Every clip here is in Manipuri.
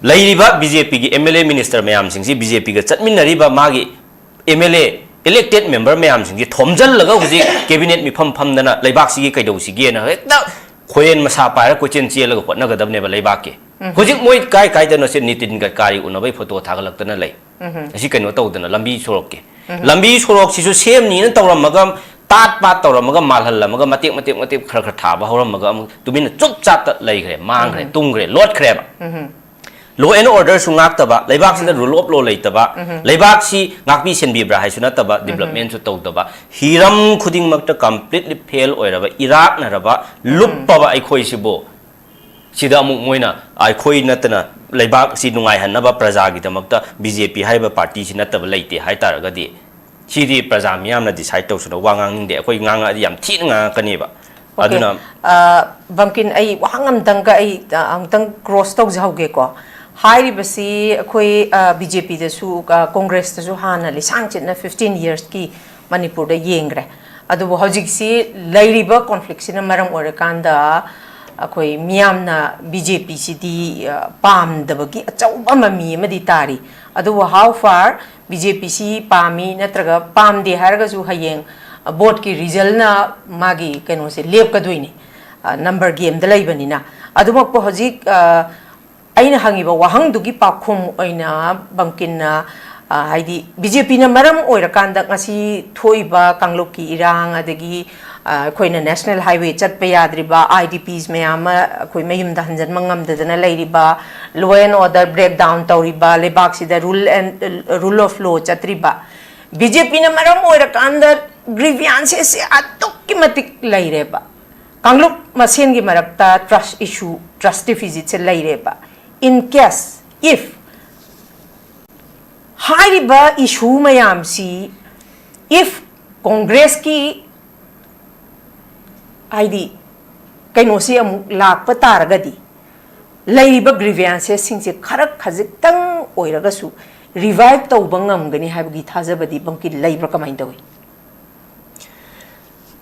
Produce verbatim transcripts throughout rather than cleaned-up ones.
ꯂꯩꯔꯤꯕ ꯕꯤ ꯖꯦ ꯄꯤꯒꯤ ꯑꯦꯝ ꯑꯦꯜ ꯑꯦ ꯃꯤꯅꯤꯁꯇꯔ ꯃꯌꯥꯝꯁꯤꯡꯁꯤ, ꯕꯤ ꯖꯦ ꯄꯤꯒ ꯆꯠꯃꯤꯟꯅꯔꯤꯕ ꯃꯥꯒꯤ ꯑꯦꯝ ꯑꯦꯜ ꯑꯦ ꯏꯂꯦꯛꯇꯦꯗ ꯃꯦꯝꯕꯔ ꯃꯌꯥꯝꯁꯤꯡꯁꯤ ꯊꯣꯝꯖꯤꯜꯂꯒ ꯍꯧꯖꯤꯛ ꯀꯦꯕꯤꯅꯦꯠ ꯃꯤꯐꯝ ꯐꯝꯗꯅ ꯂꯩꯕꯥꯛꯁꯤꯒꯤ ꯀꯩꯗꯧꯁꯤꯒꯦꯅ ꯍꯦꯛꯇ ꯈꯣꯏꯔꯦꯟ ꯃꯁꯥ ꯄꯥꯏꯔ ꯀꯣꯏꯆꯦꯟ ꯆꯦꯜꯂꯒ ꯍꯣꯠꯅꯒꯗꯕꯅꯦꯕ ꯂꯩꯕꯥꯛꯀꯤ꯫ ꯎꯝ꯫ ꯍꯧꯖꯤꯛ ꯃꯣꯏ ꯀꯥꯏ ꯀꯥꯏꯗꯅꯣ ꯁꯦ ꯅꯤꯇꯤꯟ ꯒꯗꯀꯥꯔꯤ ꯎꯅꯕꯩ ꯐꯣꯇꯣ ꯊꯥꯒꯠꯂꯛꯇꯅ ꯂꯩ꯫ ꯎꯝ꯫ ꯑꯁꯤ ꯀꯩꯅꯣ ꯇꯧꯗꯅ ꯂꯝꯕꯤ ꯁꯣꯔꯣꯛꯀꯤ꯫ ꯎꯝ꯫ ꯂꯝꯕꯤ ꯁꯣꯔꯣꯛꯁꯤꯁꯨ ꯁꯦꯝꯅꯤꯅ ꯇꯧꯔꯝꯃꯒ, ꯇꯥꯠ ꯄꯥꯠ ꯇꯧꯔꯝꯃꯒ, ꯃꯥꯜꯍꯜꯂꯝꯃꯒ, ꯃꯇꯦꯛ ꯃꯇꯦꯛ ꯃꯇꯦꯛ ꯈꯔ ꯈꯔ ꯊꯥꯕ ꯍꯧꯔꯝꯃꯒ ꯑꯃꯨꯛ ꯇꯨꯃꯤꯟꯅ ꯆꯨꯞ ꯆꯥꯞꯇ ꯂꯩꯈ꯭ꯔꯦ, ꯃꯥꯡꯈ꯭ꯔꯦ, ꯎꯝ꯫ ꯇꯨꯝꯈ꯭ꯔꯦ, ꯂꯣꯠꯈ꯭ꯔꯦꯕ꯫ ꯎꯝ꯫ Law and orderꯁꯨ ꯉꯥꯛꯇꯕ, ꯂꯩꯕꯥꯛꯁꯤꯗ um. Rule of law ꯂꯩꯇꯕ, ꯎꯝ꯫ ꯂꯩꯕꯥꯛꯁꯤ ꯉꯥꯛꯄꯤ ꯁꯦꯟꯕꯤꯕ꯭ꯔꯥ ꯍꯥꯏꯁꯨ ꯅꯠꯇꯕ, ꯎꯝ꯫ Developmentꯁꯨ ꯇꯧꯗꯕ, ꯍꯤꯔꯝ ꯈꯨꯗꯤꯡꯃꯛꯇ completely fail ꯑꯣꯏꯔꯕ, ꯏꯔꯥꯛꯅꯔꯕ, ꯎꯝ꯫ ꯂꯨꯞꯄꯕ ꯑꯩꯈꯣꯏꯁꯤꯕꯨ ꯁꯤꯗ ꯑꯃꯨꯛ ꯃꯣꯏꯅ ꯑꯩꯈꯣꯏ ꯅꯠꯇꯅ ꯂꯩꯕꯥꯛꯁꯤ ꯅꯨꯡꯉꯥꯏꯍꯟꯅꯕ ꯄ꯭ꯔꯖꯥꯒꯤꯗꯃꯛꯇ ꯕꯤ ꯖꯦ ꯄꯤ ꯍꯥꯏꯕ ꯄꯥꯔꯇꯤꯁꯤ ꯅꯠꯇꯕ ꯂꯩꯇꯦ ꯍꯥꯏ ꯇꯥꯔꯒꯗꯤ, ꯁꯤꯗꯤ ꯄ꯭ꯔꯖꯥ ꯃꯤꯌꯥꯝꯅ decide ꯇꯧꯁꯅꯨ, ꯋꯥ ꯉꯥꯡꯅꯤꯡꯗꯦ꯫ ꯑꯩꯈꯣꯏ ꯉꯥꯡꯉꯛꯑꯗꯤ ꯌꯥꯝ ꯊꯤꯅ ꯉꯥꯡꯉꯛꯀꯅꯦꯕ꯫ Okay꯫ ꯑꯗꯨꯅ ꯑ, ꯕꯝꯀꯤꯟ, ꯑꯩ ꯋꯥꯍꯪ ꯑꯝꯇꯪꯒ ꯑꯩ, ꯑ, ꯑꯃꯨꯛꯇꯪ cross ꯇꯧꯖꯍꯧꯒꯦꯀꯣ꯫ ꯍꯥꯏꯔꯤꯕꯁꯤ ꯑꯩꯈꯣꯏ, ꯑ, ꯕꯤ ꯖꯦ ꯄꯤꯗꯁꯨ, ꯑ, ꯀꯣꯡꯒ꯭ꯔꯦꯁꯇꯁꯨ ꯍꯥꯟꯅ ꯂꯤꯁꯥꯡ ꯆꯤꯠꯅ fifteen yearsꯀꯤ ꯃꯅꯤꯄꯨꯔꯗ ꯌꯦꯡꯈ꯭ꯔꯦ꯫ ꯑꯗꯨꯕꯨ ꯍꯧꯖꯤꯛꯁꯤ ꯂꯩꯔꯤꯕ conflictꯁꯤꯅ ꯃꯔꯝ ꯑꯣꯏꯔꯀꯥꯟꯗ ꯑꯩꯈꯣꯏ ꯃꯤꯌꯥꯝꯅ ꯕꯤ ꯖꯦ ꯄꯤꯁꯤꯗꯤ, ꯑ, ꯄꯥꯝꯗꯕꯒꯤ ꯑꯆꯧꯕ ꯃꯃꯤ ꯑꯃꯗꯤ ꯇꯥꯔꯤ꯫ ꯑꯗꯨꯕꯨ how far ꯕꯤ ꯖꯦ ꯄꯤꯁꯤ ꯄꯥꯝꯃꯤ ꯅꯠꯇ꯭ꯔꯒ ꯄꯥꯝꯗꯦ ꯍꯥꯏꯔꯒꯁꯨ ꯍꯌꯦꯡ, ꯑ, voteꯀꯤ resultꯅ ꯃꯥꯒꯤ ꯀꯩꯅꯣꯁꯦ ꯂꯦꯞꯀꯗꯣꯏꯅꯤ, ꯑ, number gameꯗ ꯂꯩꯕꯅꯤꯅ꯫ ꯑꯗꯨꯃꯛꯄꯨ ꯍꯧꯖꯤꯛ, ꯑ, ꯑꯩꯅ ꯍꯪꯉꯤꯕ ꯋꯥꯍꯪꯗꯨꯒꯤ ꯄꯥꯎꯈꯨꯝ ꯑꯣꯏꯅ ꯕꯝꯀꯤꯟꯅ, ꯑ, ꯍꯥꯏꯗꯤ ꯕꯤ ꯖꯦ ꯄꯤꯅ ꯃꯔꯝ ꯑꯣꯏꯔꯀꯥꯟꯗ ꯉꯁꯤ ꯊꯣꯛꯏꯕ ꯀꯥꯡꯂꯨꯞꯀꯤ ꯏꯔꯥꯡ, ꯑꯗꯒꯤ, ꯑ, ꯑꯩꯈꯣꯏꯅ national highway ꯆꯠꯄ ꯌꯥꯗ꯭ꯔꯤꯕ, I D Ps ꯃꯌꯥꯝ ꯑꯃ ꯑꯩꯈꯣꯏ ꯃꯌꯨꯝꯗ ꯍꯟꯖꯟꯕ ꯉꯝꯗꯗꯅ ꯂꯩꯔꯤꯕ, law and order breakdown ꯇꯧꯔꯤꯕ, ꯂꯩꯕꯥꯛꯁꯤꯗ rule and, rule of law ꯆꯠꯇ꯭ꯔꯤꯕ, ꯕꯤ ꯖꯦ ꯄꯤꯅ ꯃꯔꯝ ꯑꯣꯏꯔꯀꯥꯟꯗ grievances ꯑꯗꯨꯛꯀꯤ ꯃꯇꯤꯛ ꯂꯩꯔꯦꯕ꯫ ꯀꯥꯡꯂꯨꯞ ꯃꯁꯦꯟꯒꯤ ꯃꯔꯛꯇ trust issue, trust deficitꯁꯦ ꯂꯩꯔꯦꯕ꯫ In case, if ꯍꯥꯏꯔꯤꯕ issue ꯃꯌꯥꯝꯁꯤ, if ꯀꯣꯡꯒ꯭ꯔꯦꯁꯀꯤ, ꯍꯥꯏꯗꯤ, ꯀꯩꯅꯣꯁꯤ ꯑꯃꯨꯛ ꯂꯥꯛꯄ ꯇꯥꯔꯒꯗꯤ, ꯂꯩꯔꯤꯕ grievancesꯁꯤꯡꯁꯦ ꯈꯔ ꯈꯖꯤꯛꯇꯪ ꯑꯣꯏꯔꯒꯁꯨ revive ꯇꯧꯕ ꯉꯝꯒꯅꯤ ꯍꯥꯏꯕꯒꯤ ꯊꯥꯖꯕꯗꯤ ꯕꯪꯀꯤ ꯂꯩꯕ꯭ꯔꯥ, ꯀꯃꯥꯏꯅ ꯇꯧꯏ?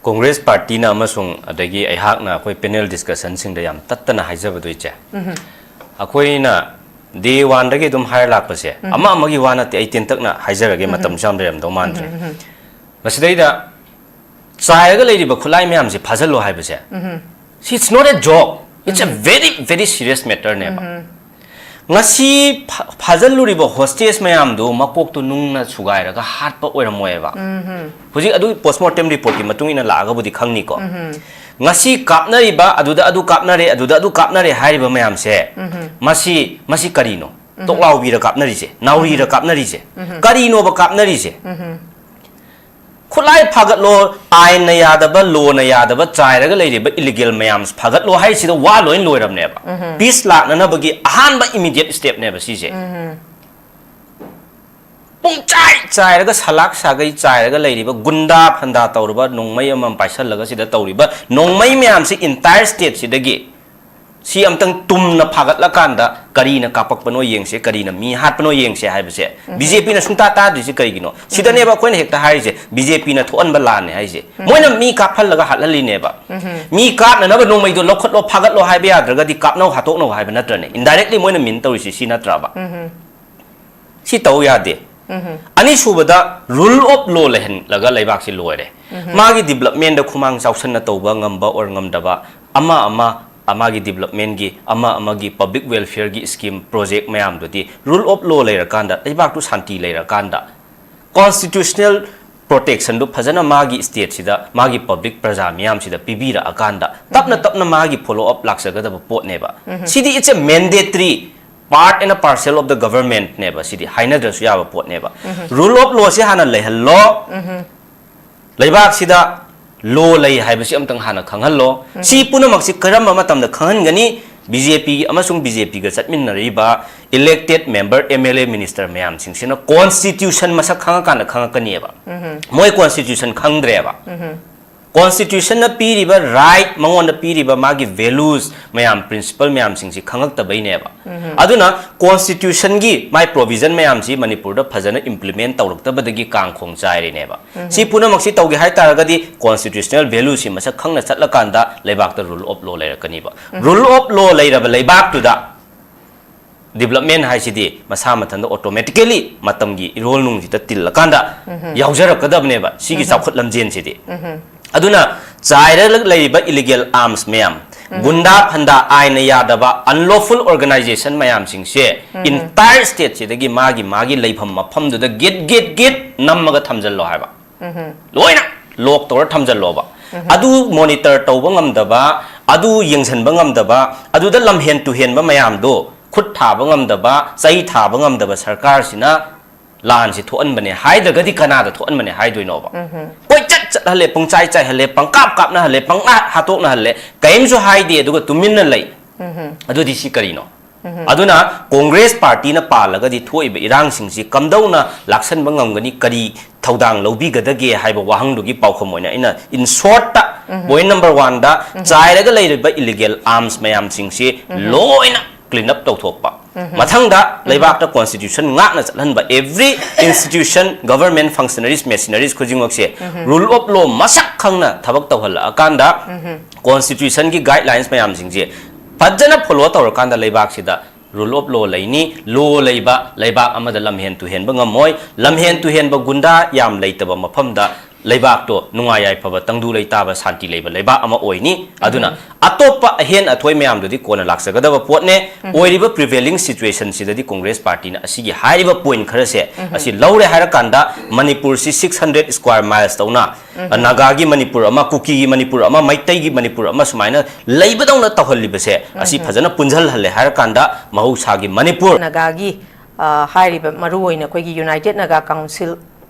ꯀꯣꯡꯒ꯭ꯔꯦꯁ ꯄꯥꯔꯇꯤꯅ ꯑꯃꯁꯨꯡ ꯑꯗꯒꯤ ꯑꯩꯍꯥꯛꯅ ꯑꯩꯈꯣꯏ panel discussionꯁꯤꯡꯗ ꯌꯥꯝ ꯇꯠꯇꯅ ꯍꯥꯏꯖꯕꯗꯣ, ꯏꯆꯦ, ꯎꯝ꯫ ꯑꯩꯈꯣꯏꯅ ꯗꯦ ꯋꯥꯟꯗꯒꯤ ꯑꯗꯨꯝ ꯍꯥꯏꯔ ꯂꯥꯛꯄꯁꯦ, ꯑꯃ ꯑꯃꯒꯤ ꯋꯥ ꯅꯠꯇꯦ, ꯑꯩ ꯇꯦꯟꯇꯛꯅ ꯍꯥꯏꯖꯔꯒꯦ, ꯃꯇꯝꯁꯨ ꯌꯥꯝ ꯂꯩꯔꯝꯗꯧ ꯃꯥꯟꯗ꯭ꯔꯦ꯫ ꯃꯁꯤꯗꯩꯗ ꯆꯥꯏꯔꯒ ꯂꯩꯔꯤꯕ ꯈꯨꯠꯂꯥꯏ ꯃꯌꯥꯝꯁꯦ ꯐꯥꯖꯤꯜꯂꯣ ꯍꯥꯏꯕꯁꯦ, it's not a joke, it's a very very serious matter ꯅꯦꯕ꯫ ꯉꯁꯤ ꯐꯥ- ꯐꯥꯖꯤꯜꯂꯨꯔꯤꯕ ꯍꯣꯁꯇꯦꯖ ꯃꯌꯥꯝꯗꯨ ꯃꯀꯣꯛꯇꯨ ꯅꯨꯡꯅ ꯁꯨꯒꯥꯏꯔꯒ ꯍꯥꯠꯄ ꯑꯣꯏꯔꯝꯃꯣꯏꯕ꯫ ꯍꯧꯖꯤꯛ ꯑꯗꯨ ꯄꯣꯁꯃꯣꯔꯇꯦꯝ ꯔꯤꯄꯣꯔꯠꯀꯤ ꯃꯇꯨꯡ ꯏꯟꯅ ꯂꯥꯛꯑꯒꯕꯨꯗꯤ ꯈꯪꯅꯤꯀꯣ꯫ ꯉꯁꯤ ꯀꯥꯞꯅꯔꯤꯕ, ꯑꯗꯨꯗ ꯑꯗꯨ ꯀꯥꯞꯅꯔꯦ, ꯑꯗꯨꯗ ꯑꯗꯨ ꯀꯥꯞꯅꯔꯦ ꯍꯥꯏꯔꯤꯕ ꯃꯌꯥꯝꯁꯦ, ꯃꯁꯤ ꯃꯁꯤ ꯀꯔꯤꯅꯣ? ꯇꯣꯛꯂꯥꯎꯕꯤꯔ ꯀꯥꯞꯅꯔꯤꯁꯦ, ꯅꯥꯎꯔꯤꯔ ꯀꯥꯞꯅꯔꯤꯁꯦ, ꯀꯔꯤꯅꯣꯕ ꯀꯥꯞꯅꯔꯤꯁꯦ? ꯈꯨꯠꯂꯥꯏ ꯐꯥꯒꯠꯂꯣ, ꯑꯥꯏꯟꯅ ꯌꯥꯗꯕ, ꯂꯣꯅ ꯌꯥꯗꯕ, ꯆꯥꯏꯔꯒ ꯂꯩꯔꯤꯕ ꯏꯂꯤꯒꯦꯜ ꯃꯌꯥꯝ ꯐꯥꯒꯠꯂꯣ ꯍꯥꯏꯁꯤꯗ ꯋꯥ ꯂꯣꯏ ꯂꯣꯏꯔꯕꯅꯦꯕ꯫ ꯄꯤꯁ ꯂꯥꯛꯅꯅꯕꯒꯤ ꯑꯍꯥꯟꯕ ꯏꯃꯤꯗꯤꯌꯦꯠ ꯁ꯭ꯇꯦꯞꯅꯦꯕ ꯁꯤꯁꯦ꯫ ꯄꯨꯡꯆꯥꯏ ꯆꯥꯏꯔꯒ ꯁꯂꯥꯛ ꯁꯥꯒꯩ ꯆꯥꯏꯔꯒ ꯂꯩꯔꯤꯕ ꯒꯨꯟꯗꯥ ꯐꯟꯗꯥ ꯇꯧꯔꯕ ꯅꯣꯡꯃꯩ ꯑꯃꯃꯝ ꯄꯥꯏꯁꯜꯂꯒ ꯁꯤꯗ ꯇꯧꯔꯤꯕ ꯅꯣꯡꯃꯩ ꯃꯌꯥꯝꯁꯤ entire state ꯁꯤꯗꯒꯤ ꯁꯤ ꯑꯝꯇꯪ ꯇꯨꯝꯅ ꯐꯥꯒꯠꯂꯀꯥꯟꯗ ꯀꯔꯤꯅ ꯀꯥꯞꯄꯛꯄꯅꯣ ꯌꯦꯡꯁꯦ, ꯀꯔꯤꯅ ꯃꯤ ꯍꯥꯠꯄꯅꯣ ꯌꯦꯡꯁꯦ ꯍꯥꯏꯕꯁꯦ ꯕꯤ ꯖꯦ ꯄꯤꯅ ꯁꯨꯡꯇꯥ ꯇꯥꯗ꯭ꯔꯤꯁꯦ ꯀꯩꯒꯤꯅꯣ? ꯁꯤꯗꯅꯦꯕ ꯑꯩꯈꯣꯏꯅ ꯍꯦꯛꯇ ꯍꯥꯏꯔꯤꯁꯦ, ꯕꯤ ꯖꯦ ꯄꯤꯅ ꯊꯣꯛꯍꯟꯕ ꯂꯥꯟꯅꯦ ꯍꯥꯏꯁꯦ꯫ ꯃꯣꯏꯅ ꯃꯤ ꯀꯥꯞꯍꯜꯂꯒ ꯍꯥꯠꯍꯜꯂꯤꯅꯦꯕ꯫ ꯃꯤ ꯀꯥꯞꯅꯅꯕ ꯅꯣꯡꯃꯩꯗꯣ ꯂꯧꯈꯠꯂꯣ, ꯐꯥꯒꯠꯂꯣ ꯍꯥꯏꯕ ꯌꯥꯗ꯭ꯔꯒꯗꯤ ꯀꯥꯞꯅꯧ, ꯍꯥꯠꯇꯣꯛꯅꯧ ꯍꯥꯏꯕ ꯅꯠꯇ꯭ꯔꯅꯦ? Indirectly ꯃꯣꯏꯅ ꯃꯤꯟ ꯇꯧꯔꯤꯁꯤ ꯁꯤ ꯅꯠꯇ꯭ꯔꯕ? ꯁꯤ ꯇꯧ ꯌꯥꯗꯦ꯫ ꯑꯅꯤꯁꯨꯕꯗ, rule of law ꯂꯩꯍꯜꯂꯒ ꯂꯩꯕꯥꯛꯁꯤ ꯂꯣꯏꯔꯦ꯫ ꯃꯥꯒꯤ development ꯗ ꯈꯨꯃꯥꯡ ꯆꯥꯎꯁꯟꯅ ꯇꯧꯕ ꯉꯝꯕ or ꯉꯝꯗꯕ, ꯑꯃ ꯑꯃ, ꯑ, ꯃꯥꯒꯤ development ꯒꯤ, ꯑꯃ ꯑꯃꯒꯤ public welfare ꯒꯤ scheme project ꯃꯌꯥꯝꯗꯨꯗꯤ rule of law ꯂꯩꯔꯀꯥꯟꯗ, ꯂꯩꯕꯥꯛꯇꯨ ꯁꯥꯟꯇꯤ ꯂꯩꯔꯀꯥꯟꯗ, constitutional protection ꯗꯨ ꯐꯖꯅ ꯃꯥꯒꯤ state ꯁꯤꯗ, ꯃꯥꯒꯤ public ꯄ꯭ꯔꯖꯥ ꯃꯤꯌꯥꯝꯁꯤꯗ ꯄꯤꯕꯤꯔꯛꯑꯀꯥꯟꯗ, ꯇꯞꯅ ꯇꯞꯅ ꯃꯥꯒꯤ follow up ꯂꯥꯛꯆꯒꯗꯕ ꯄꯣꯠꯅꯦꯕ꯫ ꯁꯤꯗꯤ it's a mandatory part and a parcel of the government ꯅꯦꯕ, ꯁꯤꯗꯤ ꯍꯥꯏꯅꯗ꯭ꯔꯁꯨ ꯌꯥꯕ ꯄꯣꯠꯅꯦꯕ꯫ Rule of law ꯁꯤ ꯍꯥꯟꯅ ꯂꯩꯍꯜꯂꯣ꯫ ꯂꯩꯕꯥꯛꯁꯤꯗ law ꯂꯩ ꯍꯥꯏꯕꯁꯤ ꯑꯝꯇꯪ ꯍꯥꯟꯅ ꯈꯪꯍꯜꯂꯣ꯫ ꯁꯤ ꯄꯨꯝꯅꯃꯛꯁꯤ ꯀꯔꯝꯕ ꯃꯇꯝꯗ ꯈꯪꯍꯟꯒꯅꯤ? ꯕꯤ ꯖꯦ ꯄꯤ ꯑꯃꯁꯨꯡ ꯕꯤ ꯖꯦ ꯄꯤꯒ ꯆꯠꯃꯤꯟꯅꯔꯤꯕ elected member, M L A, minister ꯃꯌꯥꯝꯁꯤꯡꯁꯤꯅ constitution ꯃꯁꯛ ꯈꯪꯉꯀꯥꯟꯗ ꯈꯪꯉꯛꯀꯅꯤꯕ꯫ ꯃꯣꯏ constitution ꯈꯪꯗ꯭ꯔꯦꯕ꯫ Constitution ꯅ ꯄꯤꯔꯤꯕ right, ꯃꯉꯣꯟꯗ ꯄꯤꯔꯤꯕ ꯃꯥꯒꯤ values ꯃꯌꯥꯝ, principle ꯃꯌꯥꯝꯁꯤꯡꯁꯤ ꯈꯪꯉꯛꯇꯕꯩꯅꯦꯕ꯫ ꯑꯗꯨꯅ constitution ꯒꯤ ꯃꯥꯏ provision ꯃꯌꯥꯝꯁꯤ ꯃꯅꯤꯄꯨꯔꯗ ꯐꯖꯅ implement ꯇꯧꯔꯛꯇꯕꯗꯒꯤ ꯀꯥꯡꯈꯣꯡ ꯆꯥꯏꯔꯤꯅꯦꯕ꯫ ꯁꯤ ꯄꯨꯝꯅꯃꯛꯁꯤ ꯇꯧꯒꯦ ꯍꯥꯏ ꯇꯥꯔꯒꯗꯤ constitutional value ꯁꯤ ꯃꯁꯛ ꯈꯪꯅ ꯆꯠꯂꯀꯥꯟꯗ ꯂꯩꯕꯥꯛꯇ rule of law ꯂꯩꯔꯛꯀꯅꯤꯕ꯫ Rule of law ꯂꯩꯔꯕ ꯂꯩꯕꯥꯛꯇꯨꯗ ꯗꯤꯕꯂꯞꯃꯦꯟ ꯍꯥꯏꯁꯤꯗꯤ ꯃꯁꯥ ꯃꯊꯟꯇ ꯑꯣꯇꯣꯃꯦꯇꯤꯀꯦꯂꯤ ꯃꯇꯝꯒꯤ ꯏꯔꯣꯜ ꯅꯨꯡꯁꯤꯗ ꯇꯤꯜꯂꯀꯥꯟꯗ ꯌꯥꯎꯖꯔꯛꯀꯗꯕꯅꯦꯕ ꯁꯤꯒꯤ ꯆꯥꯎꯈꯠ ꯂꯝꯖꯦꯟꯁꯤꯗꯤ꯫ ꯑꯗꯨꯅ ꯆꯥꯏꯔꯒ ꯂꯩꯔꯤꯕ ꯏꯂꯤꯒꯦꯜ ꯑꯥꯔꯝꯁ ꯃꯌꯥꯝ, ꯒꯨꯟꯗꯥ ꯐꯟꯗꯥ, ꯑꯥꯏꯟꯅ ꯌꯥꯗꯕ ꯑꯟꯂꯣꯐꯨꯜ ꯑꯣꯔꯒꯅꯥꯏꯖꯦꯁꯟ ꯃꯌꯥꯝꯁꯤꯡꯁꯦ ꯏꯟꯇꯥꯌꯔ ꯁ꯭ꯇꯦꯠꯁꯤꯗꯒꯤ ꯃꯥꯒꯤ ꯃꯥꯒꯤ ꯂꯩꯐꯝ ꯃꯐꯝꯗꯨꯗ ꯒꯤꯠ ꯒꯤꯠ ꯒꯤꯠ ꯅꯝꯃꯒ ꯊꯝꯖꯜꯂꯣ ꯍꯥꯏꯕ꯫ ꯂꯣꯏꯅ ꯂꯣꯛ ꯇꯧꯔ ꯊꯝꯖꯜꯂꯣꯕ꯫ ꯑꯗꯨ ꯃꯣꯅꯤꯇꯔ ꯇꯧꯕ ꯉꯝꯗꯕ, ꯑꯗꯨ ꯌꯦꯡꯁꯤꯟꯕ ꯉꯝꯗꯕ, ꯑꯗꯨꯗ ꯂꯝꯍꯦꯟ ꯇꯨꯍꯦꯟꯕ ꯃꯌꯥꯝꯗꯣ ꯈꯨꯠ ꯊꯥꯕ ꯉꯝꯗꯕ, ꯆꯩ ꯊꯥꯕ ꯉꯝꯗꯕ ꯁꯔꯀꯥꯔꯁꯤꯅ ꯂꯥꯟꯁꯤ ꯊꯣꯛꯍꯟꯕꯅꯦ ꯍꯥꯏꯗ꯭ꯔꯒꯗꯤ ꯀꯅꯥꯗ ꯊꯣꯛꯍꯟꯕꯅꯦ ꯍꯥꯏꯗꯣꯏꯅꯣꯕ? ꯀꯣꯏꯆꯠ ꯆꯠꯍꯜꯂꯦ, ꯄꯨꯡꯆꯥꯏ ꯆꯥꯏꯍꯜꯂꯦ, ꯄꯪꯀꯥꯞ ꯀꯥꯞꯅꯍꯜꯂꯦ, ꯄꯪꯉꯥ ꯍꯥꯠꯇꯣꯛꯅꯍꯜꯂꯦ, ꯀꯔꯤꯝꯁꯨ ꯍꯥꯏꯗꯦ, ꯑꯗꯨꯒ ꯇꯨꯃꯤꯟꯅ ꯂꯩ꯫ ꯑꯗꯨꯗꯤ ꯁꯤ ꯀꯔꯤꯅꯣ? ꯑꯗꯨꯅ ꯀꯣꯡꯒ꯭ꯔꯦꯁ ꯄꯥꯔꯇꯤꯅ ꯄꯥꯜꯂꯒꯗꯤ ꯊꯣꯛꯏꯕ ꯏꯔꯥꯡꯁꯤꯡꯁꯤ ꯀꯝꯗꯧꯅ ꯂꯥꯛꯁꯟꯕ ꯉꯝꯒꯅꯤ, ꯀꯔꯤ ꯊꯧꯗꯥꯡ ꯂꯧꯕꯤꯒꯗꯒꯦ ꯍꯥꯏꯕ ꯋꯥꯍꯪꯗꯨꯒꯤ ꯄꯥꯎꯈꯨꯝ ꯑꯣꯏꯅ ꯑꯩꯅ, in short ꯇ, ꯄꯣꯏꯟ ꯅꯝꯕꯔ ꯋꯥꯟꯗ, ꯆꯥꯏꯔꯒ ꯂꯩꯔꯤꯕ ꯏꯂꯤꯒꯦꯜ ꯑꯥꯔꯝꯁ ꯃꯌꯥꯝꯁꯤꯡꯁꯤ ꯂꯣꯏꯅ ꯀ꯭ꯂꯤꯟ ꯑꯞ ꯇꯧꯊꯣꯛꯄ꯫ ꯃꯊꯪꯗ ꯂꯩꯕꯥꯛꯇ ꯀꯣꯟꯁꯇꯤꯇ꯭ꯌꯨꯁꯟ ꯉꯥꯛꯅ ꯆꯠꯍꯟꯕ, every institution, government functionaries, machineries ꯈꯨꯗꯤꯡꯃꯛꯁꯦ ꯔꯨꯜ ꯑꯣꯐ ꯂꯣ ꯃꯁꯛ ꯈꯪꯅ ꯊꯕꯛ ꯇꯧꯍꯜꯂꯛꯑꯀꯥꯟꯗ ꯀꯣꯟꯁꯇꯤꯇ꯭ꯌꯨꯁꯟꯒꯤ ꯒꯥꯏꯗꯂꯥꯏꯟꯁ ꯃꯌꯥꯝꯁꯤꯡꯁꯦ ꯐꯖꯅ ꯐꯣꯂꯣ ꯇꯧꯔꯀꯥꯟꯗ ꯂꯩꯕꯥꯛꯁꯤꯗ ꯔꯨꯜ ꯑꯣꯐ ꯂꯣ ꯂꯩꯅꯤ꯫ ꯂꯣ ꯂꯩꯕ ꯂꯩꯕꯥꯛ ꯑꯃꯗ ꯂꯝꯍꯦꯟ ꯇꯨꯍꯦꯟꯕ ꯉꯝꯃꯣꯏ꯫ ꯂꯝꯍꯦꯟ ꯇꯨꯍꯦꯟꯕ ꯒꯨꯟꯗꯥ ꯌꯥꯝ ꯂꯩꯇꯕ ꯃꯐꯝꯗ ꯂꯩꯕꯥꯛꯇꯣ ꯅꯨꯡꯉꯥꯏ ꯌꯥꯏꯐꯕ ꯇꯪꯗꯨ ꯂꯩꯇꯥꯕ ꯁꯥꯟꯇꯤ ꯂꯩꯕ ꯂꯩꯕꯥꯛ ꯑꯃ ꯑꯣꯏꯅꯤ꯫ ꯑꯗꯨꯅ ꯑꯇꯣꯞꯄ ꯑꯍꯦꯟ ꯑꯊꯣꯏ ꯃꯌꯥꯝꯗꯨꯗꯤ ꯀꯣꯟꯅ ꯂꯥꯛꯆꯒꯗꯕ ꯄꯣꯠꯅꯦ꯫ ꯑꯣꯏꯔꯤꯕ ꯄ꯭ꯔꯤꯚꯦꯂꯤꯡ ꯁꯤꯆꯨꯋꯦꯁꯟꯁꯤꯗꯗꯤ ꯀꯣꯡꯒ꯭ꯔꯦꯁ ꯄꯥꯔꯇꯤꯅ ꯑꯁꯤꯒꯤ ꯍꯥꯏꯔꯤꯕ ꯄꯣꯏꯟ ꯈꯔꯁꯦ ꯑꯁꯤ ꯂꯧꯔꯦ ꯍꯥꯏꯔꯀꯥꯟꯗ ꯃꯅꯤꯄꯨꯔꯁꯤ six hundred square miles ꯇꯧꯅ, ꯅꯥꯒꯥꯒꯤ ꯃꯅꯤꯄꯨꯔ ꯑꯃ, ꯀꯨꯀꯤꯒꯤ ꯃꯅꯤꯄꯨꯔ ꯑꯃ, ꯃꯩꯇꯩꯒꯤ ꯃꯅꯤꯄꯨꯔ ꯑꯃ ꯁꯨꯃꯥꯏꯅ ꯂꯩꯕꯗꯧꯅ ꯇꯧꯍꯜꯂꯤꯕꯁꯦ ꯑꯁꯤ ꯐꯖꯅ ꯄꯨꯟꯁꯤꯜꯍꯜꯂꯦ ꯍꯥꯏꯔꯀꯥꯟꯗ ꯃꯍꯧꯁꯥꯒꯤ ꯃꯅꯤꯄꯨꯔ ꯅꯥꯒꯥꯒꯤ, ꯑ, ꯍꯥꯏꯔꯤꯕ ꯃꯔꯨꯑꯣꯏꯅ ꯑꯩꯈꯣꯏꯒꯤ ꯌꯨꯅꯥꯏꯇꯦꯗ ꯅꯥꯒꯥ ꯀꯥꯎꯟꯁꯤꯜ,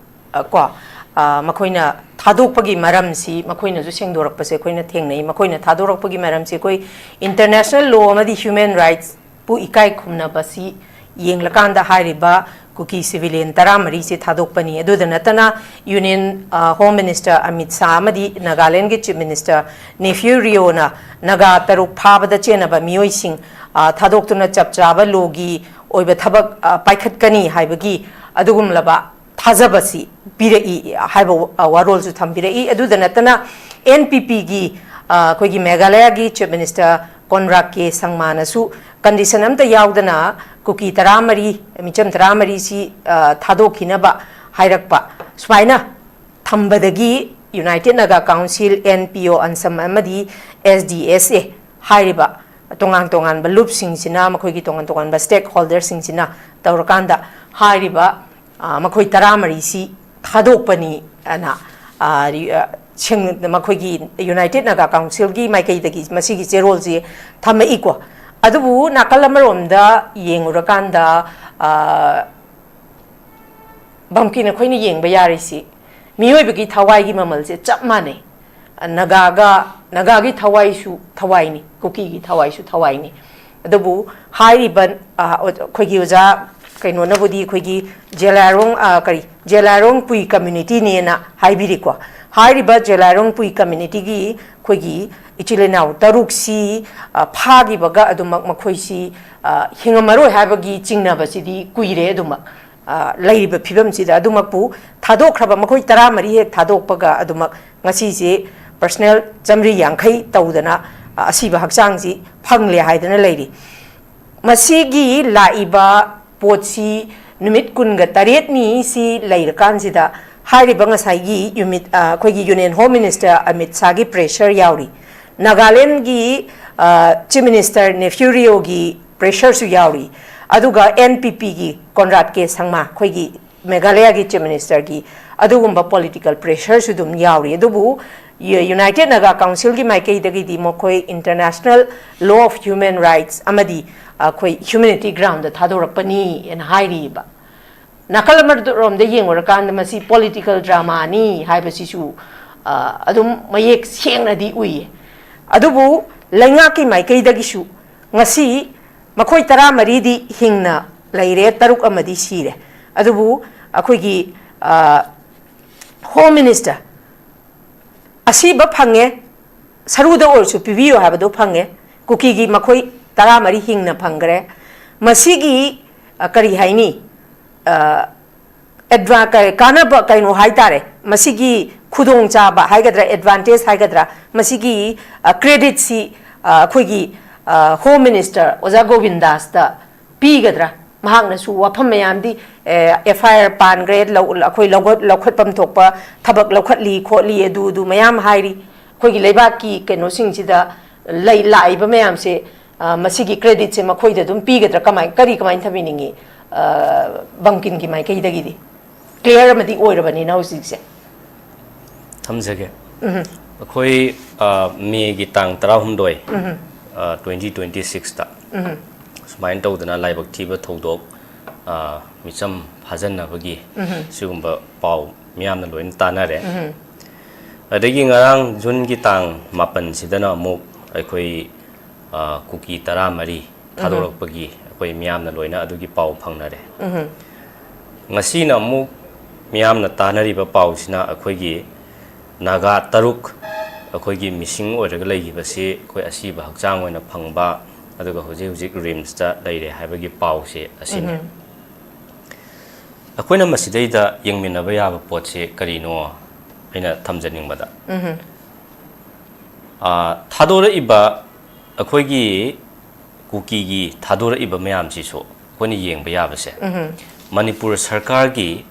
ꯑ, ꯀꯣ, ꯑ, ꯃꯈꯣꯏꯅ ꯊꯥꯗꯣꯛꯄꯒꯤ ꯃꯔꯝꯁꯤ ꯃꯈꯣꯏꯅꯁꯨ ꯁꯦꯡꯗꯣꯔꯛꯄꯁꯦ ꯑꯩꯈꯣꯏꯅ ꯊꯦꯡꯅꯩ꯫ ꯃꯈꯣꯏꯅ ꯊꯥꯗꯣꯔꯛꯄꯒꯤ ꯃꯔꯝꯁꯤ ꯑꯩꯈꯣꯏ ꯏꯟꯇꯔꯅꯦꯁꯅꯦꯜ ꯂꯣ ꯑꯃꯗꯤ ꯍ꯭ꯌꯨꯃꯦꯟ ꯔꯥꯏꯠꯁꯄꯨ ꯏꯀꯥꯏ ꯈꯨꯝꯅꯕꯁꯤ ꯌꯦꯡꯂꯀꯥꯟꯗ ꯍꯥꯏꯔꯤꯕ ꯀꯨꯀꯤ ꯁꯤꯚꯤꯂꯤꯌꯟ ꯇꯔꯥꯃꯔꯤꯁꯤ ꯊꯥꯗꯣꯛꯄꯅꯤ꯫ ꯑꯗꯨꯗ ꯅꯠꯇꯅ ꯌꯨꯅꯤꯌꯟ, ꯑ, ꯍꯣꯝ ꯃꯤꯅꯤꯁꯇꯔ ꯑꯃꯤꯠ ꯁꯥꯍ ꯑꯃꯗꯤ ꯅꯥꯒꯥꯂꯦꯟꯒꯤ ꯆꯤꯐ ꯃꯤꯅꯤꯁꯇꯔ ꯅꯦꯐ꯭ꯌꯨ ꯔꯤꯑꯣꯅ ꯅꯥꯒꯥ ꯇꯔꯨꯛ ꯐꯥꯕꯗ ꯆꯦꯟꯅꯕ ꯃꯤꯑꯣꯏꯁꯤꯡ, ꯑ, ꯊꯥꯗꯣꯛꯇꯨꯅ ꯆꯞ ꯆꯥꯕ ꯂꯣꯒꯤ ꯑꯣꯏꯕ ꯊꯕꯛ, ꯑ, ꯄꯥꯏꯈꯠꯀꯅꯤ ꯍꯥꯏꯕꯒꯤ ꯑꯗꯨꯒꯨꯝꯂꯕ ꯊꯥꯖꯕꯁꯤ ꯄꯤꯔꯛꯏ ꯍꯥꯏꯕ ꯋꯥ-, ꯋꯥꯔꯣꯜꯁꯨ ꯊꯝꯕꯤꯔꯛꯏ꯫ ꯑꯗꯨꯗ ꯅꯠꯇꯅ ꯑꯦꯟ ꯄꯤ ꯄꯤꯒꯤ, ꯑ, ꯑꯩꯈꯣꯏꯒꯤ ꯃꯦꯘꯥꯂꯌꯥꯒꯤ ꯆꯤꯐ ꯃꯤꯅꯤꯁꯇꯔ ꯀꯣꯟꯔꯥꯗ ꯀꯦ ꯁꯪꯃꯥꯅꯁꯨ ꯀꯟꯗꯤꯁꯟ ꯑꯝꯇ ꯌꯥꯎꯗꯅ ꯀꯨꯀꯤ ꯇꯔꯥꯃꯔꯤ, ꯃꯤꯆꯝ ꯇꯔꯥꯃꯔꯤꯁꯤ, ꯑ, ꯊꯥꯗꯣꯛꯈꯤꯅꯕ ꯍꯥꯏꯔꯛꯄ, ꯁꯨꯃꯥꯏꯅ ꯊꯝꯕꯗꯒꯤ United Naga Council, NPO, ꯑꯟꯁꯝ ꯑꯃꯗꯤ SDSA ꯍꯥꯏꯔꯤꯕ ꯇꯣꯉꯥꯟ ꯇꯣꯉꯥꯟꯕ ꯂꯨꯞꯁꯤꯡꯁꯤꯅ, ꯃꯈꯣꯏꯒꯤ ꯇꯣꯉꯥꯟ ꯇꯣꯉꯥꯟꯕ stakeholderꯁꯤꯡꯁꯤꯅ ꯇꯧꯔꯀꯥꯟꯗ ꯍꯥꯏꯔꯤꯕ, ꯑ, ꯃꯈꯣꯏ ꯇꯔꯥꯃꯔꯤꯁꯤ ꯊꯥꯗꯣꯛꯄꯅꯤ ꯑꯅ, ꯑ, ꯔꯤ-, ꯑ, ꯁꯦꯡ-, ꯃꯈꯣꯏꯒꯤ United Naga Councilꯒꯤ ꯃꯥꯏꯀꯩꯗꯒꯤ ꯃꯁꯤꯒꯤ ꯆꯦꯔꯣꯜꯁꯤ ꯊꯝꯃꯛꯏꯀꯣ꯫ ꯑꯗꯨꯕꯨ ꯅꯥꯀꯜ ꯑꯃꯔꯣꯝꯗ ꯌꯦꯡꯉꯨꯔꯀꯥꯟꯗ, ꯑ, ꯕꯝꯀꯤꯟ ꯑꯩꯈꯣꯏꯅ ꯌꯦꯡꯕ ꯌꯥꯔꯤꯁꯤ ꯃꯤꯑꯣꯏꯕꯒꯤ ꯊꯋꯥꯏꯒꯤ ꯃꯃꯜꯁꯦ ꯆꯞ ꯃꯥꯟꯅꯩ꯫ ꯅꯥꯒꯥꯒ, ꯅꯥꯒꯥꯒꯤ ꯊꯋꯥꯏꯁꯨ ꯊꯋꯥꯏꯅꯤ, ꯀꯨꯀꯤꯒꯤ ꯊꯋꯥꯏꯁꯨ ꯊꯋꯥꯏꯅꯤ꯫ ꯑꯗꯨꯕꯨ ꯍꯥꯏꯔꯤꯕ, ꯑ, ꯑꯩꯈꯣꯏꯒꯤ ꯑꯣꯖꯥ ꯀꯩꯅꯣꯅꯕꯨꯗꯤ ꯑꯩꯈꯣꯏꯒꯤ ꯖꯦꯂꯥꯏꯔꯣꯡ, ꯑ, ꯀꯔꯤ, ꯖꯦꯂꯥꯏꯔꯣꯡ ꯄꯨꯏ communityꯅꯦꯅ ꯍꯥꯏꯕꯤꯔꯤꯀꯣ꯫ ꯍꯥꯏꯔꯤꯕ ꯖꯦꯂꯥꯏꯔꯣꯡ ꯄꯨꯏ communityꯒꯤ ꯑꯩꯈꯣꯏꯒꯤ ꯏꯆꯤꯜ ꯏꯅꯥꯎ ꯇꯔꯨꯛꯁꯤ, ꯑ, ꯐꯥꯈꯤꯕꯒ ꯑꯗꯨꯃꯛ ꯃꯈꯣꯏꯁꯤ, ꯑ, ꯍꯤꯡꯉꯝꯃꯔꯣꯏ ꯍꯥꯏꯕꯒꯤ ꯆꯤꯡꯅꯕꯁꯤꯗꯤ ꯀꯨꯏꯔꯦ ꯑꯗꯨꯃꯛ꯫ ꯑ, ꯂꯩꯔꯤꯕ ꯐꯤꯕꯝꯁꯤꯗ ꯑꯗꯨꯃꯛꯄꯨ ꯊꯥꯗꯣꯛꯈ꯭ꯔꯕ ꯃꯈꯣꯏ ꯇꯔꯥꯃꯔꯤ ꯍꯦꯛ ꯊꯥꯗꯣꯛꯄꯒ ꯑꯗꯨꯃꯛ ꯉꯁꯤꯁꯦ personal ꯆꯥꯃꯔꯤ ꯌꯥꯡꯈꯩ ꯇꯧꯗꯅ, ꯑ, ꯑꯁꯤꯕ ꯍꯛꯆꯥꯡꯁꯤ ꯐꯪꯂꯦ ꯍꯥꯏꯗꯅ ꯂꯩꯔꯤ꯫ ꯃꯁꯤꯒꯤ ꯂꯥꯛꯏꯕ ꯄꯣꯠꯁꯤ ꯅꯨꯃꯤꯠ ꯀꯨꯟꯒ ꯇꯔꯦꯠꯅꯤ ꯁꯤ ꯂꯩꯔꯀꯥꯟꯁꯤꯗ ꯍꯥꯏꯔꯤꯕ ꯉꯁꯥꯏꯒꯤ ꯌꯨꯃꯤꯠ-, ꯑ, ꯑꯩꯈꯣꯏꯒꯤ Union Home Minister Amit ꯁꯥꯍꯒꯤ pressure ꯌꯥꯎꯔꯤ, ꯅꯥꯒꯥꯂꯦꯟꯒꯤ, ꯑ, Chief Minister ꯅꯦꯐ꯭ꯌꯨ ꯔꯤꯑꯣꯒꯤ pressureꯁꯨ ꯌꯥꯎꯔꯤ, ꯑꯗꯨꯒ NPPꯒꯤ ꯀꯣꯟꯔꯥꯗ ꯀꯦ ꯁꯪꯃꯥ, ꯑꯩꯈꯣꯏꯒꯤ ꯃꯦꯘꯥꯂꯌꯥꯒꯤ Chief Ministerꯒꯤ ꯑꯗꯨꯒꯨꯝꯕ political pressureꯁꯨ ꯑꯗꯨꯝ ꯌꯥꯎꯔꯤ꯫ ꯑꯗꯨꯕꯨ ꯌꯨ-, United Naga Councilꯒꯤ ꯃꯥꯏꯀꯩꯗꯒꯤꯗꯤ ꯃꯈꯣꯏ international law of human rights ꯑꯃꯗꯤ ꯑꯩꯈꯣꯏ humanity groundꯗ ꯊꯥꯗꯣꯔꯛꯄꯅꯤ ꯍꯥꯏꯅ ꯍꯥꯏꯔꯤꯕ꯫ ꯅꯥꯀꯜ ꯑꯃꯔꯣꯝꯗ ꯌꯦꯡꯉꯨꯔꯀꯥꯟꯗ ꯃꯁꯤ political dramaꯅꯤ ꯍꯥꯏꯕꯁꯤꯁꯨ, ꯑ, ꯑꯗꯨꯝ ꯃꯌꯦꯛ ꯁꯦꯡꯅꯗꯤ ꯎꯏꯌꯦ꯫ ꯑꯗꯨꯕꯨ ꯂꯩꯉꯥꯛꯀꯤ ꯃꯥꯏꯀꯩꯗꯒꯤꯁꯨ ꯉꯁꯤ ꯃꯈꯣꯏ ꯇꯔꯥꯃꯔꯤꯗꯤ ꯍꯤꯡꯅ ꯂꯩꯔꯦ, ꯇꯔꯨꯛ ꯑꯃꯗꯤ ꯁꯤꯔꯦ꯫ ꯑꯗꯨꯕꯨ ꯑꯩꯈꯣꯏꯒꯤ, ꯑ, Home Minister, ꯑꯁꯤꯕ ꯐꯪꯉꯦ, ꯁꯔꯨꯗ ꯑꯣꯏꯔꯁꯨ ꯄꯤꯕꯤꯌꯨ ꯍꯥꯏꯕꯗꯣ ꯐꯪꯉꯦ꯫ ꯀꯨꯀꯤꯒꯤ ꯃꯈꯣꯏ ꯇꯔꯥꯃꯔꯤ ꯍꯤꯡꯅ ꯐꯪꯈ꯭ꯔꯦ꯫ ꯃꯁꯤꯒꯤ, ꯑ, ꯀꯔꯤ ꯍꯥꯏꯅꯤ, ꯑ, adva-, ꯀ-, ꯀꯥꯟꯅꯕ ꯀꯩꯅꯣ ꯍꯥꯏꯇꯥꯔꯦ, ꯃꯁꯤꯒꯤ ꯈꯨꯗꯣꯡꯆꯥꯕ ꯍꯥꯏꯒꯗ꯭ꯔꯥ, advantage ꯍꯥꯏꯒꯗ꯭ꯔꯥ, ꯃꯁꯤꯒꯤ, ꯑ, creditꯁꯤ, ꯑ, ꯑꯩꯈꯣꯏꯒꯤ, ꯑ, Home Minister ꯑꯣꯖꯥ ꯒꯣꯕꯤꯟꯗꯥꯁꯇ ꯄꯤꯒꯗ꯭ꯔꯥ? ꯃꯍꯥꯛꯅꯁꯨ ꯋꯥꯐꯝ ꯃꯌꯥꯝꯗꯤ, ꯑꯦꯐ ꯑꯥꯏ ꯑꯥꯔ ꯄꯥꯟꯈ꯭ꯔꯦ, ꯂꯧ-, ꯑꯩꯈꯣꯏ ꯂꯧꯈꯠ-, ꯂꯧꯈꯠꯐꯝ ꯊꯣꯛꯄ ꯊꯕꯛ ꯂꯧꯈꯠꯂꯤ ꯈꯣꯠꯂꯤ ꯑꯗꯨ ꯑꯗꯨ ꯃꯌꯥꯝ ꯍꯥꯏꯔꯤ꯫ ꯑꯩꯈꯣꯏꯒꯤ ꯂꯩꯕꯥꯛꯀꯤ ꯀꯩꯅꯣꯁꯤꯡꯁꯤꯗ ꯂꯩ, ꯂꯥꯛꯏꯕ ꯃꯌꯥꯝꯁꯦ, ꯑ, ꯃꯁꯤꯒꯤ creditꯁꯦ ꯃꯈꯣꯏꯗ ꯑꯗꯨꯝ ꯄꯤꯒꯗ꯭ꯔꯥ? ꯀꯃꯥꯏ, ꯀꯔꯤ, ꯀꯃꯥꯏꯅ ꯊꯝꯕꯤꯅꯤꯡꯉꯤ, ꯑ, ꯕꯪꯀꯤꯟꯒꯤ ꯃꯥꯏꯀꯩꯗꯒꯤꯗꯤ? Clear ꯑꯃꯗꯤ ꯑꯣꯏꯔꯕꯅꯤꯅ ꯍꯧꯖꯤꯛꯁꯦ꯫ ꯊꯝꯖꯒꯦ꯫ ꯑꯩꯈꯣꯏ, ꯑ, ꯃꯦꯒꯤ ꯇꯥꯡ ꯇꯔꯥꯍꯨꯝꯗꯣꯏ, ꯑ, ꯇ꯭ꯋꯦꯟꯇꯤ ꯇ꯭ꯋꯦꯟꯇꯤ ꯁꯤꯛꯁꯇ ꯁꯨꯃꯥꯏꯅ ꯇꯧꯗꯅ ꯂꯥꯏꯕꯛ ꯊꯤꯕ ꯊꯧꯗꯣꯛ, ꯑ, ꯃꯤꯆꯝ ꯐꯥꯖꯟꯅꯕꯒꯤ ꯁꯤꯒꯨꯝꯕ ꯄꯥꯎ ꯃꯤꯌꯥꯝꯅ ꯂꯣꯏꯅ ꯇꯥꯅꯔꯦ꯫ ꯑꯗꯒꯤ ꯉꯔꯥꯡ ꯖꯨꯟꯒꯤ ꯇꯥꯡ ꯃꯥꯄꯟꯁꯤꯗꯅ ꯑꯃꯨꯛ ꯑꯩꯈꯣꯏ, ꯑ, ꯀꯨꯀꯤ ꯇꯔꯥꯃꯔꯤ ꯊꯥꯗꯣꯔꯛꯄꯒꯤ ꯑꯩꯈꯣꯏ ꯃꯤꯌꯥꯝꯅ ꯂꯣꯏꯅ ꯑꯗꯨꯒꯤ ꯄꯥꯎ ꯐꯪꯅꯔꯦ꯫ ꯉꯁꯤꯅ ꯑꯃꯨꯛ ꯃꯤꯌꯥꯝꯅ ꯇꯥꯅꯔꯤꯕ ꯄꯥꯎꯁꯤꯅ ꯑꯩꯈꯣꯏꯒꯤ ꯅꯥꯒꯥ ꯇꯔꯨꯛ ꯑꯩꯈꯣꯏꯒꯤ ꯃꯤꯁꯤꯡ ꯑꯣꯏꯔꯒ ꯂꯩꯈꯤꯕꯁꯤ ꯑꯩꯈꯣꯏ ꯑꯁꯤꯕ ꯍꯛꯆꯥꯡ ꯑꯣꯏꯅ ꯐꯪꯕ, ꯑꯗꯨꯒ ꯍꯧꯖꯤꯛ ꯍꯧꯖꯤꯛ ꯔꯤꯝꯁꯇ ꯂꯩꯔꯦ ꯍꯥꯏꯕꯒꯤ ꯄꯥꯎꯁꯦ ꯑꯁꯤꯅꯤ꯫ ꯑꯩꯈꯣꯏꯅ ꯃꯁꯤꯗꯩꯗ ꯌꯦꯡꯃꯤꯟꯅꯕ ꯌꯥꯕ ꯄꯣꯠꯁꯦ ꯀꯔꯤꯅꯣ ꯑꯩꯅ ꯊꯝꯖꯅꯤꯡꯕꯗ, ꯑꯥ, ꯊꯥꯗꯣꯔꯛꯏꯕ ꯑꯩꯈꯣꯏꯒꯤ ꯀꯨꯀꯤꯒꯤ ꯊꯥꯗꯣꯔꯛꯏꯕ ꯃꯌꯥꯝꯁꯤꯁꯨ ꯑꯩꯈꯣꯏꯅ ꯌꯦꯡꯕ ꯌꯥꯕꯁꯦ, ꯃꯅꯤꯄꯨꯔ ꯁꯔꯀꯥꯔꯒꯤ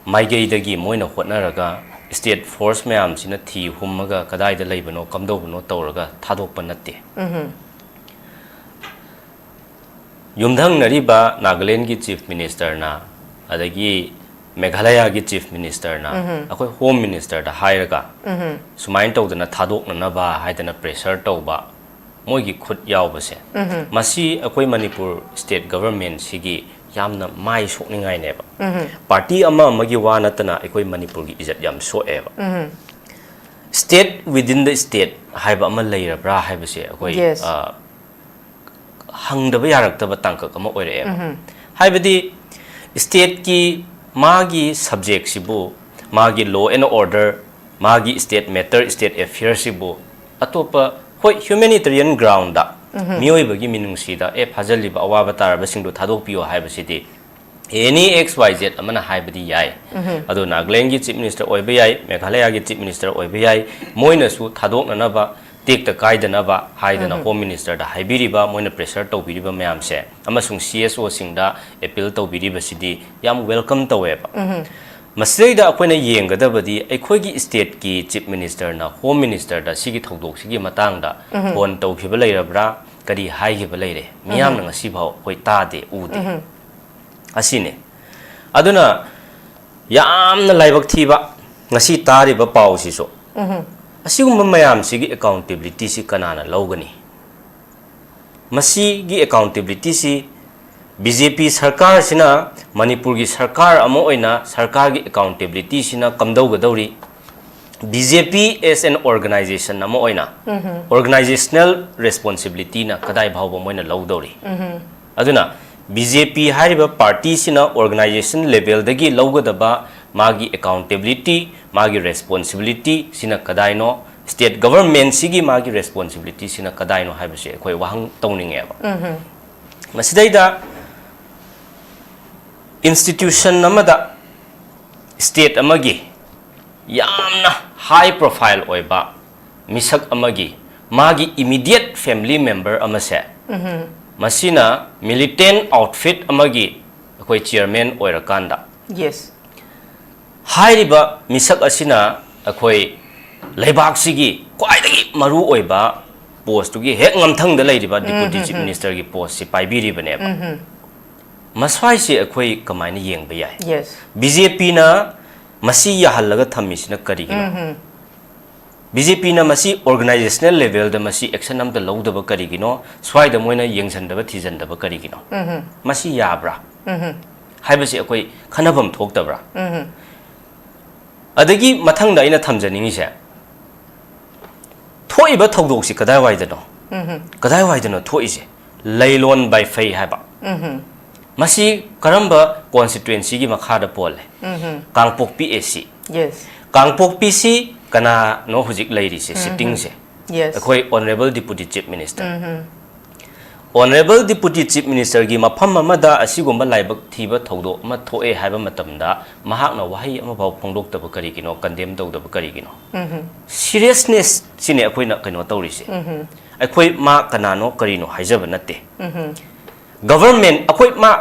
ꯃꯥꯏꯀꯩꯗꯒꯤ ꯃꯣꯏꯅ ꯍꯣꯠꯅꯔꯒ state force ꯃꯌꯥꯝꯁꯤꯅ ꯊꯤ ꯍꯨꯝꯃꯒ ꯀꯗꯥꯏꯗ ꯂꯩꯕꯅꯣ ꯀꯝꯗꯧꯕꯅꯣ ꯇꯧꯔꯒ ꯊꯥꯗꯣꯛꯄ ꯅꯠꯇꯦ꯫ ꯌꯨꯝꯊꯪꯅꯔꯤꯕ ꯅꯥꯒꯥꯂꯦꯟꯒꯤ chief ministerꯅ, ꯑꯗꯒꯤ ꯃꯦꯘꯥꯂꯌꯥꯒꯤ chief ministerꯅ ꯑꯩꯈꯣꯏ home ministerꯗ ꯍꯥꯏꯔꯒ ꯁꯨꯃꯥꯏꯅ ꯇꯧꯗꯅ ꯊꯥꯗꯣꯛꯅꯅꯕ ꯍꯥꯏꯗꯅ pressure ꯇꯧꯕ, ꯃꯣꯏꯒꯤ ꯈꯨꯠ ꯌꯥꯎꯕꯁꯦ, ꯃꯁꯤ ꯑꯩꯈꯣꯏ ꯃꯅꯤꯄꯨꯔ state governmentꯁꯤꯒꯤ ꯌꯥꯝꯅ ꯃꯥꯏ ꯁꯣꯛꯅꯤꯡꯉꯥꯏꯅꯦꯕ꯫ Party ꯑꯃ ꯑꯃꯒꯤ ꯋꯥ ꯅꯠꯇꯅ ꯑꯩꯈꯣꯏ ꯃꯅꯤꯄꯨꯔꯒꯤ ꯏꯖꯠ ꯌꯥꯝ ꯁꯣꯛꯑꯦꯕ꯫ State within the state ꯍꯥꯏꯕ ꯑꯃ ꯂꯩꯔꯕ꯭ꯔꯥ ꯍꯥꯏꯕꯁꯦ ꯑꯩꯈꯣꯏ, Yes. ꯑ, ꯍꯪꯗꯕ ꯌꯥꯔꯛꯇꯕ ꯇꯥꯡꯀꯛ ꯑꯃ ꯑꯣꯏꯔꯛꯑꯦꯕ꯫ ꯍꯥꯏꯕꯗꯤ stateꯀꯤ ꯃꯥꯒꯤ subjectꯁꯤꯕꯨ, ꯃꯥꯒꯤ law and order, ꯃꯥꯒꯤ state matter, state affairꯁꯤꯕꯨ ꯑꯇꯣꯞꯄ, ꯍꯣꯏ, humanitarian groundꯗ, ꯃꯤꯑꯣꯏꯕꯒꯤ ꯃꯤꯅꯨꯡꯁꯤꯗ, "ꯑꯦ, ꯐꯥꯖꯤꯜꯂꯤꯕ ꯑꯋꯥꯕ ꯇꯥꯔꯕꯁꯤꯡꯗꯨ ꯊꯥꯗꯣꯛꯄꯤꯌꯣ" ꯍꯥꯏꯕꯁꯤꯗꯤ any X Y Z ꯑꯃꯅ ꯍꯥꯏꯕꯗꯤ ꯌꯥꯏ꯫ ꯑꯗꯣ ꯅꯥꯒꯥꯂꯦꯟꯒꯤ chief minister ꯑꯣꯏꯕ ꯌꯥꯏ, ꯃꯦꯘꯥꯂꯌꯥꯒꯤ chief minister ꯑꯣꯏꯕ ꯌꯥꯏ, ꯃꯣꯏꯅꯁꯨ ꯊꯥꯗꯣꯛꯅꯅꯕ ꯇꯦꯛꯇ ꯀꯥꯏꯗꯅꯕ ꯍꯥꯏꯗꯅ ꯍꯣꯝ ꯃꯤꯅꯤꯁꯇꯔꯗ ꯍꯥꯏꯕꯤꯔꯤꯕ, ꯃꯣꯏꯅ ꯄ꯭ꯔꯦꯁꯔ ꯇꯧꯕꯤꯔꯤꯕ ꯃꯌꯥꯝꯁꯦ ꯑꯃꯁꯨꯡ ꯁꯤ ꯑꯦꯁ ꯑꯣꯁꯤꯡꯗ ꯑꯦꯄꯤꯜ ꯇꯧꯕꯤꯔꯤꯕꯁꯤꯗꯤ ꯌꯥꯝ ꯋꯦꯜꯀꯝ ꯇꯧꯋꯦꯕ꯫ ꯃꯁꯤꯗꯩꯗ ꯑꯩꯈꯣꯏꯅ ꯌꯦꯡꯒꯗꯕꯗꯤ ꯑꯩꯈꯣꯏꯒꯤ ꯁ꯭ꯇꯦꯠꯀꯤ ꯆꯤꯐ ꯃꯤꯅꯤꯁꯇꯔꯅ ꯍꯣꯝ ꯃꯤꯅꯤꯁꯇꯔꯗ ꯁꯤꯒꯤ ꯊꯧꯗꯣꯛꯁꯤꯒꯤ ꯃꯇꯥꯡꯗ ꯐꯣꯟ ꯇꯧꯈꯤꯕ ꯂꯩꯔꯕ꯭ꯔꯥ, ꯀꯔꯤ ꯍꯥꯏꯈꯤꯕ ꯂꯩꯔꯦ, ꯃꯤꯌꯥꯝꯅ ꯉꯁꯤꯐꯥꯎ ꯑꯩꯈꯣꯏ ꯇꯥꯗꯦ, ꯎꯗꯦ꯫ ꯑꯁꯤꯅꯤ꯫ ꯑꯗꯨꯅ ꯌꯥꯝꯅ ꯂꯥꯏꯕꯛ ꯊꯤꯕ ꯉꯁꯤ ꯇꯥꯔꯤꯕ ꯄꯥꯎꯁꯤꯁꯨ꯫ ꯑꯁꯤꯒꯨꯝꯕ ꯃꯌꯥꯝꯁꯤꯒꯤ ꯑꯦꯀꯥꯎꯟꯇꯦꯕꯤꯂꯤꯇꯤꯁꯤ ꯀꯅꯥꯅ ꯂꯧꯒꯅꯤ? ꯃꯁꯤꯒꯤ ꯑꯦꯀꯥꯎꯟꯇꯦꯕꯤꯂꯤꯇꯤꯁꯤ ꯕꯤ ꯖꯦ ꯄꯤ ꯁꯔꯀꯥꯔꯁꯤꯅ ꯃꯅꯤꯄꯨꯔꯒꯤ ꯁꯔꯀꯥꯔ ꯑꯃ ꯑꯣꯏꯅ ꯁꯔꯀꯥꯔꯒꯤ ꯑꯦꯀꯥꯎꯟꯇꯦꯕꯤꯂꯤꯇꯤꯁꯤꯅ ꯀꯝꯗꯧꯒꯗꯧꯔꯤ? B J P as an organization ꯑꯃ ꯑꯣꯏꯅ organizational responsibilityꯅ ꯀꯗꯥꯏ ꯐꯥꯎꯕ ꯃꯣꯏꯅ ꯂꯧꯗꯧꯔꯤ? ꯑꯗꯨꯅ ꯕꯤ ꯖꯦ ꯄꯤ ꯍꯥꯏꯔꯤꯕ ꯄꯥꯔꯇꯤꯁꯤꯅ organization levelꯗꯒꯤ ꯂꯧꯒꯗꯕ ꯃꯥꯒꯤ ꯑꯦꯀꯥꯎꯟꯇꯦꯕꯤꯂꯤꯇꯤ, ꯃꯥꯒꯤ ꯔꯦꯁꯄꯣꯟꯁꯤꯕꯤꯂꯤꯇꯤ ꯁꯤꯅ ꯀꯗꯥꯏꯅꯣ, ꯁ꯭ꯇꯦꯠ ꯒꯚꯔꯟꯃꯦꯟꯁꯤꯒꯤ ꯃꯥꯒꯤ ꯔꯦꯁꯄꯣꯟꯁꯤꯕꯤꯂꯤꯇꯤꯁꯤꯅ ꯀꯗꯥꯏꯅꯣ ꯍꯥꯏꯕꯁꯦ ꯑꯩꯈꯣꯏ ꯋꯥꯍꯪ ꯇꯧꯅꯤꯡꯉꯦꯕ꯫ ꯃꯁꯤꯗꯩꯗ ꯏꯟꯁꯇꯤꯇ꯭ꯌꯨꯁꯟ ꯑꯃꯗ, ꯁ꯭ꯇꯦꯠ ꯑꯃꯒꯤ ꯌꯥꯝꯅ ꯍꯥꯏ ꯄ꯭ꯔꯣꯐꯥꯏꯜ ꯑꯣꯏꯕ ꯃꯤꯁꯛ ꯑꯃꯒꯤ ꯃꯥꯒꯤ ꯏꯃꯤꯗꯤꯌꯦꯠ ꯐꯦꯃꯤꯂꯤ ꯃꯦꯝꯕꯔ ꯑꯃꯁꯦ, ꯃꯁꯤꯅ ꯃꯤꯂꯤꯇꯦꯟ ꯑꯥꯎꯠꯐꯤꯠ ꯑꯃꯒꯤ ꯑꯩꯈꯣꯏ ꯆꯤꯌꯔꯃꯦꯟ ꯑꯣꯏꯔꯀꯥꯟꯗ, ꯌꯦꯁ꯫ ꯍꯥꯏꯔꯤꯕ ꯃꯤꯁꯛ ꯑꯁꯤꯅ ꯑꯩꯈꯣꯏ ꯂꯩꯕꯥꯛꯁꯤꯒꯤ ꯈ꯭ꯋꯥꯏꯗꯒꯤ ꯃꯔꯨ ꯑꯣꯏꯕ ꯄꯣꯁꯇꯨꯒꯤ ꯍꯦꯛ ꯉꯝꯊꯪꯗ ꯂꯩꯔꯤꯕ ꯗꯤꯄꯨꯇꯤ ꯆꯤꯐ ꯃꯤꯅꯤꯁꯇꯔꯒꯤ ꯄꯣꯁꯁꯤ ꯄꯥꯏꯕꯤꯔꯤꯕꯅꯦꯕ꯫ ꯃꯁ꯭ꯋꯥꯏꯁꯦ ꯑꯩꯈꯣꯏ ꯀꯃꯥꯏꯅ ꯌꯦꯡꯕ ꯌꯥꯏ? ꯌꯦꯁ꯫ ꯕꯤ ꯖꯦ ꯄꯤꯅ ꯃꯁꯤ ꯌꯥꯍꯜꯂꯒ ꯊꯝꯃꯤꯁꯤꯅ ꯀꯔꯤꯒꯤꯅꯣ? ꯕꯤ ꯖꯦ ꯄꯤꯅ ꯃꯁꯤ organizational levelꯗ ꯃꯁꯤ action ꯑꯝꯇ ꯂꯧꯗꯕ ꯀꯔꯤꯒꯤꯅꯣ? ꯁ꯭ꯋꯥꯏꯗ ꯃꯣꯏꯅ ꯌꯦꯡꯁꯤꯟꯗꯕ ꯊꯤꯖꯤꯟꯗꯕ ꯀꯔꯤꯒꯤꯅꯣ? ꯃꯁꯤ ꯌꯥꯕ꯭ꯔꯥ ꯍꯥꯏꯕꯁꯤ ꯑꯩꯈꯣꯏ ꯈꯟꯅꯐꯝ ꯊꯣꯛꯇꯕ꯭ꯔꯥ? ꯑꯗꯒꯤ ꯃꯊꯪꯗ ꯑꯩꯅ ꯊꯝꯖꯅꯤꯡꯉꯤꯁꯦ, ꯊꯣꯛꯏꯕ ꯊꯧꯗꯣꯛꯁꯤ ꯀꯗꯥꯏꯋꯥꯏꯗꯅꯣ? ꯀꯗꯥꯏꯋꯥꯏꯗꯅꯣ ꯊꯣꯛꯏꯁꯦ? ꯂꯩꯂꯣꯟ ꯕꯥꯏꯐꯩ ꯍꯥꯏꯕ꯫ ꯃꯁꯤ ꯀꯔꯝꯕ ꯀꯣꯟꯁꯇꯤꯇ꯭ꯋꯦꯟꯁꯤꯒꯤ ꯃꯈꯥꯗ ꯄꯣꯜꯂꯦ? ꯀꯥꯡꯄꯣꯛꯄꯤ ꯑꯦ ꯁꯤ꯫ ꯌꯦꯁ꯫ ꯀꯥꯡꯄꯣꯛꯄꯤꯁꯤ ꯀꯅꯥꯅꯣ ꯍꯧꯖꯤꯛ ꯂꯩꯔꯤꯁꯦ, ꯁꯤꯇꯤꯡꯁꯦ? ꯌꯦꯁ꯫ ꯑꯩꯈꯣꯏ honourable deputy chief minister. Honourable Deputy Chief Minister ꯒꯤ ꯃꯐꯝ ꯑꯃꯗ ꯑꯁꯤꯒꯨꯝꯕ ꯂꯥꯏꯕꯛ ꯊꯤꯕ ꯊꯧꯗꯣꯛ ꯑꯃ ꯊꯣꯛꯑꯦ ꯍꯥꯏꯕ ꯃꯇꯝꯗ ꯃꯍꯥꯛꯅ ꯋꯥꯍꯩ ꯑꯃꯐꯥꯎ ꯐꯣꯡꯗꯣꯛꯇꯕ ꯀꯔꯤꯒꯤꯅꯣ, condemn ꯇꯧꯗꯕ ꯀꯔꯤꯒꯤꯅꯣ? Seriousness ꯁꯤꯅꯦ ꯑꯩꯈꯣꯏꯅ ꯀꯩꯅꯣ ꯇꯧꯔꯤꯁꯦ꯫ ꯑꯩꯈꯣꯏ ꯃꯥ ꯀꯅꯥꯅꯣ ꯀꯔꯤꯅꯣ ꯍꯥꯏꯖꯕ ꯅꯠꯇꯦ꯫ Government, ꯑꯩꯈꯣꯏ ꯃꯥ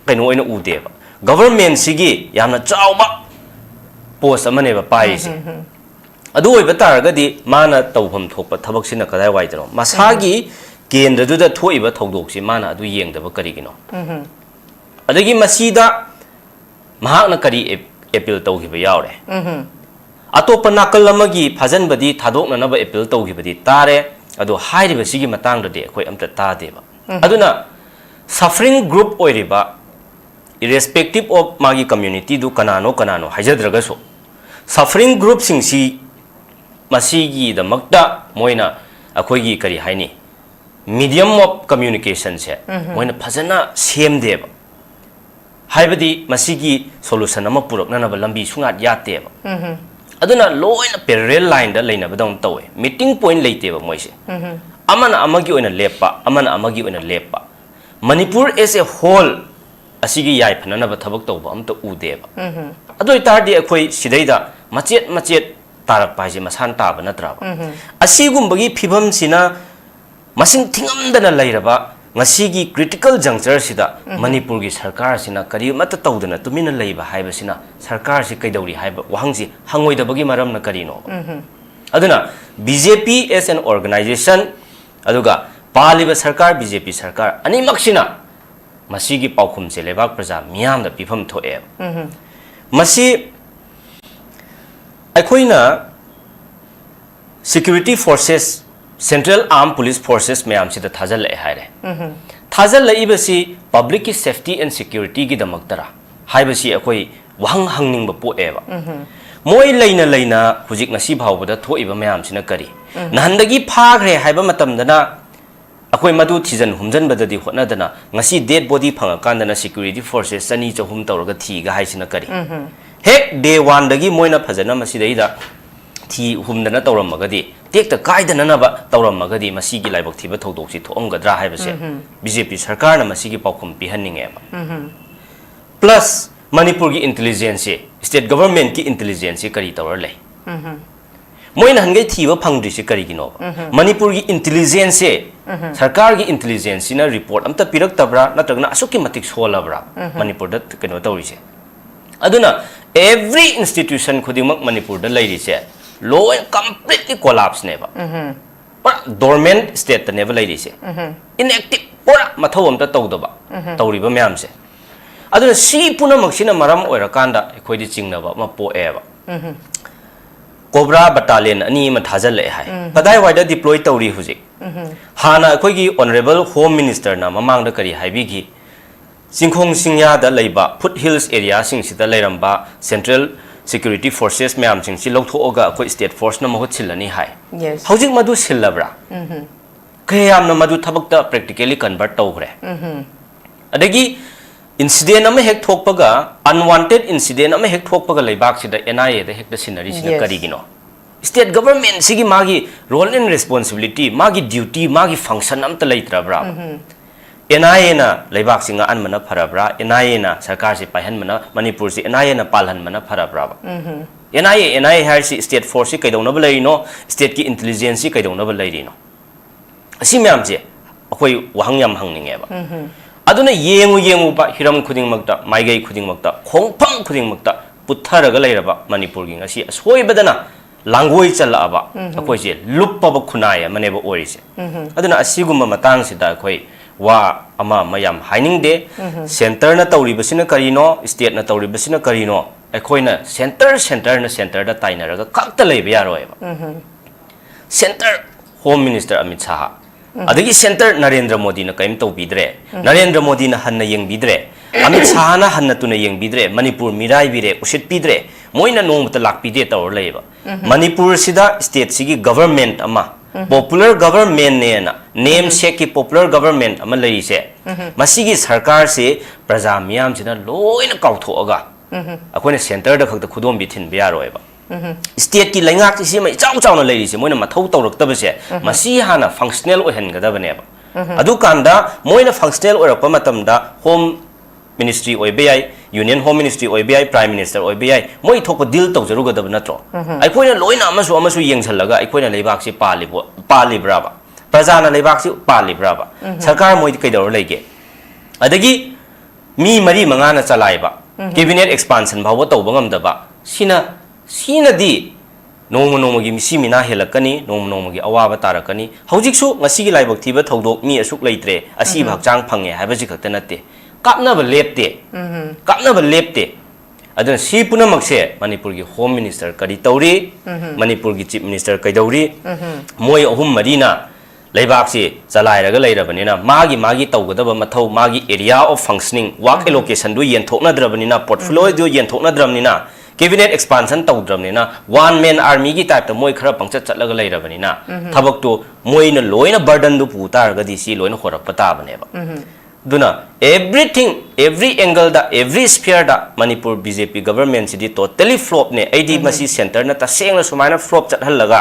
ꯀꯩꯅꯣ ꯑꯣꯏꯅ ꯎꯗꯦꯕ꯫ Government ꯁꯤꯒꯤ ꯌꯥꯝꯅ ꯆꯥꯎꯕ post ꯑꯃꯅꯦꯕ ꯄꯥꯏꯔꯤꯁꯦ꯫ ꯑꯗꯨ ꯑꯣꯏꯕ ꯇꯥꯔꯒꯗꯤ ꯃꯥꯅ ꯇꯧꯐꯝ ꯊꯣꯛꯄ ꯊꯕꯛꯁꯤꯅ ꯀꯗꯥꯏꯋꯥꯏꯗꯅꯣ? ꯃꯁꯥꯒꯤ ꯀꯦꯟꯗ꯭ꯔꯗꯨꯗ ꯊꯣꯛꯏꯕ ꯊꯧꯗꯣꯛꯁꯤ ꯃꯥꯅ ꯑꯗꯨ ꯌꯦꯡꯗꯕ ꯀꯔꯤꯒꯤꯅꯣ? ꯑꯗꯒꯤ ꯃꯁꯤꯗ ꯃꯍꯥꯛꯅ ꯀꯔꯤ ꯑꯦꯞ-, appeal ꯇꯧꯈꯤꯕ ꯌꯥꯎꯔꯦ? ꯑꯇꯣꯞꯄ ꯅꯥꯀꯜ ꯑꯃꯒꯤ ꯐꯥꯖꯟꯕꯗꯤ ꯊꯥꯗꯣꯛꯅꯅꯕ appeal ꯇꯧꯈꯤꯕꯗꯤ ꯇꯥꯔꯦ, ꯑꯗꯣ ꯍꯥꯏꯔꯤꯕꯁꯤꯒꯤ ꯃꯇꯥꯡꯗꯗꯤ ꯑꯩꯈꯣꯏ ꯑꯝꯇ ꯇꯥꯗꯦꯕ꯫ ꯑꯗꯨꯅ suffering group ꯑꯣꯏꯔꯤꯕ, irrespective of ꯃꯥꯒꯤ community ꯗꯨ ꯀꯅꯥꯅꯣ ꯀꯅꯥꯅꯣ ꯍꯥꯏꯖꯗ꯭ꯔꯒꯁꯨ, suffering group ꯁꯤꯡꯁꯤ ꯃꯁꯤꯒꯤꯗꯃꯛꯇ ꯃꯣꯏꯅ ꯑꯩꯈꯣꯏꯒꯤ ꯀꯔꯤ ꯍꯥꯏꯅꯤ, medium of communication ꯁꯦ ꯃꯣꯏꯅ ꯐꯖꯅ ꯁꯦꯝꯗꯦꯕ꯫ ꯍꯥꯏꯕꯗꯤ ꯃꯁꯤꯒꯤ solution ꯑꯃ ꯄꯨꯔꯛꯅꯅꯕ ꯂꯝꯕꯤ ꯁꯨꯡꯌꯥꯠ ꯌꯥꯠꯇꯦꯕ꯫ ꯑꯗꯨꯅ ꯂꯣꯏꯅ parallel line ꯗ ꯂꯩꯅꯕꯗꯧꯅ ꯇꯧꯋꯦ, meeting point ꯂꯩꯇꯦꯕ ꯃꯣꯏꯁꯦ꯫ ꯑꯃꯅ ꯑꯃꯒꯤ ꯑꯣꯏꯅ ꯂꯦꯞꯄ, ꯑꯃꯅ ꯑꯃꯒꯤ ꯑꯣꯏꯅ ꯂꯦꯞꯄ꯫ ꯃꯅꯤꯄꯨꯔ as a whole ꯑꯁꯤꯒꯤ ꯌꯥꯏꯐꯅꯅꯕ ꯊꯕꯛ ꯇꯧꯕ ꯑꯝꯇ ꯎꯗꯦꯕ꯫ ꯑꯗꯨ ꯑꯣꯏꯇꯥꯔꯗꯤ ꯑꯩꯈꯣꯏ ꯁꯤꯗꯩꯗ ꯃꯆꯦꯠ ꯃꯆꯦꯠ ꯇꯥꯔꯛꯄ ꯍꯥꯏꯁꯦ ꯃꯁꯥꯅ ꯇꯥꯕ ꯅꯠꯇ꯭ꯔꯕ? ꯑꯁꯤꯒꯨꯝꯕꯒꯤ ꯐꯤꯕꯝꯁꯤꯅ ꯃꯁꯤꯡ ꯊꯤꯉꯝꯗꯅ ꯂꯩꯔꯕ ꯉꯁꯤꯒꯤ critical juncture ꯁꯤꯗ ꯃꯅꯤꯄꯨꯔꯒꯤ ꯁꯔꯀꯥꯔꯁꯤꯅ ꯀꯔꯤꯃꯠꯇ ꯇꯧꯗꯅ ꯇꯨꯃꯤꯟꯅ ꯂꯩꯕ ꯍꯥꯏꯕꯁꯤꯅ ꯁꯔꯀꯥꯔꯁꯤ ꯀꯩꯗꯧꯔꯤ ꯍꯥꯏꯕ ꯋꯥꯍꯪꯁꯤ ꯍꯪꯉꯣꯏꯗꯕꯒꯤ ꯃꯔꯝꯅ ꯀꯔꯤꯅꯣ? ꯑꯗꯨꯅ B J P as an organization ꯑꯗꯨꯒ ꯄꯥꯜꯂꯤꯕ ꯁꯔꯀꯥꯔ, B J P ꯁꯔꯀꯥꯔ ꯑꯅꯤꯃꯛꯁꯤꯅ ꯃꯁꯤꯒꯤ ꯄꯥꯎꯈꯨꯝꯁꯦ ꯂꯩꯕꯥꯛ ꯄ꯭ꯔꯖꯥ ꯃꯤꯌꯥꯝꯗ ꯄꯤꯐꯝ ꯊꯣꯛꯑꯦꯕ꯫ ꯃꯁꯤ ꯑꯩꯈꯣꯏꯅ security forces, Central Armed Police Forces ꯃꯌꯥꯝꯁꯤꯗ ꯊꯥꯖꯤꯜꯂꯛꯑꯦ ꯍꯥꯏꯔꯦ꯫ ꯊꯥꯖꯤꯜꯂꯛꯏꯕꯁꯤ public ꯀꯤ safety and security ꯒꯤꯗꯃꯛꯇꯔꯥ ꯍꯥꯏꯕꯁꯤ ꯑꯩꯈꯣꯏ ꯋꯥꯍꯪ ꯍꯪꯅꯤꯡꯕ ꯄꯣꯛꯑꯦꯕ꯫ ꯃꯣꯏ ꯂꯩꯅ ꯂꯩꯅ ꯍꯧꯖꯤꯛ ꯉꯁꯤ ꯐꯥꯎꯕꯗ ꯊꯣꯛꯏꯕ ꯃꯌꯥꯝꯁꯤꯅ ꯀꯔꯤ? ꯅꯍꯥꯟꯗꯒꯤ ꯐꯥꯈ꯭ꯔꯦ ꯍꯥꯏꯕ ꯃꯇꯝꯗꯅ ꯑꯩꯈꯣꯏ ꯃꯗꯨ ꯊꯤꯖꯤꯟ ꯍꯨꯝꯖꯤꯟꯕꯗꯗꯤ ꯍꯣꯠꯅꯗꯅ ꯉꯁꯤ dead body ꯐꯪꯉꯀꯥꯟꯗꯅ security forces ꯆꯅꯤ ꯆꯍꯨꯝ ꯇꯧꯔꯒ ꯊꯤꯒ ꯍꯥꯏꯁꯤꯅ ꯀꯔꯤ? ꯍꯦꯛ day one ꯗꯒꯤ ꯃꯣꯏꯅ ꯐꯖꯅ ꯃꯁꯤꯗꯩꯗ ꯊꯤ ꯍꯨꯝꯗꯅ ꯇꯧꯔꯝꯃꯒꯗꯤ, ꯇꯦꯛꯇ ꯀꯥꯏꯗꯅꯅꯕ ꯇꯧꯔꯝꯃꯒꯗꯤ, ꯃꯁꯤꯒꯤ ꯂꯥꯏꯕꯛ ꯊꯤꯕ ꯊꯧꯗꯣꯛꯁꯤ ꯊꯣꯛꯑꯝꯒꯗ꯭ꯔꯥ ꯍꯥꯏꯕꯁꯦ ꯕꯤ ꯖꯦ ꯄꯤ ꯁꯔꯀꯥꯔꯅ ꯃꯁꯤꯒꯤ ꯄꯥꯎꯈꯨꯝ ꯄꯤꯍꯟꯅꯤꯡꯉꯦꯕ꯫ ꯄ꯭ꯂꯁ, ꯃꯅꯤꯄꯨꯔꯒꯤ ꯏꯟꯇꯦꯂꯤꯖꯦꯟꯁꯁꯦ, ꯁ꯭ꯇꯦꯠ ꯒꯚꯔꯟꯃꯦꯟꯠꯀꯤ ꯏꯟꯇꯦꯂꯤꯖꯦꯟꯁꯁꯦ ꯀꯔꯤ ꯇꯧꯔ ꯂꯩ? ꯃꯣꯏꯅ ꯍꯟꯒꯩ ꯊꯤꯕ ꯐꯪꯗ꯭ꯔꯤꯁꯦ ꯀꯔꯤꯒꯤꯅꯣꯕ? ꯃꯅꯤꯄꯨꯔꯒꯤ ꯏꯟꯇꯦꯂꯤꯖꯦꯟꯁꯁꯦ, ꯁꯔꯀꯥꯔꯒꯤ ꯏꯟꯇꯦꯂꯤꯖꯦꯟꯁꯁꯤꯅ ꯔꯤꯄꯣꯔꯠ ꯑꯝꯇ ꯄꯤꯔꯛꯇꯕ꯭ꯔꯥ, ꯅꯠꯇ꯭ꯔꯒꯅ ꯑꯁꯨꯛꯀꯤ ꯃꯇꯤꯛ ꯁꯣꯜꯂꯕ꯭ꯔꯥ ꯃꯅꯤꯄꯨꯔꯗ ꯀꯩꯅꯣ ꯇꯧꯔꯤꯁꯦ? ꯑꯗꯨꯅ every institution ꯈꯨꯗꯤꯡꯃꯛ ꯃꯅꯤꯄꯨꯔꯗ ꯂꯩꯔꯤꯁꯦ ꯂꯣꯏ completely collapseꯅꯦꯕ꯫ ꯄꯨꯔꯥ dormant stateꯇꯅꯦꯕ ꯂꯩꯔꯤꯁꯦ꯫ Inactive, ꯄꯨꯔꯥ ꯃꯊꯧ ꯑꯝꯇ ꯇꯧꯗꯕ ꯇꯧꯔꯤꯕ ꯃꯌꯥꯝꯁꯦ꯫ ꯑꯗꯨꯅ ꯁꯤ ꯄꯨꯝꯅꯃꯛꯁꯤꯅ ꯃꯔꯝ ꯑꯣꯏꯔꯀꯥꯟꯗ ꯑꯩꯈꯣꯏꯗꯤ ꯆꯤꯡꯅꯕ ꯑꯃ ꯄꯣꯛꯑꯦꯕ꯫ ꯀꯣꯕ꯭ꯔꯥ ꯕꯇꯥꯂꯤꯌꯟ ꯑꯅꯤ ꯑꯃ ꯊꯥꯖꯤꯜꯂꯛꯑꯦ ꯍꯥꯏ꯫ ꯀꯗꯥꯏꯋꯥꯏꯗ deploy ꯇꯧꯔꯤ ꯍꯧꯖꯤꯛ? ꯍꯥꯟꯅ ꯑꯩꯈꯣꯏꯒꯤ Honourable Home Ministerꯅ ꯃꯃꯥꯡꯗ ꯀꯔꯤ ꯍꯥꯏꯕꯤꯈꯤ? ꯆꯤꯡꯈꯣꯡ ꯆꯤꯡꯌꯥꯗ ꯂꯩꯕ foot hills areaꯁꯤꯡꯁꯤꯗ ꯂꯩꯔꯝꯕ central security forces ꯃꯌꯥꯝꯁꯤꯡꯁꯤ ꯂꯧꯊꯣꯛꯑꯒ ꯑꯩꯈꯣꯏ state forceꯅ ꯃꯍꯨꯠ ꯁꯤꯜꯂꯅꯤ ꯍꯥꯏ꯫ Yes. ꯍꯧꯖꯤꯛ ꯃꯗꯨ ꯁꯤꯜꯂꯕ꯭ꯔꯥ? ꯀꯌꯥꯝꯅ ꯃꯗꯨ ꯊꯕꯛꯇ practically convert ꯇꯧꯈ꯭ꯔꯦ? ꯑꯗꯒꯤ incident ꯑꯃ ꯍꯦꯛ ꯊꯣꯛꯄꯒ, unwanted incident ꯑꯃ ꯍꯦꯛ ꯊꯣꯛꯄꯒ ꯂꯩꯕꯥꯛꯁꯤꯗ N I Aꯗ ꯍꯦꯛꯇ ꯁꯤꯟꯅꯔꯤꯁꯤꯅ Yes. ꯀꯔꯤꯒꯤꯅꯣ? State governmentꯁꯤꯒꯤ ꯃꯥꯒꯤ role and responsibility, ꯃꯥꯒꯤ duty, ꯃꯥꯒꯤ function ꯑꯝꯇ ꯂꯩꯇ꯭ꯔꯕ꯭ꯔꯥ? N I Aꯅ ꯂꯩꯕꯥꯛꯁꯤ ꯉꯥꯛꯍꯟꯕꯅ ꯐꯔꯕ꯭ꯔꯥ? N I Aꯅ ꯁꯔꯀꯥꯔꯁꯤ ꯄꯥꯏꯍꯟꯕꯅ, ꯃꯅꯤꯄꯨꯔꯁꯤ N I Aꯅ ꯄꯥꯜꯍꯟꯕꯅ ꯐꯔꯕ꯭ꯔꯥꯕ? N I A, N I A ꯍꯥꯏꯔꯤꯁꯤ state forceꯁꯤ ꯀꯩꯗꯧꯅꯕ ꯂꯩꯔꯤꯅꯣ? Stateꯀꯤ intelligenceꯁꯤ ꯀꯩꯗꯧꯅꯕ ꯂꯩꯔꯤꯅꯣ? ꯑꯁꯤ ꯃꯌꯥꯝꯁꯦ ꯑꯩꯈꯣꯏ ꯋꯥꯍꯪ ꯌꯥꯝ ꯍꯪꯅꯤꯡꯉꯦꯕ꯫ ꯑꯗꯨꯅ ꯌꯦꯡꯉꯨ ꯌꯦꯡꯉꯨꯕ ꯍꯤꯔꯝ ꯈꯨꯗꯤꯡꯃꯛꯇ, ꯃꯥꯏꯀꯩ ꯈꯨꯗꯤꯡꯃꯛꯇ, ꯈꯣꯡꯐꯝ ꯈꯨꯗꯤꯡꯃꯛꯇ ꯄꯨꯠꯊꯔꯒ ꯂꯩꯔꯕ ꯃꯅꯤꯄꯨꯔꯒꯤ ꯉꯁꯤ ꯑꯁꯣꯏꯕꯗꯅ ꯂꯥꯡꯒꯣꯏ ꯆꯜꯂꯛꯑꯕ ꯑꯩꯈꯣꯏꯁꯦ ꯂꯨꯞꯄꯕ ꯈꯨꯟꯅꯥꯏ ꯑꯃꯅꯦꯕ ꯑꯣꯏꯔꯤꯁꯦ꯫ ꯑꯗꯨꯅ ꯑꯁꯤꯒꯨꯝꯕ ꯃꯇꯥꯡꯁꯤꯗ ꯑꯩꯈꯣꯏ ꯋꯥ ꯑꯃ ꯑꯃ ꯌꯥꯝ ꯍꯥꯏꯅꯤꯡꯗꯦ꯫ Centreꯅ ꯇꯧꯔꯤꯕꯁꯤꯅ ꯀꯔꯤꯅꯣ, stateꯅ ꯇꯧꯔꯤꯕꯁꯤꯅ ꯀꯔꯤꯅꯣ, ꯑꯩꯈꯣꯏꯅ centre, centreꯅ centreꯗ ꯇꯥꯏꯅꯔꯒ ꯈꯛꯇ ꯂꯩꯕ ꯌꯥꯔꯣꯏꯕ꯫ Centre Home Minister Amit Shah, ꯑꯗꯒꯤ centre ꯅꯔꯦꯟꯗ꯭ꯔ ꯃꯣꯗꯤꯅ ꯀꯔꯤꯝ ꯇꯧꯕꯤꯗ꯭ꯔꯦ, ꯅꯔꯦꯟꯗ꯭ꯔ ꯃꯣꯗꯤꯅ ꯍꯟꯅ ꯌꯦꯡꯕꯤꯗ꯭ꯔꯦ, ꯑꯃꯤꯠ ꯁꯥꯍꯅ ꯍꯟꯅ ꯇꯨꯅ ꯌꯦꯡꯕꯤꯗ꯭ꯔꯦ, ꯃꯅꯤꯄꯨꯔ ꯃꯤꯔꯥꯏꯕꯤꯔꯦ, ꯎꯁꯤꯠꯄꯤꯗ꯭ꯔꯦ, ꯃꯣꯏꯅ ꯅꯣꯡꯃꯇ ꯂꯥꯛꯄꯤꯗꯦ ꯇꯧꯔ ꯂꯩꯌꯦꯕ꯫ ꯃꯅꯤꯄꯨꯔꯁꯤꯗ stateꯁꯤꯒꯤ government ꯑꯃ, popular governmentꯅꯦꯅ, namesakeꯀꯤ popular government ꯑꯃ ꯂꯩꯔꯤꯁꯦ, ꯃꯁꯤꯒꯤ ꯁꯔꯀꯥꯔꯁꯤ ꯄ꯭ꯔꯖꯥ ꯃꯤꯌꯥꯝꯁꯤꯅ ꯂꯣꯏꯅ ꯀꯥꯎꯊꯣꯛꯑꯒ ꯑꯩꯈꯣꯏꯅ centreꯗ ꯈꯛꯇ ꯈꯨꯗꯣꯝꯕꯤ ꯊꯤꯟꯕ ꯌꯥꯔꯣꯏꯕ꯫ ꯁ꯭ꯇꯦꯠꯀꯤ ꯂꯩꯉꯥꯛꯁꯤ ꯁꯤꯃ ꯏꯆꯥꯎ ꯆꯥꯎꯅ ꯂꯩꯔꯤꯁꯦ ꯃꯣꯏꯅ ꯃꯊꯧ ꯇꯧꯔꯛꯇꯕꯁꯦ, ꯃꯁꯤ ꯍꯥꯟꯅ ꯐꯪꯁꯅꯦꯜ ꯑꯣꯏꯍꯟꯒꯗꯕꯅꯦꯕ꯫ ꯑꯗꯨꯀꯥꯟꯗ ꯃꯣꯏꯅ ꯐꯪꯁꯅꯦꯜ ꯑꯣꯏꯔꯛꯄ ꯃꯇꯝꯗ ꯍꯣꯝ ꯃꯤꯅꯤꯁꯇ꯭ꯔꯤ ꯑꯣꯏꯕ ꯌꯥꯏ, ꯌꯨꯅꯤꯌꯟ ꯍꯣꯝ ꯃꯤꯅꯤꯁꯇ꯭ꯔꯤ ꯑꯣꯏꯕ ꯌꯥꯏ, ꯄ꯭ꯔꯥꯏꯝ ꯃꯤꯅꯤꯁꯇꯔ ꯑꯣꯏꯕ ꯌꯥꯏ, ꯃꯣꯏ ꯊꯣꯛꯄ ꯗꯤꯜ ꯇꯧꯖꯔꯨꯒꯗꯕ ꯅꯠꯇ꯭ꯔꯣ? ꯑꯩꯈꯣꯏꯅ ꯂꯣꯏꯅ ꯑꯃꯁꯨ ꯑꯃꯁꯨ ꯌꯦꯡꯁꯜꯂꯒ ꯑꯩꯈꯣꯏꯅ ꯂꯩꯕꯥꯛꯁꯤ ꯄꯥꯜꯂꯤꯕꯣ-, ꯄꯥꯜꯂꯤꯕ꯭ꯔꯥꯕ? ꯄ꯭ꯔꯖꯥꯅ ꯂꯩꯕꯥꯛꯁꯤ ꯄꯥꯜꯂꯤꯕ꯭ꯔꯥꯕ? ꯁꯔꯀꯥꯔ ꯃꯣꯏꯗꯤ ꯀꯩꯗꯧꯔ ꯂꯩꯒꯦ? ꯑꯗꯒꯤ ꯃꯤ ꯃꯔꯤ ꯃꯉꯥꯅ ꯆꯂꯥꯏꯕ, ꯀꯦꯕꯤꯅꯦꯠ ꯑꯦꯛꯁꯄꯥꯟꯁꯟ ꯐꯥꯎꯕ ꯇꯧꯕ ꯉꯝꯗꯕ, ꯁꯤꯅ, ꯁꯤꯅꯗꯤ ꯅꯣꯡꯃ ꯅꯣꯡꯃꯒꯤ ꯃꯤꯁꯤ ꯃꯤꯅꯥ ꯍꯦꯜꯂꯛꯀꯅꯤ, ꯅꯣꯡꯃ ꯅꯣꯡꯃꯒꯤ ꯑꯋꯥꯕ ꯇꯥꯔꯛꯀꯅꯤ꯫ ꯍꯧꯖꯤꯛꯁꯨ ꯉꯁꯤꯒꯤ ꯂꯥꯏꯕꯛ ꯊꯤꯕ ꯊꯧꯗꯣꯛ ꯃꯤ ꯑꯁꯨꯛ ꯂꯩꯇ꯭ꯔꯦ, ꯑꯁꯤꯕ ꯍꯛꯆꯥꯡ ꯐꯪꯉꯦ ꯍꯥꯏꯕꯁꯤ ꯈꯛꯇ ꯅꯠꯇꯦ꯫ ꯀꯥꯞꯅꯕ ꯂꯦꯞꯇꯦ꯫ ꯀꯥꯞꯅꯕ ꯂꯦꯞꯇꯦ꯫ ꯑꯗꯨꯅ ꯁꯤ ꯄꯨꯝꯅꯃꯛꯁꯦ ꯃꯅꯤꯄꯨꯔꯒꯤ ꯍꯣꯝ ꯃꯤꯅꯤꯁꯇꯔ ꯀꯔꯤ ꯇꯧꯔꯤ? ꯃꯅꯤꯄꯨꯔꯒꯤ ꯆꯤꯐ ꯃꯤꯅꯤꯁꯇꯔ ꯀꯩꯗꯧꯔꯤ? ꯃꯣꯏ ꯑꯍꯨꯝ ꯃꯔꯤꯅ ꯂꯩꯕꯥꯛꯁꯤ ꯆꯂꯥꯏꯔꯒ ꯂꯩꯔꯕꯅꯤꯅ, ꯃꯥꯒꯤ, ꯃꯥꯒꯤ ꯇꯧꯒꯗꯕ ꯃꯊꯧ, ꯃꯥꯒꯤ area of functioning, work allocationꯗꯨ ꯌꯦꯟꯊꯣꯛꯅꯗ꯭ꯔꯕꯅꯤꯅ, portfolioꯗꯨ ꯌꯦꯟꯊꯣꯛꯅꯗ꯭ꯔꯕꯅꯤꯅ, cabinet expansion ꯇꯧꯗ꯭ꯔꯕꯅꯤꯅ, one man armyꯒꯤ typeꯇ ꯃꯣꯏ ꯈꯔ ꯄꯪꯆꯠ ꯆꯠꯂꯒ ꯂꯩꯔꯕꯅꯤꯅ, ꯊꯕꯛꯇꯨ ꯃꯣꯏꯅ ꯂꯣꯏꯅ burdenꯗꯨ ꯄꯨ ꯇꯥꯔꯒꯗꯤ ꯁꯤ ꯂꯣꯏꯅ ꯍꯣꯔꯛꯄ ꯇꯥꯕꯅꯦꯕ꯫ ꯑꯗꯨꯅ everything, every angleꯗ, every sphereꯗ Manipur BJP governmentꯁꯤꯗꯤ totally flopꯅꯦ꯫ ꯑꯩꯗꯤ ꯃꯁꯤ centreꯅ ꯇꯁꯦꯡꯅ ꯁꯨꯃꯥꯏꯅ flop ꯆꯠꯍꯜꯂꯒ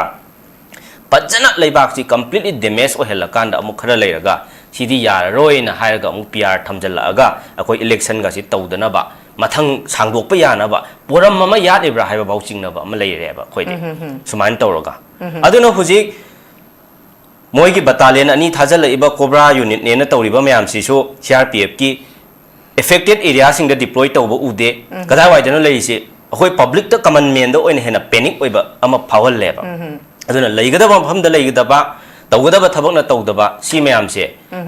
ꯐꯖꯅ ꯂꯩꯕꯥꯛꯁꯤ completely damage ꯑꯣꯏꯍꯜꯂꯀꯥꯟꯗ ꯑꯃꯨꯛ ꯈꯔ ꯂꯩꯔꯒ ꯁꯤꯗꯤ ꯌꯥꯔꯔꯣꯏꯅ ꯍꯥꯏꯔꯒ ꯑꯃꯨꯛ PR ꯊꯝꯖꯤꯜꯂꯛꯑꯒ ꯑꯩꯈꯣꯏ electionꯒꯁꯤ ꯇꯧꯗꯅꯕ, ꯃꯊꯪ ꯁꯥꯡꯗꯣꯛꯄ ꯌꯥꯅꯕ, ꯄꯣꯔꯝ ꯑꯃ ꯌꯥꯠꯂꯤꯕ꯭ꯔꯥ ꯍꯥꯏꯕꯐꯥꯎ ꯆꯤꯡꯅꯕ ꯑꯃ ꯂꯩꯔꯦꯕ ꯑꯩꯈꯣꯏꯗꯤ꯫ ꯁꯨꯃꯥꯏꯅ ꯇꯧꯔꯒ꯫ ꯑꯗꯨꯅ ꯍꯧꯖꯤꯛ ꯃꯣꯏꯒꯤ battalion ꯑꯅꯤ ꯊꯥꯖꯤꯜꯂꯛꯏꯕ COBRA unitꯅꯦꯅ ꯇꯧꯔꯤꯕ ꯃꯌꯥꯝꯁꯤꯁꯨ CRPFꯀꯤ affected areaꯁꯤꯡꯗ deploy ꯇꯧꯕ ꯎꯗꯦ꯫ ꯀꯗꯥꯏꯋꯥꯏꯗꯅꯣ ꯂꯩꯔꯤꯁꯦ? ꯑꯩꯈꯣꯏ publicꯇ, common manꯗ ꯑꯣꯏꯅ ꯍꯦꯟꯅ panic ꯑꯣꯏꯕ ꯑꯃ ꯐꯥꯎꯍꯜꯂꯦꯕ꯫ ꯑꯗꯨꯅ ꯂꯩꯒꯗꯕ ꯃꯐꯝꯗ ꯂꯩꯒꯗꯕ, ꯇꯧꯒꯗꯕ ꯊꯕꯛꯅ ꯇꯧꯗꯕ, ꯁꯤ ꯃꯌꯥꯝꯁꯦ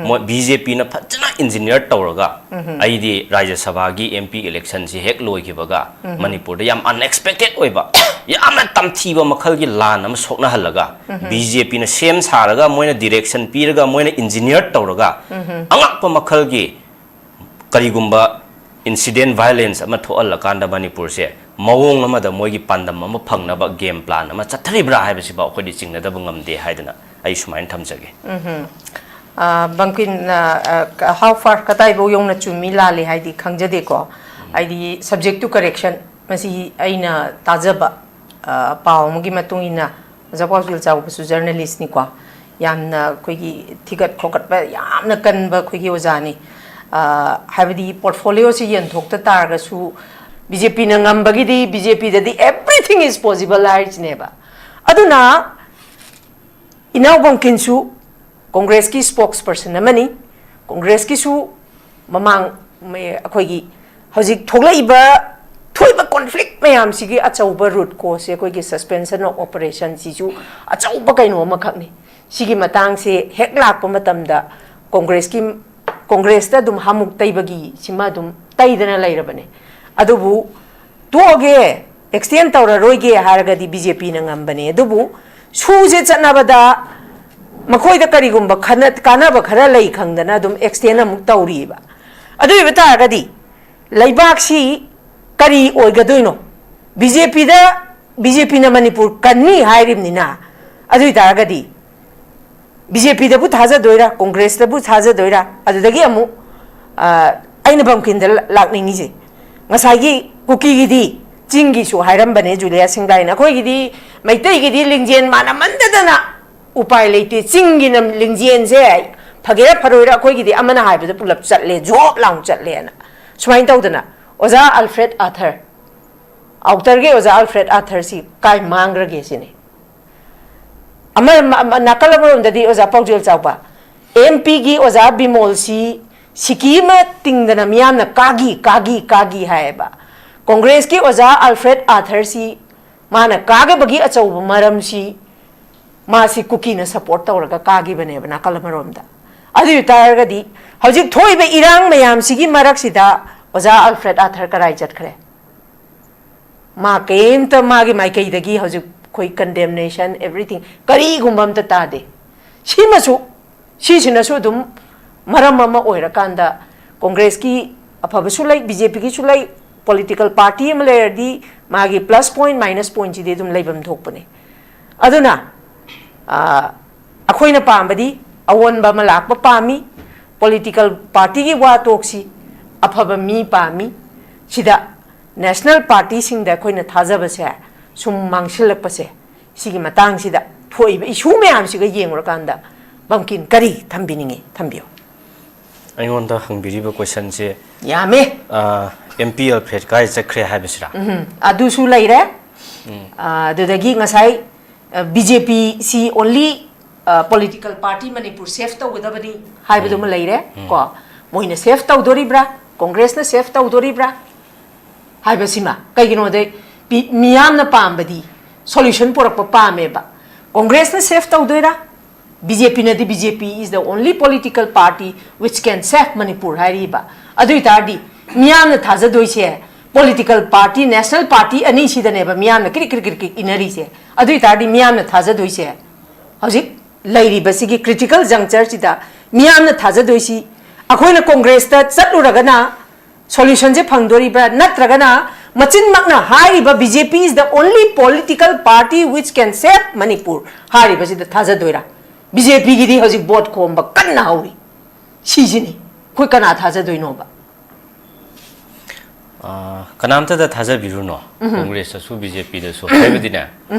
ꯃꯣꯏ BJPꯅ ꯐꯖꯅ engineer ꯇꯧꯔꯒ, ꯑꯩꯗꯤ ꯔꯥꯖ꯭ꯌ ꯁꯚꯥꯒꯤ MP electionꯁꯤ ꯍꯦꯛ ꯂꯣꯏꯈꯤꯕꯒ ꯃꯅꯤꯄꯨꯔꯗ ꯌꯥꯝ unexpected ꯑꯣꯏꯕ, ꯌꯥꯝꯅ ꯇꯝꯊꯤꯕ ꯃꯈꯜꯒꯤ ꯂꯥꯟ ꯑꯃ ꯁꯣꯛꯅꯍꯜꯂꯒ, BJPꯅ ꯁꯦꯝ ꯁꯥꯔꯒ, ꯃꯣꯏꯅ direction ꯄꯤꯔꯒ, ꯃꯣꯏꯅ engineer ꯇꯧꯔꯒ, ꯑꯉꯛꯄ ꯃꯈꯜꯒꯤ ꯀꯔꯤꯒꯨꯝꯕ incident, violence ꯑꯃ ꯊꯣꯛꯍꯜꯂꯀꯥꯟꯗ ꯃꯅꯤꯄꯨꯔꯁꯦ ꯃꯑꯣꯡ ꯑꯃꯗ ꯃꯣꯏꯒꯤ ꯄꯥꯟꯗꯝ ꯑꯃ ꯐꯪꯅꯕ game plan ꯑꯃ ꯆꯠꯊꯔꯤꯕ꯭ꯔꯥ ꯍꯥꯏꯕꯁꯤꯐꯥꯎ ꯑꯩꯈꯣꯏꯗꯤ ꯆꯤꯡꯅꯗꯕ ꯉꯝꯗꯦ ꯍꯥꯏꯗꯅ ꯑꯩ ꯁꯨꯃꯥꯏꯅ ꯊꯝꯖꯒꯦ꯫ ꯕꯪꯀꯤꯟ, how far, ꯀꯗꯥꯏꯐꯥꯎ ꯌꯧꯅ ꯆꯨꯝꯃꯤ ꯂꯥꯜꯂꯤ ꯍꯥꯏꯗꯤ ꯈꯪꯖꯗꯦꯀꯣ꯫ ꯍꯥꯏꯗꯤ subject to correction, ꯃꯁꯤ ꯑꯩꯅ ꯇꯥꯖꯕ ꯑ, ꯄꯥꯎ ꯑꯃꯒꯤ ꯃꯇꯨꯡ ꯏꯟꯅ, ꯑꯣꯖꯥ ꯄꯥꯎꯖꯦꯜ ꯆꯥꯎꯕꯁꯨ ꯖꯔꯅꯦꯂꯤꯁ꯭ꯠꯅꯤꯀꯣ, ꯌꯥꯝꯅ ꯑꯩꯈꯣꯏꯒꯤ ꯊꯤꯒꯠ ꯈꯣꯀꯠꯄ ꯌꯥꯝꯅ ꯀꯟꯕ ꯑꯩꯈꯣꯏꯒꯤ ꯑꯣꯖꯥꯅꯤ꯫ ꯑ, ꯍꯥꯏꯕꯗꯤ ꯄꯣꯔꯠꯐꯣꯂꯤꯑꯣꯁꯤ ꯌꯦꯟꯊꯣꯛꯇ ꯇꯥꯔꯒꯁꯨ, ꯕꯤ ꯖꯦ ꯄꯤꯅ ꯉꯝꯕꯒꯤꯗꯤ, ꯕꯤ ꯖꯦ ꯄꯤꯗꯗꯤ everything is possible ꯍꯥꯏꯔꯤꯁꯤꯅꯦꯕ꯫ ꯑꯗꯨꯅ ꯏꯅꯥꯎ ꯕꯝꯀꯤꯟꯁꯨ ꯀꯣꯡꯒ꯭ꯔꯦꯁꯀꯤ ꯁ꯭ꯄꯣꯛꯁ ꯄꯔꯁꯟ ꯑꯃꯅꯤ꯫ ꯀꯣꯡꯒ꯭ꯔꯦꯁꯀꯤꯁꯨ ꯃꯃꯥꯡ, ꯃ-, ꯑꯩꯈꯣꯏꯒꯤ ꯍꯧꯖꯤꯛ ꯊꯣꯛꯂꯛꯏꯕ, ꯊꯣꯛꯏꯕ ꯀꯣꯟꯐ꯭ꯂꯤꯛ ꯃꯌꯥꯝꯁꯤꯒꯤ ꯑꯆꯧꯕ ꯔꯨꯠ ꯀꯣꯁꯁꯦ ꯑꯩꯈꯣꯏꯒꯤ suspension of operation ꯁꯤꯁꯨ ꯑꯆꯧꯕ ꯀꯩꯅꯣ ꯑꯃꯈꯛꯅꯤ꯫ ꯁꯤꯒꯤ ꯃꯇꯥꯡꯁꯦ ꯍꯦꯛ ꯂꯥꯛꯄ ꯃꯇꯝꯗ ꯀꯣꯡꯒ꯭ꯔꯦꯁꯀꯤ, ꯀꯣꯡꯒ꯭ꯔꯦꯁꯇ ꯑꯗꯨꯝ ꯍꯥꯃꯨꯛ ꯇꯩꯕꯒꯤ ꯁꯤꯃ ꯑꯗꯨꯝ ꯇꯩꯗꯅ ꯂꯩꯔꯕꯅꯦ꯫ ꯑꯗꯨꯕꯨ ꯇꯣꯛꯑꯒꯦ, ꯑꯦꯛꯁꯇꯦꯟ ꯇꯧꯔꯔꯣꯏꯒꯦ ꯍꯥꯏꯔꯒꯗꯤ ꯕꯤ ꯖꯦ ꯄꯤꯅ ꯉꯝꯕꯅꯦ꯫ ꯑꯗꯨꯕꯨ ꯁꯨꯁꯦ ꯆꯠꯅꯕꯗ ꯃꯈꯣꯏꯗ ꯀꯔꯤꯒꯨꯝꯕ ꯈꯟꯅ-, ꯀꯥꯟꯅꯕ ꯈꯔ ꯂꯩ ꯈꯪꯗꯅ ꯑꯗꯨꯝ ꯑꯦꯛꯁꯇꯦꯟ ꯑꯃꯨꯛ ꯇꯧꯔꯤꯕ꯫ ꯑꯗꯨ ꯑꯣꯏꯕ ꯇꯥꯔꯒꯗꯤ ꯂꯩꯕꯥꯛꯁꯤ ꯀꯔꯤ ꯑꯣꯏꯒꯗꯣꯏꯅꯣ? ꯕꯤ ꯖꯦ ꯄꯤꯗ, ꯕꯤ ꯖꯦ ꯄꯤꯅ ꯃꯅꯤꯄꯨꯔ ꯀꯟꯅꯤ ꯍꯥꯏꯔꯤꯕꯅꯤꯅ, ꯑꯗꯨ ꯑꯣꯏ ꯇꯥꯔꯒꯗꯤ ꯕꯤ ꯖꯦ ꯄꯤꯗꯕꯨ ꯊꯥꯖꯗꯣꯏꯔꯥ, ꯀꯣꯡꯒ꯭ꯔꯦꯁꯇꯕꯨ ꯊꯥꯖꯗꯣꯏꯔꯥ? ꯑꯗꯨꯗꯒꯤ ꯑꯃꯨꯛ, ꯑ, ꯑꯩꯅ ꯕꯝꯀꯤꯟꯗ ꯂꯥꯛꯅꯤꯡꯉꯤꯁꯦ, ꯉꯁꯥꯏꯒꯤ ꯀꯨꯀꯤꯒꯤꯗꯤ ꯆꯤꯡꯒꯤꯁꯨ ꯍꯥꯏꯔꯝꯕꯅꯦ ꯖꯨꯂꯤꯌꯥ ꯁꯤꯡꯗꯥꯏꯅ, ꯑꯩꯈꯣꯏꯒꯤꯗꯤ ꯃꯩꯇꯩꯒꯤꯗꯤ ꯂꯤꯡꯖꯦꯜ ꯃꯥꯟꯅꯃꯟꯗꯗꯅ ꯎꯄꯥꯏ ꯂꯩꯇꯦ, ꯆꯤꯡꯒꯤꯅ ꯂꯤꯡꯖꯦꯜꯁꯦ ꯐꯒꯦꯔꯥ ꯐꯔꯣꯏꯔꯥ ꯑꯩꯈꯣꯏꯒꯤꯗꯤ ꯑꯃꯅ ꯍꯥꯏꯕꯗ ꯄꯨꯂꯞ ꯆꯠꯂꯦ, ꯖꯣꯞ ꯂꯥꯎ ꯆꯠꯂꯦꯅ꯫ ꯁꯨꯃꯥꯏꯅ ꯇꯧꯗꯅ ꯑꯣꯖꯥ ꯑꯜꯐ꯭ꯔꯦꯗ ꯑꯥꯊꯔ, ꯑꯥꯎꯇꯔꯒꯤ ꯑꯣꯖꯥ ꯑꯜꯐ꯭ꯔꯦꯗ ꯑꯥꯊꯔꯁꯤ ꯀꯥꯏ ꯃꯥꯡꯈ꯭ꯔꯒꯦ ꯁꯤꯅꯤ꯫ ꯑꯃ, ꯑꯃ, ꯅꯥꯀꯜ ꯑꯃꯔꯣꯝꯗꯗꯤ ꯑꯣꯖꯥ ꯄꯥꯎꯖꯦꯜ ꯆꯥꯎꯕ, ꯑꯦꯝ ꯄꯤꯒꯤ ꯑꯣꯖꯥ ꯕꯤꯃꯣꯜꯁꯤ ꯁꯤꯀꯤ ꯑꯃ ꯇꯤꯡꯗꯅ ꯃꯤꯌꯥꯝꯅ ꯀꯥꯒꯤ, ꯀꯥꯒꯤ, ꯀꯥꯒꯤ ꯍꯥꯏꯌꯦꯕ꯫ ꯀꯣꯡꯒ꯭ꯔꯦꯁꯀꯤ ꯑꯣꯖꯥ ꯑꯜꯐ꯭ꯔꯦꯗ ꯑꯥꯊꯔꯁꯤ ꯃꯥꯅ ꯀꯥꯒꯕꯒꯤ ꯑꯆꯧꯕ ꯃꯔꯝꯁꯤ ꯃꯥꯁꯤ ꯀꯨꯀꯤꯅ ꯁꯄꯣꯔꯠ ꯇꯧꯔꯒ ꯀꯥꯈꯤꯕꯅꯦꯕ ꯅꯥꯀꯜ ꯑꯃꯔꯣꯝꯗ꯫ ꯑꯗꯨ ꯑꯣꯏ ꯇꯥꯔꯒꯗꯤ ꯍꯧꯖꯤꯛ ꯊꯣꯛꯏꯕ ꯏꯔꯥꯡ ꯃꯌꯥꯝꯁꯤꯒꯤ ꯃꯔꯛꯁꯤꯗ ꯑꯣꯖꯥ ꯑꯜꯐ꯭ꯔꯦꯗ ꯑꯥꯊꯔ ꯀꯔꯥꯏ ꯆꯠꯈ꯭ꯔꯦ? ꯃꯥ ꯀꯩꯝꯇ ꯃꯥꯒꯤ ꯃꯥꯏꯀꯩꯗꯒꯤ ꯍꯧꯖꯤꯛ ꯑꯩꯈꯣꯏ condemnation, everything, ꯀꯔꯤꯒꯨꯝꯕ ꯑꯝꯇ ꯇꯥꯗꯦ꯫ ꯁꯤꯃꯁꯨ, ꯁꯤꯁꯤꯅꯁꯨ ꯑꯗꯨꯝ ꯃꯔꯝ ꯑꯃ ꯑꯣꯏꯔꯀꯥꯟꯗ ꯀꯣꯡꯒ꯭ꯔꯦꯁꯀꯤ ꯑꯐꯕꯁꯨ ꯂꯩ, ꯕꯤ ꯖꯦ ꯄꯤꯒꯤꯁꯨ ꯂꯩ꯫ ꯄꯣꯂꯤꯇꯤꯀꯦꯜ ꯄꯥꯔꯇꯤ ꯑꯃ ꯂꯩꯔꯗꯤ ꯃꯥꯒꯤ ꯄ꯭ꯂꯁ ꯄꯣꯏꯟꯠ, ꯃꯥꯏꯅꯁ ꯄꯣꯏꯟꯠꯁꯤꯗꯤ ꯑꯗꯨꯝ ꯂꯩꯐꯝ ꯊꯣꯛꯄꯅꯦ꯫ ꯑꯗꯨꯅ, ꯑ, ꯑꯩꯈꯣꯏꯅ ꯄꯥꯝꯕꯗꯤ ꯑꯑꯣꯟꯕ ꯑꯃ ꯂꯥꯛꯄ ꯄꯥꯝꯃꯤ꯫ ꯄꯣꯂꯤꯇꯤꯀꯦꯜ ꯄꯥꯔꯇꯤꯒꯤ ꯋꯥ ꯇꯣꯛꯁꯤ, ꯑꯐꯕ ꯃꯤ ꯄꯥꯝꯃꯤ꯫ ꯁꯤꯗ ꯅꯦꯁꯅꯦꯜ ꯄꯥꯔꯇꯤꯁꯤꯡꯗ ꯑꯩꯈꯣꯏꯅ ꯊꯥꯖꯕꯁꯦ ꯁꯨꯝ ꯃꯥꯡꯁꯤꯜꯂꯛꯄꯁꯦ, ꯁꯤꯒꯤ ꯃꯇꯥꯡꯁꯤꯗ ꯊꯣꯛꯏꯕ ꯏꯁꯨ ꯃꯌꯥꯝꯁꯤꯒ ꯌꯦꯡꯉꯨꯔꯀꯥꯟꯗ ꯕꯝꯀꯤꯟ ꯀꯔꯤ ꯊꯝꯕꯤꯅꯤꯡꯉꯤ? ꯊꯝꯕꯤꯌꯨ꯫ ꯑꯩꯉꯣꯟꯗ ꯍꯪꯕꯤꯔꯤꯕ ꯀꯣꯏꯁꯟꯁꯦ ꯌꯥꯝꯃꯦ꯫ ꯑꯦꯝ ꯄꯤ ꯑꯜꯐ꯭ꯔꯦꯗ ꯀꯥꯏ ꯆꯠꯈ꯭ꯔꯦ ꯍꯥꯏꯕꯁꯤꯔꯥ? ꯎꯝ, ꯑꯗꯨꯁꯨ ꯂꯩꯔꯦ꯫ ꯑ, ꯑꯗꯨꯗꯒꯤ ꯉꯁꯥꯏ ꯕꯤ ꯖꯦ ꯄꯤ ꯁꯤ only political party Manipur safe ꯇꯧꯒꯗꯕꯅꯤ ꯍꯥꯏꯕꯗꯨꯃ ꯂꯩꯔꯦ꯫ ꯀꯣ, ꯃꯣꯏꯅ ꯁꯦꯐ ꯇꯧꯗꯣꯔꯤꯕ꯭ꯔꯥ, ꯀꯣꯡꯒ꯭ꯔꯦꯁꯅ ꯁꯦꯐ ꯇꯧꯗꯣꯔꯤꯕ꯭ꯔꯥ ꯍꯥꯏꯕꯁꯤꯃ? ꯀꯩꯒꯤꯅꯣꯗ ꯄꯤ- ꯃꯤꯌꯥꯝꯅ ꯄꯥꯝꯕꯗꯤ ꯁꯣꯂꯨꯁꯟ ꯄꯨꯔꯛꯄ ꯄꯥꯝꯃꯦꯕ꯫ ꯀꯣꯡꯒ꯭ꯔꯦꯁꯅ ꯁꯦꯐ ꯇꯧꯗꯣꯏꯔꯥ? ꯕꯤ ꯖꯦ ꯄꯤꯅꯗꯤ B J P is the only political party which can save Manipur ꯍꯥꯏꯔꯤꯕ꯫ ꯑꯗꯨ ꯑꯣꯏꯇꯥꯔꯗꯤ ꯃꯤꯌꯥꯝꯅ ꯊꯥꯖꯗꯣꯏꯁꯦ ꯄꯣꯂꯤꯇꯤꯀꯦꯜ ꯄꯥꯔꯇꯤ, ꯅꯦꯁꯅꯦꯜ ꯄꯥꯔꯇꯤ ꯑꯅꯤꯁꯤꯗꯅꯦꯕ ꯃꯤꯌꯥꯝꯅ ꯀ꯭ꯔꯤꯛ ꯀ꯭ꯔꯤꯛ ꯀ꯭ꯔꯤꯛ ꯀ꯭ꯔꯤꯛ ꯏꯟꯅꯔꯤꯁꯦ꯫ ꯑꯗꯨ ꯑꯣꯏꯇꯥꯔꯗꯤ ꯃꯤꯌꯥꯝꯅ ꯊꯥꯖꯗꯣꯏꯁꯦ ꯍꯧꯖꯤꯛ ꯂꯩꯔꯤꯕꯁꯤꯒꯤ ꯀ꯭ꯔꯤꯇꯤꯀꯦꯜ ꯖꯪꯆꯔꯁꯤꯗ ꯃꯤꯌꯥꯝꯅ ꯊꯥꯖꯗꯣꯏꯁꯤ ꯑꯩꯈꯣꯏꯅ ꯀꯣꯡꯒ꯭ꯔꯦꯁꯇ ꯆꯠꯂꯨꯔꯒꯅ ꯁꯣꯂꯨꯁꯟꯁꯦ ꯐꯪꯗꯣꯔꯤꯕ꯭ꯔꯥ, ꯅꯠꯇ꯭ꯔꯒꯅ ꯃꯆꯤꯟꯃꯛꯅ ꯍꯥꯏꯔꯤꯕ B J P is the only political party which can save Manipur ꯍꯥꯏꯔꯤꯕꯁꯤꯗ ꯊꯥꯖꯗꯣꯏꯔꯥ? B J P ꯒꯤꯗꯤ ꯍꯧꯖꯤꯛ ꯚꯣꯠ ꯈꯣꯝꯕ ꯀꯟꯅ ꯍꯧꯔꯤ꯫ ꯁꯤꯁꯤꯅꯤ ꯑꯩꯈꯣꯏ ꯀꯅꯥ ꯊꯥꯖꯗꯣꯏꯅꯣꯕ? ꯑꯥ, ꯀꯅꯥꯝꯇꯗ ꯊꯥꯖꯕꯤꯔꯨꯅꯣ, ꯀꯣꯡꯒ꯭ꯔꯦꯁꯇꯁꯨ B J P ꯗꯁꯨ꯫ ꯍꯥꯏꯕꯗꯤꯅꯦ,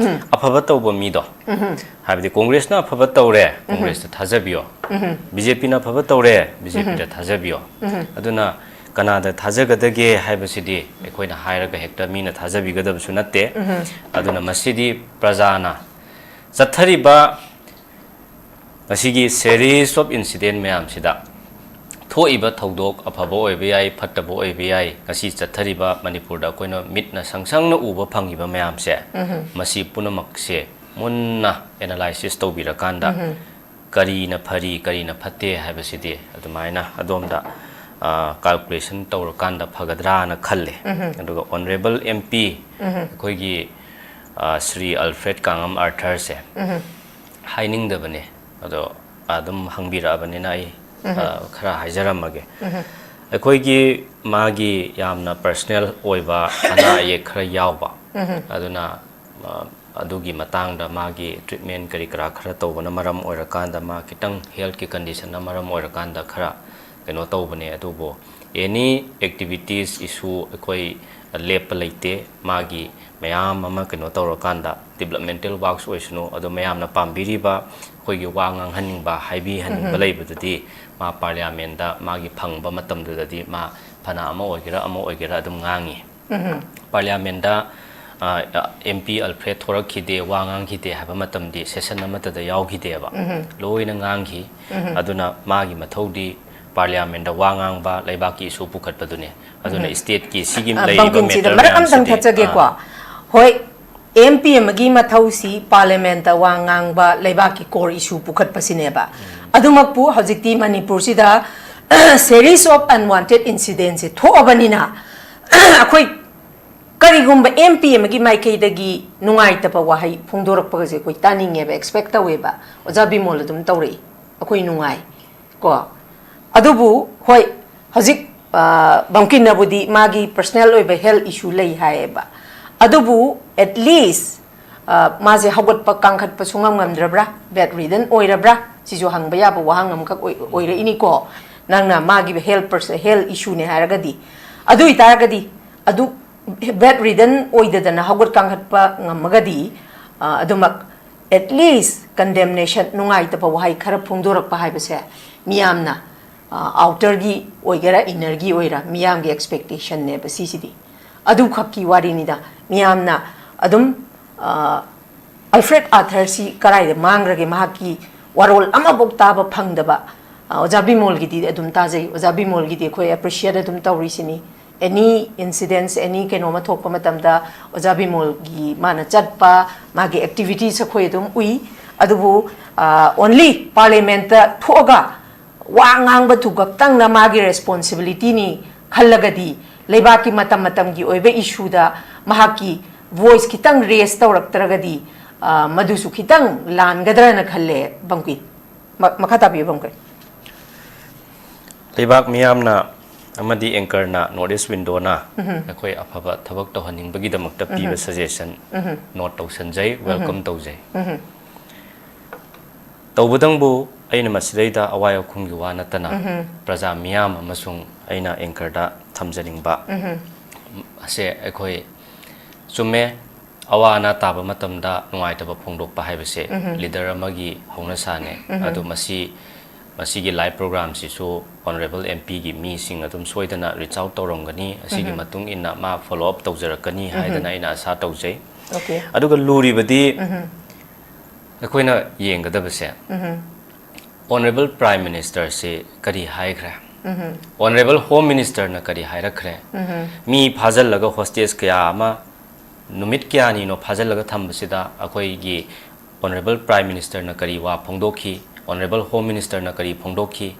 ꯑꯐꯕ ꯇꯧꯕ ꯃꯤꯗꯣ, ꯍꯥꯏꯕꯗꯤ ꯀꯣꯡꯒ꯭ꯔꯦꯁꯅ ꯑꯐꯕ ꯇꯧꯔꯦ, ꯀꯣꯡꯒ꯭ꯔꯦꯁꯇ ꯊꯥꯖꯕꯤꯌꯣ꯫ B J P ꯅ ꯑꯐꯕ ꯇꯧꯔꯦ, B J P ꯗ ꯊꯥꯖꯕꯤꯌꯣ꯫ ꯑꯗꯨꯅ ꯀꯅꯥꯗ ꯊꯥꯖꯒꯗꯒꯦ ꯍꯥꯏꯕꯁꯤꯗꯤ ꯑꯩꯈꯣꯏꯅ ꯍꯥꯏꯔꯒ ꯍꯦꯛꯇ ꯃꯤꯅ ꯊꯥꯖꯕꯤꯒꯗꯕꯁꯨ ꯅꯠꯇꯦ꯫ ꯑꯗꯨꯅ ꯃꯁꯤꯗꯤ ꯄ꯭ꯔꯖꯥꯅ ꯆꯠꯊꯔꯤꯕ ꯉꯁꯤꯒꯤ series of incident ꯃꯌꯥꯝꯁꯤꯗ ꯊꯣꯛꯏꯕ ꯊꯧꯗꯣꯛ ꯑꯐꯕ ꯑꯣꯏꯕ ꯌꯥꯏ, ꯐꯠꯇꯕ ꯑꯣꯏꯕ ꯌꯥꯏ, ꯉꯁꯤ ꯆꯠꯊꯔꯤꯕ ꯃꯅꯤꯄꯨꯔꯗ ꯑꯩꯈꯣꯏꯅ ꯃꯤꯠꯅ ꯁꯪ ꯁꯪꯅ ꯎꯕ ꯐꯪꯉꯤꯕ ꯃꯌꯥꯝꯁꯦ, ꯃꯁꯤ ꯄꯨꯝꯅꯃꯛꯁꯦ ꯃꯨꯟꯅ analysis ꯇꯧꯕꯤꯔꯀꯥꯟꯗ ꯀꯔꯤꯅ ꯐꯔꯤ, ꯀꯔꯤꯅ ꯐꯠꯇꯦ ꯍꯥꯏꯕꯁꯤꯗꯤ ꯑꯗꯨꯃꯥꯏꯅ ꯑꯗꯣꯝꯗ, ꯑ, calculation ꯇꯧꯔꯀꯥꯟꯗ ꯐꯒꯗ꯭ꯔꯥꯅ ꯈꯜꯂꯦ꯫ ꯑꯗꯨꯒ Honourable M P, ꯑꯩꯈꯣꯏꯒꯤ, ꯑ, ꯁ꯭ꯔꯤ ꯑꯜꯐ꯭ꯔꯦꯗ ꯀꯥꯡꯉꯝ ꯑꯥꯔꯊꯔꯁꯦ ꯍꯥꯏꯅꯤꯡꯗꯕꯅꯦ, ꯑꯗꯣ ꯑꯗꯨꯝ ꯍꯪꯕꯤꯔꯛꯑꯕꯅꯤꯅ ꯑꯩ, ꯑ, ꯈꯔ ꯍꯥꯏꯖꯔꯝꯃꯒꯦ꯫ ꯑꯩꯈꯣꯏꯒꯤ ꯃꯥꯒꯤ ꯌꯥꯝꯅ personal ꯑꯣꯏꯕ ꯑꯅꯥ ꯑꯌꯦꯛ ꯈꯔ ꯌꯥꯎꯕ, ꯑꯗꯨꯅ, ꯑ, ꯑꯗꯨꯒꯤ ꯃꯇꯥꯡꯗ ꯃꯥꯒꯤ treatment ꯀꯔꯤ ꯀꯔꯥ ꯈꯔ ꯇꯧꯕꯅ ꯃꯔꯝ ꯑꯣꯏꯔꯀꯥꯟꯗ ꯃꯥ ꯈꯤꯇꯪ health ꯀꯤ condition ꯅ ꯃꯔꯝ ꯑꯣꯏꯔꯀꯥꯟꯗ ꯈꯔ ꯀꯩꯅꯣ ꯇꯧꯕꯅꯦ꯫ ꯑꯗꯨꯕꯨ ꯑꯦꯅꯤ ꯑꯦꯛꯇꯤꯚꯤꯇꯤꯁ ꯏꯁꯨ ꯑꯩꯈꯣꯏ ꯂꯦꯞꯄ ꯂꯩꯇꯦ꯫ ꯃꯥꯒꯤ ꯃꯌꯥꯝ ꯑꯃ ꯀꯩꯅꯣ ꯇꯧꯔꯀꯥꯟꯗ, ꯗꯤꯕ꯭ꯂꯞꯃꯦꯟꯇꯦꯜ ꯋꯥꯔꯛꯁ ꯑꯣꯏꯁꯅꯨ, ꯑꯗꯣ ꯃꯌꯥꯝꯅ ꯄꯥꯝꯕꯤꯔꯤꯕ ꯑꯩꯈꯣꯏꯒꯤ ꯋꯥ ꯉꯥꯡꯍꯟꯅꯤꯡꯕ, ꯍꯥꯏꯕꯤꯍꯟꯅꯤꯡꯕ ꯂꯩꯕꯗꯨꯗꯤ ꯃꯥ ꯄꯥꯔꯂꯤꯌꯥꯃꯦꯟꯗ ꯃꯥꯒꯤ ꯐꯪꯕ ꯃꯇꯝꯗꯨꯗꯗꯤ ꯃꯥ ꯐꯅ ꯑꯃ ꯑꯣꯏꯒꯦꯔꯥ ꯑꯃ ꯑꯣꯏꯒꯦꯔꯥ ꯑꯗꯨꯝ ꯉꯥꯡꯉꯤ꯫ ꯄꯥꯔꯂꯤꯌꯥꯃꯦꯟꯗ ꯑꯦꯝ ꯄꯤ ꯑꯜꯐ꯭ꯔꯦꯗ ꯊꯣꯔꯛꯈꯤꯗꯦ, ꯋꯥ ꯉꯥꯡꯈꯤꯗꯦ ꯍꯥꯏꯕ ꯃꯇꯝꯗꯤ ꯁꯦꯁꯟ ꯑꯃꯠꯇꯗ ꯌꯥꯎꯈꯤꯗꯦꯕ꯫ ꯂꯣꯏꯅ ꯉꯥꯡꯈꯤ꯫ ꯑꯗꯨꯅ ꯃꯥꯒꯤ ꯃꯊꯧꯗꯤ ꯄꯥꯔꯂꯤꯌꯥꯃꯦꯟꯗ ꯋꯥ ꯉꯥꯡꯕ, ꯂꯩꯕꯥꯛꯀꯤ ꯏꯁꯨ ꯄꯨꯈꯠꯄꯗꯨꯅꯦ꯫ ꯑꯗꯨꯅ ꯁ꯭ꯇꯦꯠꯀꯤ ꯁꯤꯒꯤ ꯑ, ꯂꯩꯔꯤꯕ ꯕꯪꯀꯤꯟꯁꯤꯗ ꯃꯦꯇꯔ ꯃꯔꯛ ꯑꯝꯇꯪ ꯃꯌꯥꯝꯁꯤꯗꯤ, ꯊꯠꯆꯒꯦꯀꯣ꯫ ꯑꯥ꯫ ꯍꯣꯏ, ꯑꯦꯝ ꯄꯤ ꯑꯃꯒꯤ ꯃꯊꯧꯁꯤ ꯄꯥꯔꯂꯤꯌꯥꯃꯦꯟꯇ ꯋꯥ ꯉꯥꯡꯕ, ꯂꯩꯕꯥꯛꯀꯤ ꯀꯣꯔ ꯏꯁꯨ ꯄꯨꯈꯠꯄꯁꯤꯅꯦꯕ꯫ ꯑꯗꯨꯃꯛꯄꯨ ꯍꯧꯖꯤꯛꯇꯤ ꯃꯅꯤꯄꯨꯔꯁꯤꯗ series of unwanted incidentꯁꯦ ꯊꯣꯛꯑꯕꯅꯤꯅ, ꯑꯩꯈꯣꯏ ꯀꯔꯤꯒꯨꯝꯕ ꯑꯦꯝ ꯄꯤ ꯑꯃꯒꯤ ꯃꯥꯏꯀꯩꯗꯒꯤ ꯅꯨꯡꯉꯥꯏꯇꯕ ꯋꯥꯍꯩ ꯐꯣꯡꯗꯣꯔꯛꯄꯒꯁꯦ ꯑꯩꯈꯣꯏ ꯇꯥꯅꯤꯡꯉꯦꯕ, ꯑꯦꯛꯁꯄꯦꯛ ꯇꯧꯋꯦꯕ꯫ ꯑꯣꯖꯥ ꯕꯤꯃꯣꯜ ꯑꯗꯨꯝ ꯇꯧꯔꯛꯏ, ꯑꯩꯈꯣꯏ ꯅꯨꯡꯉꯥꯏ꯫ ꯀꯣ꯫ ꯑꯗꯨꯕꯨ ꯍꯣꯏ, ꯍꯧꯖꯤꯛ, ꯑ, ꯕꯪꯀꯤꯟꯅꯕꯨꯗꯤ ꯃꯥꯒꯤ ꯄꯔꯁꯅꯦꯜ ꯑꯣꯏꯕ ꯍꯦꯜꯊ ꯏꯁꯨ ꯂꯩ ꯍꯥꯏꯌꯦꯕ꯫ ꯑꯗꯨꯕꯨ at least, ꯑ, ꯃꯥꯁꯦ ꯍꯧꯒꯠꯄ ꯀꯥꯡꯈꯠꯄ ꯁꯨꯡꯉꯝ ꯉꯝꯗ꯭ꯔꯕ꯭ꯔꯥ? ꯕꯦꯗ ꯔꯤꯗꯟ ꯑꯣꯏꯔꯕ꯭ꯔꯥ? ꯁꯤꯁꯨ ꯍꯪꯕ ꯌꯥꯕ ꯋꯥꯍꯪ ꯑꯃꯈꯛ ꯑꯣꯏ-, ꯑꯣꯏꯔꯛꯏꯅꯤꯀꯣ꯫ ꯅꯪꯅ ꯃꯥꯒꯤ ꯍꯦꯜꯊ ꯄꯔꯁ-, ꯍꯦꯜꯊ ꯏꯁꯨꯅꯦ ꯍꯥꯏꯔꯒꯗꯤ꯫ ꯑꯗꯨ ꯑꯣꯏꯇꯥꯔꯒꯗꯤ, ꯑꯗꯨ ꯕꯦꯗ ꯔꯤꯗꯟ ꯑꯣꯏꯗꯗꯅ ꯍꯧꯒꯠ ꯀꯥꯡꯈꯠꯄ ꯉꯝꯃꯒꯗꯤ, ꯑ, ꯑꯗꯨꯃꯛ at least condemnation, ꯅꯨꯡꯉꯥꯏꯇꯕ ꯋꯥꯍꯩ ꯈꯔ ꯐꯣꯡꯗꯣꯔꯛꯄ ꯍꯥꯏꯕꯁꯦ ꯃꯤꯌꯥꯝꯅ, ꯑ, ꯑꯥꯎꯇꯔꯒꯤ ꯑꯣꯏꯒꯦꯔꯥ ꯏꯟꯅꯔꯒꯤ ꯑꯣꯏꯔꯥ ꯃꯤꯌꯥꯝꯒꯤ ꯑꯦꯛꯁꯄꯦꯛꯇꯦꯁꯟꯅꯦꯕ ꯁꯤꯁꯤꯗꯤ꯫ ꯑꯗꯨꯈꯛꯀꯤ ꯋꯥꯔꯤꯅꯤꯗ꯫ ꯃꯤꯌꯥꯝꯅ ꯑꯗꯨꯝ, ꯑ, ꯑꯜꯐ꯭ꯔꯦꯗ ꯑꯥꯔꯊꯔꯁꯤ ꯀꯔꯥꯏꯗ ꯃꯥꯡꯈ꯭ꯔꯒꯦ? ꯃꯍꯥꯛꯀꯤ ꯋꯥꯔꯣꯜ ꯑꯃꯐꯥꯎ ꯇꯥꯕ ꯐꯪꯗꯕ, ꯑ, ꯑꯣꯖꯥ ꯕꯤꯃꯣꯜꯒꯤꯗꯤ ꯑꯗꯨꯝ ꯇꯥꯖꯩ꯫ ꯑꯣꯖꯥ ꯕꯤꯃꯣꯜꯒꯤꯗꯤ ꯑꯩꯈꯣꯏ ꯑꯦꯄ꯭ꯔꯤꯁꯤꯌꯦꯠ ꯑꯗꯨꯝ ꯇꯧꯔꯤꯁꯤꯅꯤ꯫ ꯑꯦꯅꯤ ꯏꯟꯁꯤꯗꯦꯟꯁ, ꯑꯦꯅꯤ ꯀꯩꯅꯣꯝꯃ ꯊꯣꯛꯄ ꯃꯇꯝꯗ ꯑꯣꯖꯥ ꯕꯤꯃꯣꯜꯒꯤ ꯃꯥꯅ ꯆꯠꯄ, ꯃꯥꯒꯤ ꯑꯦꯛꯇꯤꯚꯤꯇꯤꯁ ꯑꯩꯈꯣꯏ ꯑꯗꯨꯝ ꯎꯏ꯫ ꯑꯗꯨꯕꯨ, ꯑ, ꯑꯣꯟꯂꯤ ꯄꯥꯔꯂꯤꯌꯥꯃꯦꯟꯠꯇ ꯊꯣꯛꯑꯒ ꯋꯥ ꯉꯥꯡꯕꯗꯨ ꯈꯛꯇꯪꯅ ꯃꯥꯒꯤ ꯔꯦꯁꯄꯣꯟꯁꯤꯕꯤꯂꯤꯇꯤꯅꯤ ꯈꯜꯂꯒꯗꯤ, ꯂꯩꯕꯥꯛꯀꯤ ꯃꯇꯝ ꯃꯇꯝꯒꯤ ꯑꯣꯏꯕ ꯏꯁꯨꯗ ꯃꯍꯥꯛꯀꯤ ꯚꯣꯏꯁ ꯈꯤꯇꯪ ꯔꯦꯁ ꯇꯧꯔꯛꯇ꯭ꯔꯒꯗꯤ, ꯑ, ꯃꯗꯨꯁꯨ ꯈꯤꯇꯪ ꯂꯥꯟꯒꯗ꯭ꯔꯅ ꯈꯜꯂꯦ, ꯕꯪꯀꯤ꯫ ꯃ-, ꯃꯈꯥ ꯇꯥꯕꯤꯌꯨ, ꯕꯪꯀꯤ꯫ ꯂꯩꯕꯥꯛ ꯃꯤꯌꯥꯝꯅ ꯑꯃꯗꯤ ꯑꯦꯡꯀꯔꯅ, ꯅꯣꯔꯠ ꯏꯁ ꯋꯤꯟꯗꯣꯅ ꯎꯝꯍꯨꯝ꯫ ꯑꯩꯈꯣꯏ ꯑꯐꯕ ꯊꯕꯛ ꯇꯧꯍꯟꯅꯤꯡꯕꯒꯤꯗꯃꯛꯇ ꯄꯤꯕ ꯎꯝꯍꯨꯝ꯫ ꯁꯖꯦꯁꯟ ꯎꯝꯍꯨꯝ꯫ ꯅꯣꯠ ꯇꯧꯁꯟꯖꯩ, ꯎꯝꯍꯨꯝ꯫ ꯋꯦꯜꯀꯝ ꯇꯧꯖꯩ꯫ ꯎꯝꯍꯨꯝ꯫ ꯇꯧꯕꯇꯪꯕꯨ ꯑꯩꯅ ꯃꯁꯤꯗꯩꯗ ꯑꯋꯥꯏ ꯑꯈꯨꯝꯒꯤ ꯋꯥ ꯅꯠꯇꯅ ꯄ꯭ꯔꯖꯥ ꯃꯤꯌꯥꯝ ꯑꯃꯁꯨꯡ ꯑꯩꯅ anchor ꯗ ꯊꯝꯖꯅꯤꯡꯕ ꯑꯁꯦ, ꯑꯩꯈꯣꯏ ꯆꯨꯝꯃꯦ, ꯑꯋꯥ ꯑꯅꯥ ꯇꯥꯕ ꯃꯇꯝꯗ ꯅꯨꯡꯉꯥꯏꯇꯕ ꯐꯣꯡꯗꯣꯛꯄ ꯍꯥꯏꯕꯁꯦ leader ꯑꯃꯒꯤ ꯍꯧꯅꯁꯥꯅꯦ꯫ ꯑꯗꯨ ꯃꯁꯤ, ꯃꯁꯤꯒꯤ live program ꯁꯤꯁꯨ Honourable M P ꯒꯤ ꯃꯤꯁꯤꯡ ꯑꯗꯨꯝ ꯁꯣꯏꯗꯅ reach out ꯇꯧꯔꯝꯒꯅꯤ, ꯑꯁꯤꯒꯤ ꯃꯇꯨꯡ ꯏꯟꯅ ꯃꯥ follow up ꯇꯧꯖꯔꯛꯀꯅꯤ ꯍꯥꯏꯗꯅ ꯑꯩꯅ ꯑꯁꯥ ꯇꯧꯖꯩ꯫ Okay. ꯑꯗꯨꯒ ꯂꯨꯔꯤꯕꯗꯤ, ꯑꯩꯈꯣꯏꯅ ꯌꯦꯡꯒꯗꯕꯁꯦ, Honourable Prime Minister ꯁꯤ ꯀꯔꯤ ꯍꯥꯏꯈ꯭ꯔꯦ? Honourable Home Minister ꯅ ꯀꯔꯤ ꯍꯥꯏꯔꯛꯈ꯭ꯔꯦ? ꯃꯤ ꯐꯥꯖꯤꯜꯂꯒ hostage ꯀꯌꯥ ꯑꯃ, ꯅꯨꯃꯤꯠ ꯀꯌꯥꯅꯤꯅꯣ ꯐꯥꯖꯤꯜꯂꯒ ꯊꯝꯕꯁꯤꯗ ꯑꯩꯈꯣꯏꯒꯤ Honourable Prime Minister ꯅ ꯀꯔꯤ ꯋꯥ ꯐꯣꯡꯗꯣꯛꯈꯤ? Honourable Home Minister ꯅ ꯀꯔꯤ ꯐꯣꯡꯗꯣꯛꯈꯤ?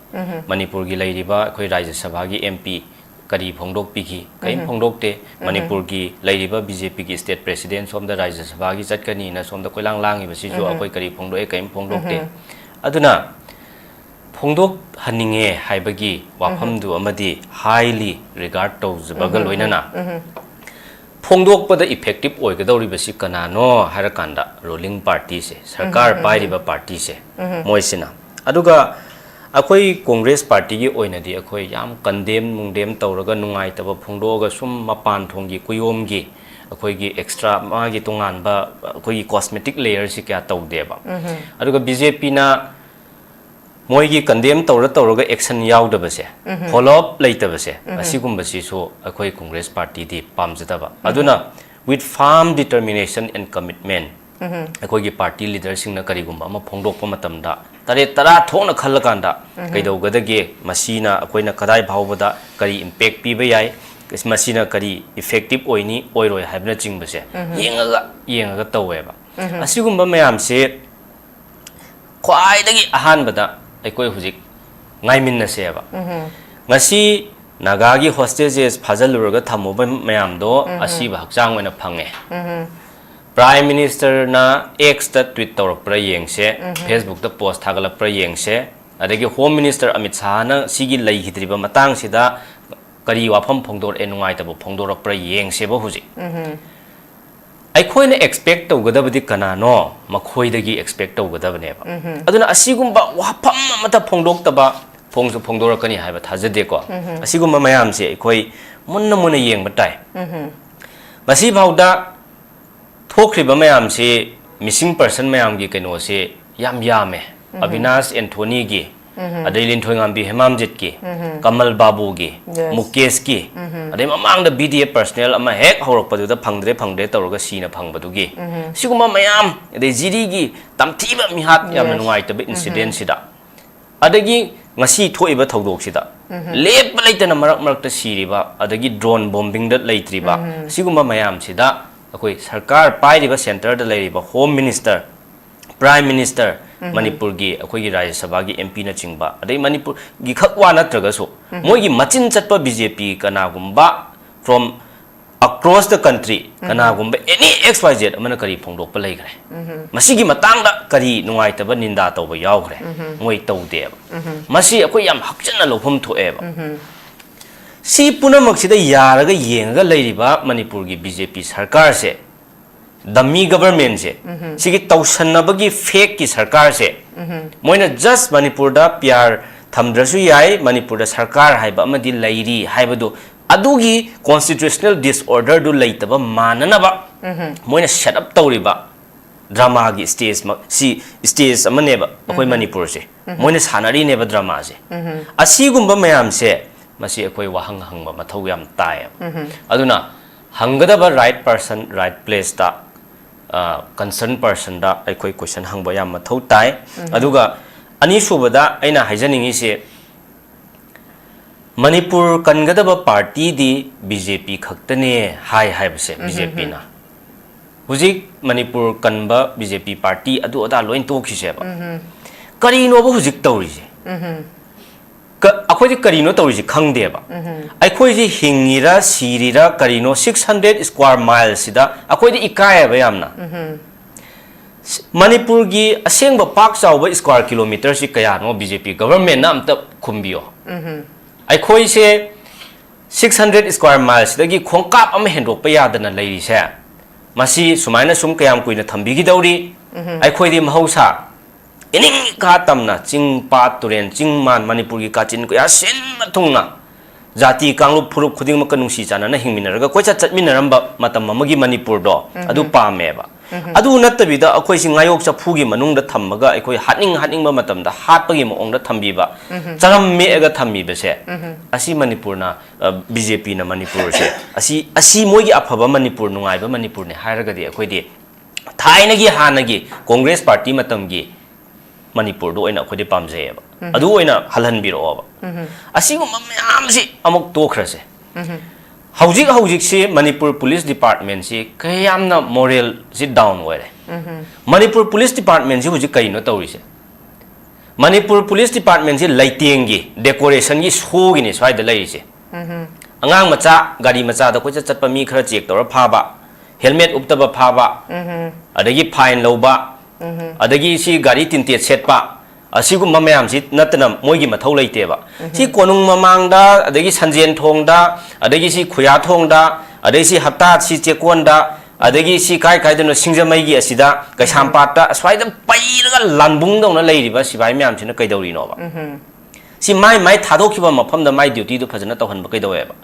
ꯃꯅꯤꯄꯨꯔꯒꯤ ꯂꯩꯔꯤꯕ ꯑꯩꯈꯣꯏ ꯔꯥꯖ꯭ꯌ ꯁꯚꯥꯒꯤ M P ꯀꯔꯤ ꯐꯣꯡꯗꯣꯛꯄꯤꯈꯤ? ꯀꯔꯤꯝ ꯐꯣꯡꯗꯣꯛꯇꯦ꯫ ꯃꯅꯤꯄꯨꯔꯒꯤ ꯂꯩꯔꯤꯕ B J P ꯒꯤ state president ꯁꯣꯝꯗ ꯔꯥꯖ꯭ꯌ ꯁꯚꯥꯒꯤ ꯆꯠꯀꯅꯤꯅ ꯁꯣꯝꯗ ꯀꯣꯏꯂꯥꯡ ꯂꯥꯡꯉꯤꯕꯁꯤꯁꯨ ꯑꯩꯈꯣꯏ ꯀꯔꯤ ꯐꯣꯡꯗꯣꯛꯑꯦ? ꯀꯔꯤꯝ ꯐꯣꯡꯗꯣꯛꯇꯦ꯫ ꯑꯗꯨꯅ ꯐꯣꯡꯗꯣꯛꯍꯟꯅꯤꯡꯉꯦ ꯍꯥꯏꯕꯒꯤ ꯋꯥꯐꯝꯗꯨ ꯑꯃꯗꯤ highly regard ꯇꯧꯖꯕꯒ ꯂꯣꯏꯅꯅ ꯐꯣꯡꯗꯣꯛꯄꯗ effective ꯑꯣꯏꯒꯗꯧꯔꯤꯕꯁꯤ ꯀꯅꯥꯅꯣ ꯍꯥꯏꯔꯀꯥꯟꯗ ruling party ꯁꯦ, ꯁꯔꯀꯥꯔ ꯄꯥꯏꯔꯤꯕ party ꯁꯦ, ꯃꯣꯏꯁꯤꯅ꯫ ꯑꯗꯨꯒ ꯑꯩꯈꯣꯏ Congress party ꯒꯤ ꯑꯣꯏꯅꯗꯤ ꯑꯩꯈꯣꯏ ꯌꯥꯝ condemn ꯅꯨꯡꯗꯦꯝ ꯇꯧꯔꯒ ꯅꯨꯡꯉꯥꯏꯇꯕ ꯐꯣꯡꯗꯣꯛꯑꯒ ꯁꯨꯝ ꯃꯄꯥꯟ ꯊꯣꯡꯒꯤ ꯀꯨꯌꯣꯝꯒꯤ ꯑꯩꯈꯣꯏꯒꯤ extra ꯃꯥꯒꯤ ꯇꯣꯉꯥꯟꯕ ꯑꯩꯈꯣꯏꯒꯤ cosmetic layer ꯁꯤ ꯀꯌꯥ ꯇꯧꯗꯦꯕ꯫ ꯑꯗꯨꯒ B J P ꯅ ꯃꯣꯏꯒꯤ condemn ꯇꯧꯔ ꯇꯧꯔꯒ action ꯌꯥꯎꯗꯕꯁꯦ, follow up ꯂꯩꯇꯕꯁꯦ, ꯑꯁꯤꯒꯨꯝꯕꯁꯤꯁꯨ ꯑꯩꯈꯣꯏ Congress party ꯗꯤ ꯄꯥꯝꯖꯗꯕ꯫ ꯑꯗꯨꯅ with firm determination and commitment ꯑꯩꯈꯣꯏꯒꯤ party leader ꯁꯤꯡꯅ ꯀꯔꯤꯒꯨꯝꯕ ꯑꯃ ꯐꯣꯡꯗꯣꯛꯄ ꯃꯇꯝꯗ ꯇꯔꯦꯠ ꯇꯔꯥ ꯊꯣꯛꯅ ꯈꯜꯂꯀꯥꯟꯗ ꯀꯩꯗꯧꯒꯗꯒꯦ, ꯃꯁꯤꯅ ꯑꯩꯈꯣꯏꯅ ꯀꯗꯥꯏ ꯐꯥꯎꯕꯗ ꯀꯔꯤ impact ꯄꯤꯕ ꯌꯥꯏ, ꯃꯁꯤꯅ ꯀꯔꯤ effective ꯑꯣꯏꯅꯤ ꯑꯣꯏꯔꯣꯏ ꯍꯥꯏꯕꯅꯆꯤꯡꯕꯁꯦ ꯌꯦꯡꯉꯒ, ꯌꯦꯡꯉꯒ ꯇꯧꯋꯦꯕ꯫ ꯑꯁꯤꯒꯨꯝꯕ ꯃꯌꯥꯝꯁꯦ ꯈ꯭ꯋꯥꯏꯗꯒꯤ ꯑꯍꯥꯟꯕꯗ ꯑꯩꯈꯣꯏ ꯍꯧꯖꯤꯛ ꯉꯥꯏꯃꯤꯟꯅꯁꯦꯕ꯫ ꯉꯁꯤ ꯅꯥꯒꯥꯒꯤ hostages ꯐꯥꯖꯤꯜꯂꯨꯔꯒ ꯊꯝꯃꯨꯕ ꯃꯌꯥꯝꯗꯣ ꯑꯁꯤꯕ ꯍꯛꯆꯥꯡ ꯑꯣꯏꯅ ꯐꯪꯉꯦ꯫ Prime Minister ꯅ X ꯇ tweet ꯇꯧꯔꯛꯄ꯭ꯔꯥ ꯌꯦꯡꯁꯦ, Facebook ꯇ post ꯊꯥꯒꯠꯂꯛꯄ꯭ꯔꯥ ꯌꯦꯡꯁꯦ, ꯑꯗꯒꯤ Home Minister ꯑꯃꯤꯠ ꯁꯥꯍꯅ ꯁꯤꯒꯤ ꯂꯩꯈꯤꯗ꯭ꯔꯤꯕ ꯃꯇꯥꯡꯁꯤꯗ ꯀꯔꯤ ꯋꯥꯐꯝ ꯐꯣꯡꯗꯣꯔꯛꯑꯦ, ꯅꯨꯡꯉꯥꯏꯇꯕ ꯐꯣꯡꯗꯣꯔꯛꯄ꯭ꯔꯥ ꯌꯦꯡꯁꯦꯕ ꯍꯧꯖꯤꯛ꯫ ꯑꯩꯈꯣꯏꯅ expect ꯇꯧꯒꯗꯕꯗꯤ ꯀꯅꯥꯅꯣ? ꯃꯈꯣꯏꯗꯒꯤ expect ꯇꯧꯒꯗꯕꯅꯦꯕ꯫ ꯑꯗꯨꯅ ꯑꯁꯤꯒꯨꯝꯕ ꯋꯥꯐꯝ ꯑꯃꯠꯇ ꯐꯣꯡꯗꯣꯛꯇꯕ, ꯐꯣꯡꯁꯨ ꯐꯣꯡꯗꯣꯔꯛꯀꯅꯤ ꯍꯥꯏꯕ ꯊꯥꯖꯗꯦꯀꯣ꯫ ꯑꯁꯤꯒꯨꯝꯕ ꯃꯌꯥꯝꯁꯦ ꯑꯩꯈꯣꯏ ꯃꯨꯟꯅ ꯃꯨꯟꯅ ꯌꯦꯡꯕ ꯇꯥꯏ꯫ ꯉꯁꯤꯐꯥꯎꯗ ꯊꯣꯛꯈ꯭ꯔꯤꯕ ꯃꯌꯥꯝꯁꯤ, missing person ꯃꯌꯥꯝꯒꯤ ꯀꯩꯅꯣꯁꯤ ꯌꯥꯝ ꯌꯥꯝꯃꯦ꯫ ꯑꯕꯤꯅꯥꯁ ꯑꯦꯟꯊꯣꯅꯤꯒꯤ, ꯑꯗꯩ ꯂꯤꯟꯊꯣꯏꯉꯥꯝꯕꯤ ꯍꯦꯃꯥꯝꯖꯤꯠꯀꯤ, ꯀꯃꯜ ꯕꯥꯕꯨꯒꯤ, Yes. ꯃꯨꯀꯦꯁꯀꯤ, ꯑꯗꯩ ꯃꯃꯥꯡꯗ B D F personnel ꯑꯃ ꯍꯦꯛ ꯍꯧꯔꯛꯄꯗꯨꯗ ꯐꯪꯗ꯭ꯔꯦ ꯐꯪꯗ꯭ꯔꯦ ꯇꯧꯔꯒ ꯁꯤꯅ ꯐꯪꯕꯗꯨꯒꯤ, ꯁꯤꯒꯨꯝꯕ ꯃꯌꯥꯝ, ꯑꯗꯩ ꯖꯤꯔꯤꯒꯤ ꯇꯝꯊꯤꯕ ꯃꯤꯍꯥꯠ, ꯌꯥꯝꯅ Yes. ꯅꯨꯡꯉꯥꯏꯇꯕ incident ꯁꯤꯗ, ꯑꯗꯒꯤ ꯉꯁꯤ ꯊꯣꯛꯏꯕ ꯊꯧꯗꯣꯛꯁꯤꯗ ꯂꯦꯞꯄ ꯂꯩꯇꯅ ꯃꯔꯛ ꯃꯔꯛꯇ ꯁꯤꯔꯤꯕ, ꯑꯗꯒꯤ drone bombing ꯗ ꯂꯩꯇ꯭ꯔꯤꯕ, ꯁꯤꯒꯨꯝꯕ ꯃꯌꯥꯝꯁꯤꯗ ꯑꯩꯈꯣꯏ ꯁꯔꯀꯥꯔ ꯄꯥꯏꯔꯤꯕ centre ꯗ ꯂꯩꯔꯤꯕ Home Minister, Prime Minister, ꯃꯅꯤꯄꯨꯔꯒꯤ ꯑꯩꯈꯣꯏꯒꯤ ꯔꯥꯖ꯭ꯌ ꯁꯚꯥꯒꯤ M P ꯅꯆꯤꯡꯕ, ꯑꯗꯩ ꯃꯅꯤꯄꯨꯔꯒꯤ ꯈꯛ ꯋꯥ ꯅꯠꯇ꯭ꯔꯒꯁꯨ, ꯃꯣꯏꯒꯤ ꯃꯆꯤꯟ ꯆꯠꯄ B J P ꯀꯅꯥꯒꯨꯝꯕ from across the country, ꯀꯅꯥꯒꯨꯝꯕ any X Y Z ꯑꯃꯅ ꯀꯔꯤ ꯐꯣꯡꯗꯣꯛꯄ ꯂꯩꯈ꯭ꯔꯦ? ꯃꯁꯤꯒꯤ ꯃꯇꯥꯡꯗ ꯀꯔꯤ ꯅꯨꯡꯉꯥꯏꯇꯕ ꯅꯤꯟꯗꯥ ꯇꯧꯕ ꯌꯥꯎꯈ꯭ꯔꯦ? ꯃꯣꯏ ꯇꯧꯗꯦꯕ꯫ ꯃꯁꯤ ꯑꯩꯈꯣꯏ ꯌꯥꯝ ꯍꯛꯆꯤꯟꯅ ꯂꯧꯐꯝ ꯊꯣꯛꯑꯦꯕ꯫ ꯁꯤ ꯄꯨꯝꯅꯃꯛꯁꯤꯗ ꯌꯥꯔꯒ ꯌꯦꯡꯉꯒ ꯂꯩꯔꯤꯕ ꯃꯅꯤꯄꯨꯔꯒꯤ B J P ꯁꯔꯀꯥꯔꯁꯦ, dummy government ꯁꯦ, ꯁꯤꯒꯤ ꯇꯧꯁꯟꯅꯕꯒꯤ fake ꯀꯤ ꯁꯔꯀꯥꯔꯁꯦ, ꯃꯣꯏꯅ just ꯃꯅꯤꯄꯨꯔꯗ P R ꯊꯝꯗ꯭ꯔꯁꯨ ꯌꯥꯏ, ꯃꯅꯤꯄꯨꯔꯗ ꯁꯔꯀꯥꯔ ꯍꯥꯏꯕ ꯑꯃꯗꯤ ꯂꯩꯔꯤ ꯍꯥꯏꯕꯗꯨ, ꯑꯗꯨꯒꯤ constitutional disorder ꯗꯨ ꯂꯩꯇꯕ ꯃꯥꯟꯅꯅꯕ ꯃꯣꯏꯅ set up ꯇꯧꯔꯤꯕ drama ꯒꯤ stage ꯃꯛ-, ꯁꯤ stage ꯑꯃꯅꯦꯕ ꯑꯩꯈꯣꯏ ꯃꯅꯤꯄꯨꯔꯁꯦ꯫ ꯃꯣꯏꯅ ꯁꯥꯟꯅꯔꯤꯅꯦꯕ drama ꯁꯦ꯫ ꯑꯁꯤꯒꯨꯝꯕ ꯃꯌꯥꯝꯁꯦ, ꯃꯁꯤ ꯑꯩꯈꯣꯏ ꯋꯥꯍꯪ ꯍꯪꯕ ꯃꯊꯧ ꯌꯥꯝ ꯇꯥꯏꯌꯦꯕ꯫ ꯑꯗꯨꯅ ꯍꯪꯒꯗꯕ right person, right place ꯇ, ꯑ, concern person ꯗ ꯑꯩꯈꯣꯏ question ꯍꯪꯕ ꯌꯥꯝ ꯃꯊꯧ ꯇꯥꯏ꯫ ꯑꯗꯨꯒ ꯑꯅꯤꯁꯨꯕꯗ ꯑꯩꯅ ꯍꯥꯏꯖꯅꯤꯡꯉꯤꯁꯦ, ꯃꯅꯤꯄꯨꯔ ꯀꯟꯒꯗꯕ party ꯗꯤ B J P ꯈꯛꯇꯅꯦ ꯍꯥꯏ ꯍꯥꯏꯕꯁꯦ, B J P ꯅ꯫ ꯍꯧꯖꯤꯛ ꯃꯅꯤꯄꯨꯔ ꯀꯟꯕ B J P party ꯑꯗꯨ ꯑꯗꯥ ꯂꯣꯏ ꯇꯣꯛꯈꯤꯁꯦꯕ꯫ ꯀꯔꯤꯅꯣꯕ ꯍꯧꯖꯤꯛ ꯇꯧꯔꯤꯁꯦ? ꯀ-, ꯑꯩꯈꯣꯏꯗꯤ ꯀꯔꯤꯅꯣ ꯇꯧꯔꯤꯁꯦ ꯈꯪꯗꯦꯕ꯫ ꯑꯩꯈꯣꯏꯁꯦ ꯍꯤꯡꯉꯤꯔꯥ ꯁꯤꯔꯤꯔꯥ ꯀꯔꯤꯅꯣ, six hundred square mile ꯁꯤꯗ ꯑꯩꯈꯣꯏꯗꯤ ꯏꯀꯥꯏꯌꯦꯕ ꯌꯥꯝꯅ꯫ ꯃꯅꯤꯄꯨꯔꯒꯤ ꯑꯁꯦꯡꯕ ꯄꯥꯛ ꯆꯥꯎꯕ square kilometre ꯁꯤ ꯀꯌꯥꯅꯣ? B J P government ꯅ ꯑꯝꯇ ꯈꯨꯝꯕꯤꯌꯣ꯫ ꯑꯩꯈꯣꯏꯁꯦ six hundred square mile ꯁꯤꯗꯒꯤ ꯈꯣꯡꯀꯥꯞ ꯑꯃ ꯍꯦꯟꯗꯣꯛꯄ ꯌꯥꯗꯅ ꯂꯩꯔꯤꯁꯦ, ꯃꯁꯤ ꯁꯨꯃꯥꯏꯅ ꯁꯨꯝ ꯀꯌꯥꯝ ꯀꯨꯏꯅ ꯊꯝꯕꯤꯒꯗꯧꯔꯤ? ꯑꯩꯈꯣꯏꯗꯤ ꯃꯍꯧꯁꯥ ꯏꯅꯤꯡ ꯏꯀꯥ ꯇꯝꯅ ꯆꯤꯡ, ꯄꯥꯠ, ꯇꯨꯔꯦꯟ, ꯆꯤꯡ, ꯃꯥꯟ, ꯃꯅꯤꯄꯨꯔꯒꯤ ꯀꯥꯆꯤꯟ ꯀꯣꯌꯥ ꯁꯤꯟꯕ ꯊꯨꯡꯅ ꯖꯥꯇꯤ, ꯀꯥꯡꯂꯨꯞ, ꯐꯨꯔꯨꯞ ꯈꯨꯗꯤꯡꯃꯛꯀ ꯅꯨꯡꯁꯤ ꯆꯥꯟꯅꯅ ꯍꯤꯡꯃꯤꯟꯅꯔꯒ ꯀꯣꯏꯆꯠ ꯆꯠꯃꯤꯟꯅꯔꯝꯕ ꯃꯇꯝ ꯑꯃꯒꯤ ꯃꯅꯤꯄꯨꯔꯗꯣ ꯑꯗꯨ ꯄꯥꯝꯃꯦꯕ꯫ ꯑꯗꯨ ꯅꯠꯇꯕꯤꯗ ꯑꯩꯈꯣꯏꯁꯤ ꯉꯥꯌꯣꯛ ꯆꯐꯨꯒꯤ ꯃꯅꯨꯡꯗ ꯊꯝꯃꯒ ꯑꯩꯈꯣꯏ ꯍꯥꯠꯅꯤꯡ ꯍꯥꯠꯅꯤꯡꯕ ꯃꯇꯝꯗ ꯍꯥꯠꯄꯒꯤ ꯃꯑꯣꯡꯗ ꯊꯝꯕꯤꯕ, ꯆꯔꯝ ꯃꯦꯛꯑꯒ ꯊꯝꯕꯤꯕꯁꯦ, ꯑꯁꯤ ꯃꯅꯤꯄꯨꯔꯅ, ꯕꯤ ꯖꯦ ꯄꯤꯅ ꯃꯅꯤꯄꯨꯔꯁꯦ, ꯑꯁꯤ, ꯑꯁꯤ ꯃꯣꯏꯒꯤ ꯑꯐꯕ ꯃꯅꯤꯄꯨꯔ, ꯅꯨꯡꯉꯥꯏꯕ ꯃꯅꯤꯄꯨꯔꯅꯦ ꯍꯥꯏꯔꯒꯗꯤ ꯑꯩꯈꯣꯏꯗꯤ ꯊꯥꯏꯅꯒꯤ ꯍꯥꯟꯅꯒꯤ ꯀꯣꯡꯒ꯭ꯔꯦꯁ ꯄꯥꯔꯇꯤ ꯃꯇꯝꯒꯤ ꯃꯅꯤꯄꯨꯔꯗꯨ ꯑꯣꯏꯅ ꯑꯩꯈꯣꯏꯗꯤ ꯄꯥꯝꯖꯩꯌꯦꯕ꯫ ꯑꯗꯨ ꯑꯣꯏꯅ ꯍꯜꯍꯟꯕꯤꯔꯛꯑꯣꯕ꯫ ꯑꯁꯤꯒꯨꯝꯕ ꯃꯌꯥꯝꯁꯤ ꯑꯃꯨꯛ ꯇꯣꯛꯈ꯭ꯔꯁꯦ꯫ ꯍꯧꯖꯤꯛ ꯍꯧꯖꯤꯛꯁꯤ ꯃꯅꯤꯄꯨꯔ ꯄꯨꯂꯤꯁ ꯗꯤꯄꯥꯔꯠꯃꯦꯟꯁꯤ ꯀꯌꯥꯝꯅ ꯃꯣꯔꯦꯜꯁꯤ ꯗꯥꯎꯟ ꯑꯣꯏꯔꯦ꯫ ꯃꯅꯤꯄꯨꯔ ꯄꯨꯂꯤꯁ ꯗꯤꯄꯥꯔꯠꯃꯦꯟꯁꯤ ꯍꯧꯖꯤꯛ ꯀꯩꯅꯣ ꯇꯧꯔꯤꯁꯦ? ꯃꯅꯤꯄꯨꯔ ꯄꯨꯂꯤꯁ ꯗꯤꯄꯥꯔꯠꯃꯦꯟꯁꯤ ꯂꯩꯇꯦꯡꯒꯤ, ꯗꯦꯀꯣꯔꯦꯁꯟꯒꯤ, ꯁꯣꯒꯤꯅꯤ ꯁ꯭ꯋꯥꯏꯗ ꯂꯩꯔꯤꯁꯦ꯫ ꯑꯉꯥꯡ ꯃꯆꯥ, ꯒꯥꯔꯤ ꯃꯆꯥꯗ ꯀꯣꯏꯆꯠ ꯆꯠꯄ ꯃꯤ ꯈꯔ ꯆꯦꯛ ꯇꯧꯔ ꯐꯥꯕ, ꯍꯦꯜꯃꯦꯠ ꯎꯞꯇꯕ ꯐꯥꯕ, ꯑꯗꯒꯤ ꯐꯥꯏꯟ ꯂꯧꯕ, ꯑꯗꯒꯤ ꯁꯤ ꯒꯥꯔꯤ ꯇꯤꯟꯇꯦꯠ ꯁꯦꯠꯄ, ꯑꯁꯤꯒꯨꯝꯕ ꯃꯌꯥꯝꯁꯤ ꯅꯠꯇꯅ ꯃꯣꯏꯒꯤ ꯃꯊꯧ ꯂꯩꯇꯦꯕ꯫ ꯁꯤ ꯀꯣꯅꯨꯡ ꯃꯃꯥꯡꯗ, ꯑꯗꯒꯤ ꯁꯟꯖꯦꯟ ꯊꯣꯡꯗ, ꯑꯗꯒꯤ ꯁꯤ ꯈꯨꯌꯥꯊꯣꯡꯗ, ꯑꯗꯩ ꯁꯤ ꯍꯞꯇꯥ ꯁꯤ ꯆꯦꯛꯀꯣꯟꯗ, ꯑꯗꯒꯤ ꯁꯤ ꯀꯥꯏ ꯀꯥꯏꯗꯅꯣ, ꯁꯤꯡꯖꯃꯩꯒꯤ ꯑꯁꯤꯗ, ꯀꯩꯁꯥꯝꯄꯥꯠꯇ, ꯑꯁ꯭ꯋꯥꯏꯗ ꯄꯩꯔꯒ ꯂꯥꯟꯕꯨꯡꯗꯧꯅ ꯂꯩꯔꯤꯕ ꯁꯤꯐꯥꯏ ꯃꯌꯥꯝꯁꯤꯅ ꯀꯩꯗꯧꯔꯤꯅꯣꯕ? ꯁꯤ ꯃꯥꯏ ꯃꯥꯏ ꯊꯥꯗꯣꯛꯈꯤꯕ ꯃꯐꯝꯗ ꯃꯥꯏ ꯗ꯭ꯌꯨꯇꯤꯗꯨ ꯐꯖꯅ ꯇꯧꯍꯟꯕ ꯀꯩꯗꯧꯋꯦꯕ?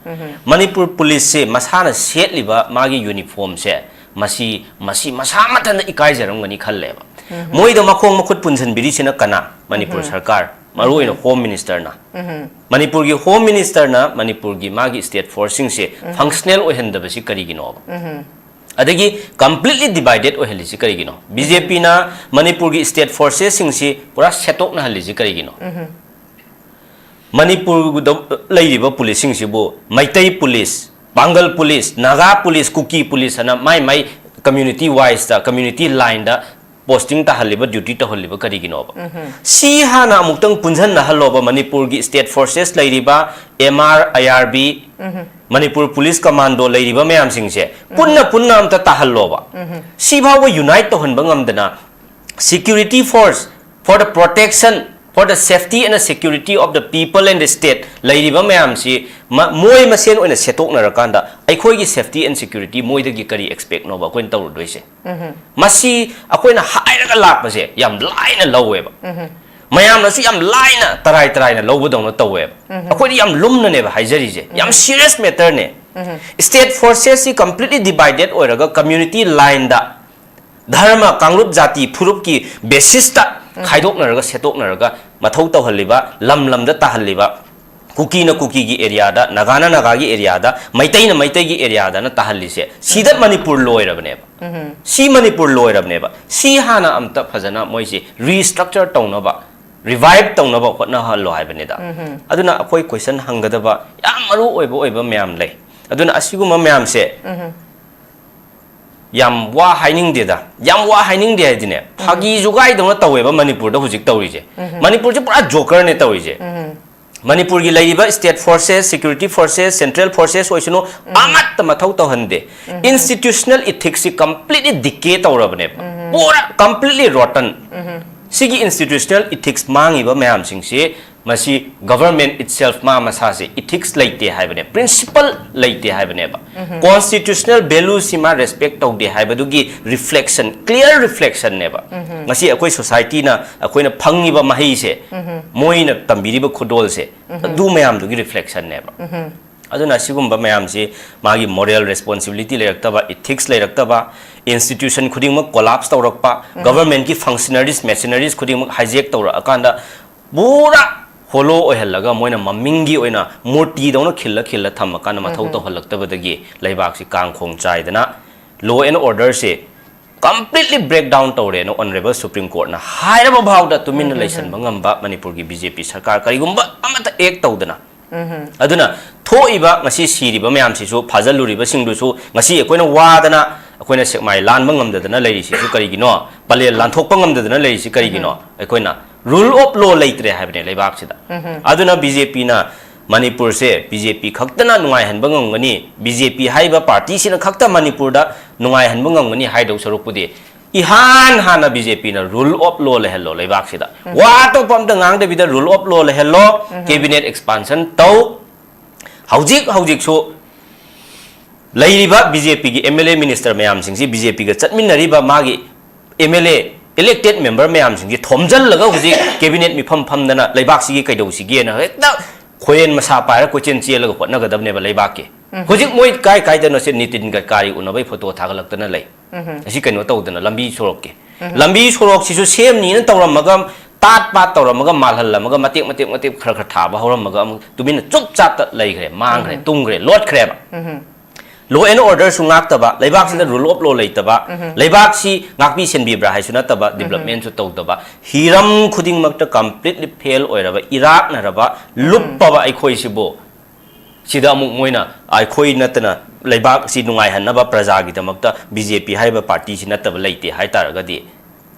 ꯃꯅꯤꯄꯨꯔ ꯄꯨꯂꯤꯁꯁꯦ ꯃꯁꯥꯅ ꯁꯦꯠꯂꯤꯕ ꯃꯥꯒꯤ ꯌꯨꯅꯤꯐꯣꯔꯝꯁꯦ, ꯃꯁꯤ, ꯃꯁꯤ ꯃꯁꯥ ꯃꯊꯟꯇ ꯏꯀꯥꯏꯖꯔꯝꯒꯅꯤ ꯈꯜꯂꯦꯕ꯫ ꯃꯣꯏꯗ ꯃꯈꯣꯡ ꯃꯈꯨꯠ ꯄꯨꯟꯁꯤꯟꯕꯤꯔꯤꯁꯤꯅ ꯀꯅꯥ? ꯃꯅꯤꯄꯨꯔ ꯁꯔꯀꯥꯔ, ꯃꯔꯨꯑꯣꯏꯅ ꯍꯣꯝ ꯃꯤꯅꯤꯁꯇꯔꯅ꯫ ꯃꯅꯤꯄꯨꯔꯒꯤ ꯍꯣꯝ ꯃꯤꯅꯤꯁꯇꯔꯅ ꯃꯅꯤꯄꯨꯔꯒꯤ ꯃꯥꯒꯤ ꯁ꯭ꯇꯦꯠ ꯐꯣꯔꯁꯁꯤꯡꯁꯦ ꯐꯪꯁꯅꯦꯜ ꯑꯣꯏꯍꯟꯗꯕꯁꯤ ꯀꯔꯤꯒꯤꯅꯣꯕ? ꯑꯗꯒꯤ ꯀꯝꯄ꯭ꯂꯤꯠꯂꯤ ꯗꯤꯚꯥꯏꯗꯦꯠ ꯑꯣꯏꯍꯜꯂꯤꯁꯤ ꯀꯔꯤꯒꯤꯅꯣ? ꯕꯤ ꯖꯦ ꯄꯤꯅ ꯃꯅꯤꯄꯨꯔꯒꯤ ꯁ꯭ꯇꯦꯠ ꯐꯣꯔꯁꯦꯁꯁꯤꯡꯁꯤ ꯄꯨꯔꯥ ꯁꯦꯠꯇꯣꯛꯅꯍꯜꯂꯤꯁꯤ ꯀꯔꯤꯒꯤꯅꯣ? ꯃꯅꯤꯄꯨꯔꯗ ꯂꯩꯔꯤꯕ ꯄꯨꯂꯤꯁꯁꯤꯡꯁꯤꯕꯨ Meitei police, Pangal police, Naga police, Kuki police ꯍꯥꯏꯅ ꯃꯥꯏ ꯃꯥꯏ ꯀꯝꯃ꯭ꯌꯨꯅꯤꯇꯤ ꯋꯥꯏꯁꯇ, ꯀꯝꯃ꯭ꯌꯨꯅꯤꯇꯤ ꯂꯥꯏꯟꯗ ꯄꯣꯁꯇꯤꯡ ꯇꯥꯍꯜꯂꯤꯕ, ꯗ꯭ꯌꯨꯇꯤ ꯇꯧꯍꯜꯂꯤꯕ ꯀꯔꯤꯒꯤꯅꯣꯕ? ꯁꯤ ꯍꯥꯟꯅ ꯑꯃꯨꯛꯇꯪ ꯄꯨꯟꯁꯤꯟꯅꯍꯜꯂꯣꯕ, ꯃꯅꯤꯄꯨꯔꯒꯤ ꯁ꯭ꯇꯦꯠ ꯐꯣꯔꯁꯦꯁ ꯂꯩꯔꯤꯕ, M R, I R B, Manipur police commando ꯂꯩꯔꯤꯕ ꯃꯌꯥꯝꯁꯤꯡꯁꯦ ꯄꯨꯟꯅ ꯄꯨꯟꯅ ꯑꯝꯇ ꯇꯥꯍꯜꯂꯣꯕ꯫ ꯁꯤ ꯐꯥꯎꯕ ꯌꯨꯅꯥꯏꯠ ꯇꯧꯍꯟꯕ ꯉꯝꯗꯅ, security force for the protection For the safety and the security of the people and the state, ꯂꯩꯔꯤꯕ ꯃꯌꯥꯝꯁꯤ ꯃ-, ꯃꯣꯏ ꯃꯁꯦꯟ ꯑꯣꯏꯅ ꯁꯦꯠꯇꯣꯛꯅꯔꯀꯥꯟꯗ ꯑꯩꯈꯣꯏꯒꯤ safety and security ꯃꯣꯏꯗꯒꯤ ꯀꯔꯤ expect ꯅꯣꯕ ꯑꯩꯈꯣꯏꯅ ꯇꯧꯔꯨꯗꯣꯏꯁꯦ? ꯃꯁꯤ ꯑꯩꯈꯣꯏꯅ ꯍꯥꯏꯔꯒ ꯂꯥꯛꯄꯁꯦ ꯌꯥꯝ ꯂꯥꯏꯅ ꯂꯧꯋꯦꯕ꯫ ꯃꯌꯥꯝꯅꯁꯨ ꯌꯥꯝ ꯂꯥꯏꯅ ꯇꯔꯥꯏ ꯇꯔꯥꯏꯅ ꯂꯧꯕꯗꯧꯅ ꯇꯧꯋꯦꯕ꯫ ꯑꯩꯈꯣꯏꯗꯤ ꯌꯥꯝ ꯂꯨꯝꯅꯅꯦꯕ ꯍꯥꯏꯖꯔꯤꯁꯦ, ꯌꯥꯝ serious matter ꯅꯦ꯫ State forces ꯁꯤ completely divided ꯑꯣꯏꯔꯒ community line ꯗ, ꯙꯔꯃ, ꯀꯥꯡꯂꯨꯞ, ꯖꯥꯇꯤ, ꯐꯨꯔꯨꯞꯀꯤ basis ꯇ ꯈꯥꯏꯗꯣꯛꯅꯔꯒ, ꯁꯦꯠꯇꯣꯛꯅꯔꯒ ꯃꯊꯧ ꯇꯧꯍꯜꯂꯤꯕ, ꯂꯝ ꯂꯝꯗ ꯇꯥꯍꯜꯂꯤꯕ, ꯀꯨꯀꯤꯅ ꯀꯨꯀꯤꯒꯤ area ꯗ, ꯅꯥꯒꯥꯅ ꯅꯥꯒꯥꯒꯤ area ꯗ, ꯃꯩꯇꯩꯅ ꯃꯩꯇꯩꯒꯤ area ꯗꯅ ꯇꯥꯍꯜꯂꯤꯁꯦ, ꯁꯤꯗ ꯃꯅꯤꯄꯨꯔ ꯂꯣꯏꯔꯕꯅꯦꯕ꯫ ꯁꯤ ꯃꯅꯤꯄꯨꯔ ꯂꯣꯏꯔꯕꯅꯦꯕ꯫ ꯁꯤ ꯍꯥꯟꯅ ꯑꯝꯇ ꯐꯖꯅ ꯃꯣꯏꯁꯤ restructure ꯇꯧꯅꯕ, revive ꯇꯧꯅꯕ ꯍꯣꯠꯅꯍꯜꯂꯣ ꯍꯥꯏꯕꯅꯤꯗ꯫ ꯑꯗꯨꯅ ꯑꯩꯈꯣꯏ question ꯍꯪꯒꯗꯕ ꯌꯥꯝ ꯃꯔꯨ ꯑꯣꯏꯕ ꯑꯣꯏꯕ ꯃꯌꯥꯝ ꯂꯩ꯫ ꯑꯗꯨꯅ ꯑꯁꯤꯒꯨꯝꯕ ꯃꯌꯥꯝꯁꯦ ꯌꯥꯝ ꯋꯥ ꯍꯥꯏꯅꯤꯡꯗꯦꯗ꯫ ꯌꯥꯝ ꯋꯥ ꯍꯥꯏꯅꯤꯡꯗꯦ ꯍꯥꯏꯗꯤꯅꯦ, ꯐꯥꯒꯤ ꯖꯨꯒꯥꯏꯗꯧꯅ ꯇꯧꯋꯦꯕ ꯃꯅꯤꯄꯨꯔꯗ ꯍꯧꯖꯤꯛ ꯇꯧꯔꯤꯁꯦ꯫ ꯃꯅꯤꯄꯨꯔꯁꯦ ꯄꯨꯔꯥ joker ꯅꯦ ꯇꯧꯔꯤꯁꯦ꯫ ꯃꯅꯤꯄꯨꯔꯒꯤ ꯂꯩꯔꯤꯕ state forces, security forces, central forces ꯑꯣꯏꯁꯅꯨ, ꯑꯃꯠꯇ ꯃꯊꯧ ꯇꯧꯍꯟꯗꯦ꯫ Institutional ethics ꯁꯤ completely decay ꯇꯧꯔꯕꯅꯦꯕ꯫ ꯄꯨꯔꯥ completely rotten꯫ ꯁꯤꯒꯤ institutional ethics ꯃꯥꯡꯉꯤꯕ ꯃꯌꯥꯝꯁꯤꯡꯁꯤ, ꯃꯁꯤ government itself ꯃꯥ ꯃꯁꯥꯁꯦ ethics ꯂꯩꯇꯦ ꯍꯥꯏꯕꯅꯦ, principle ꯂꯩꯇꯦ ꯍꯥꯏꯕꯅꯦꯕ꯫ Constitutional value ꯁꯤ ꯃꯥ respect ꯇꯧꯗꯦ ꯍꯥꯏꯕꯗꯨꯒꯤ reflection, clear reflection ꯅꯦꯕ꯫ ꯉꯁꯤ ꯑꯩꯈꯣꯏ society ꯅ ꯑꯩꯈꯣꯏꯅ ꯐꯪꯉꯤꯕ ꯃꯍꯩꯁꯦ, ꯃꯣꯏꯅ ꯇꯝꯕꯤꯔꯤꯕ ꯈꯨꯗꯣꯜꯁꯦ, ꯑꯗꯨ ꯃꯌꯥꯝꯗꯨꯒꯤ reflection ꯅꯦꯕ꯫ ꯑꯗꯨꯅ ꯑꯁꯤꯒꯨꯝꯕ ꯃꯌꯥꯝꯁꯤ ꯃꯥꯒꯤ moral responsibility ꯂꯩꯔꯛꯇꯕ, ethics ꯂꯩꯔꯛꯇꯕ, institution ꯈꯨꯗꯤꯡꯃꯛ collapse ꯇꯧꯔꯛꯄ, government ꯀꯤ functionaries, machineries ꯈꯨꯗꯤꯡꯃꯛ hijack ꯇꯧꯔꯛꯑꯀꯥꯟꯗ ꯄꯨꯔꯥ hollow ꯑꯣꯏꯍꯜꯂꯒ ꯃꯣꯏꯅ ꯃꯃꯤꯡꯒꯤ ꯑꯣꯏꯅ ꯃꯨꯔꯇꯤꯗꯧꯅ ꯈꯤꯜꯂ ꯈꯤꯜꯂ ꯊꯝꯃꯀꯥꯟꯗ ꯃꯊꯧ ꯇꯧꯍꯜꯂꯛꯇꯕꯗꯒꯤ ꯂꯩꯕꯥꯛꯁꯤ ꯀꯥꯡꯈꯣꯡ ꯆꯥꯏꯗꯅ law and order say completely break down ꯇꯧꯔꯦꯅ Honourable Supreme Court ꯅ ꯍꯥꯏꯔꯕ ꯐꯥꯎꯗ ꯇꯨꯃꯤꯟꯅ ꯂꯩꯁꯟꯕ ꯉꯝꯕ ꯃꯅꯤꯄꯨꯔꯒꯤ B J P ꯁꯔꯀꯥꯔ ꯀꯔꯤꯒꯨꯝꯕ ꯑꯃꯠꯇ act ꯇꯧꯗꯅ꯫ ꯑꯗꯨꯅ ꯊꯣꯛꯏꯕ ꯉꯁꯤ ꯁꯤꯔꯤꯕ ꯃꯌꯥꯝꯁꯤꯁꯨ, ꯐꯥꯖꯤꯜꯂꯨꯔꯤꯕꯁꯤꯡꯗꯨꯁꯨ, ꯉꯁꯤ ꯑꯩꯈꯣꯏꯅ ꯋꯥꯗꯅ, ꯑꯩꯈꯣꯏꯅ ꯁꯦꯛꯃꯥꯏ ꯂꯥꯟꯕ ꯉꯝꯗꯗꯅ ꯂꯩꯔꯤꯁꯤꯁꯨ ꯀꯔꯤꯒꯤꯅꯣ? ꯄꯂꯦꯜ ꯂꯥꯟꯊꯣꯛꯄ ꯉꯝꯗꯗꯅ ꯂꯩꯔꯤꯁꯤ ꯀꯔꯤꯒꯤꯅꯣ? ꯑꯩꯈꯣꯏꯅ rule of law ꯂꯩꯇ꯭ꯔꯦ ꯍꯥꯏꯕꯅꯦ ꯂꯩꯕꯥꯛꯁꯤꯗ꯫ ꯑꯗꯨꯅ B J P ꯅ ꯃꯅꯤꯄꯨꯔꯁꯦ B J P ꯈꯛꯇꯅ ꯅꯨꯡꯉꯥꯏꯍꯟꯕ ꯉꯝꯒꯅꯤ, B J P ꯍꯥꯏꯔꯤꯕ party ꯁꯤꯅ ꯈꯛꯇ ꯃꯅꯤꯄꯨꯔꯗ ꯅꯨꯡꯉꯥꯏꯍꯟꯕ ꯉꯝꯒꯅꯤ ꯍꯥꯏꯗꯧ ꯁꯔꯨꯛꯄꯨꯗꯤ, ꯏꯍꯥꯟ ꯍꯥꯟꯅ ꯕꯤ ꯖꯦ ꯄꯤꯅ rule of law ꯂꯩꯍꯜꯂꯣ ꯂꯩꯕꯥꯛꯁꯤꯗ꯫ ꯋꯥ ꯑꯇꯣꯞꯄ ꯑꯝꯇ ꯉꯥꯡꯗꯕꯤꯗ rule of law ꯂꯩꯍꯜꯂꯣ, cabinet expansion ꯇꯧ꯫ ꯍꯧꯖꯤꯛ ꯍꯧꯖꯤꯛꯁꯨ ꯂꯩꯔꯤꯕ ꯕꯤ ꯖꯦ ꯄꯤꯒꯤ ꯑꯦꯝ ꯑꯦꯜ ꯑꯦ minister ꯃꯌꯥꯝꯁꯤꯡꯁꯤ, ꯕꯤ ꯖꯦ ꯄꯤꯒ ꯆꯠꯃꯤꯟꯅꯔꯤꯕ ꯃꯥꯒꯤ ꯑꯦꯝ ꯑꯦꯜ ꯑꯦ elected member ꯃꯌꯥꯝꯁꯤꯡꯁꯤ ꯊꯣꯝꯖꯤꯜꯂꯒ ꯍꯧꯖꯤꯛ cabinet ꯃꯤꯐꯝ ꯐꯝꯗꯅ ꯂꯩꯕꯥꯛꯁꯤꯒꯤ ꯀꯩꯗꯧꯁꯤꯒꯦꯅ ꯍꯦꯛꯇ ꯈꯣꯏꯔꯦꯟ ꯃꯁꯥ ꯄꯥꯏꯔ ꯀꯣꯏꯆꯦꯟ ꯆꯦꯜꯂꯒ ꯍꯣꯠꯅꯒꯗꯕꯅꯦꯕ ꯂꯩꯕꯥꯛꯀꯤ꯫ ꯍꯧꯖꯤꯛ ꯃꯣꯏ ꯀꯥꯏ ꯀꯥꯏꯗꯅꯣ ꯁꯦ ꯅꯤꯇꯤꯟ ꯒꯗꯀꯥꯔꯤ ꯎꯅꯕꯩ ꯐꯣꯇꯣ ꯊꯥꯒꯠꯂꯛꯇꯅ ꯂꯩ꯫ ꯑꯁꯤ ꯀꯩꯅꯣ ꯇꯧꯗꯅ ꯂꯝꯕꯤ ꯁꯣꯔꯣꯛꯀꯤ꯫ ꯂꯝꯕꯤ ꯁꯣꯔꯣꯛꯁꯤꯁꯨ ꯁꯦꯝꯅꯤꯅ ꯇꯧꯔꯝꯃꯒ, ꯇꯥꯠ ꯄꯥꯠ ꯇꯧꯔꯝꯃꯒ, ꯃꯥꯜꯍꯜꯂꯝꯃꯒ, ꯃꯇꯦꯛ ꯃꯇꯦꯛ ꯃꯇꯦꯛ ꯈꯔ ꯈꯔ ꯊꯥꯕ ꯍꯧꯔꯝꯃꯒ ꯑꯃꯨꯛ ꯇꯨꯃꯤꯟꯅ ꯆꯨꯞ ꯆꯥꯞꯇ ꯂꯩꯈ꯭ꯔꯦ, ꯃꯥꯡꯈ꯭ꯔꯦ, ꯇꯨꯝꯈ꯭ꯔꯦ, ꯂꯣꯠꯈ꯭ꯔꯦꯕ꯫ Law and orderꯁꯨ ꯉꯥꯛꯇꯕ, ꯂꯩꯕꯥꯛꯁꯤꯗ rule of law ꯂꯩꯇꯕ, ꯂꯩꯕꯥꯛꯁꯤ ꯉꯥꯛꯄꯤ ꯁꯦꯟꯕꯤꯕ꯭ꯔꯥ ꯍꯥꯏꯁꯨ ꯅꯠꯇꯕ, developmentꯁꯨ ꯇꯧꯗꯕ, ꯍꯤꯔꯝ ꯈꯨꯗꯤꯡꯃꯛꯇ completely fail ꯑꯣꯏꯔꯕ, ꯏꯔꯥꯛꯅꯔꯕ, ꯂꯨꯞꯄꯕ ꯑꯩꯈꯣꯏꯁꯤꯕꯨ ꯁꯤꯗ ꯑꯃꯨꯛ ꯃꯣꯏꯅ ꯑꯩꯈꯣꯏ ꯅꯠꯇꯅ ꯂꯩꯕꯥꯛꯁꯤ ꯅꯨꯡꯉꯥꯏꯍꯟꯅꯕ ꯄ꯭ꯔꯖꯥꯒꯤꯗꯃꯛꯇ ꯕꯤ ꯖꯦ ꯄꯤ ꯍꯥꯏꯕ partyꯁꯤ ꯅꯠꯇꯕ ꯂꯩꯇꯦ ꯍꯥꯏ ꯇꯥꯔꯒꯗꯤ,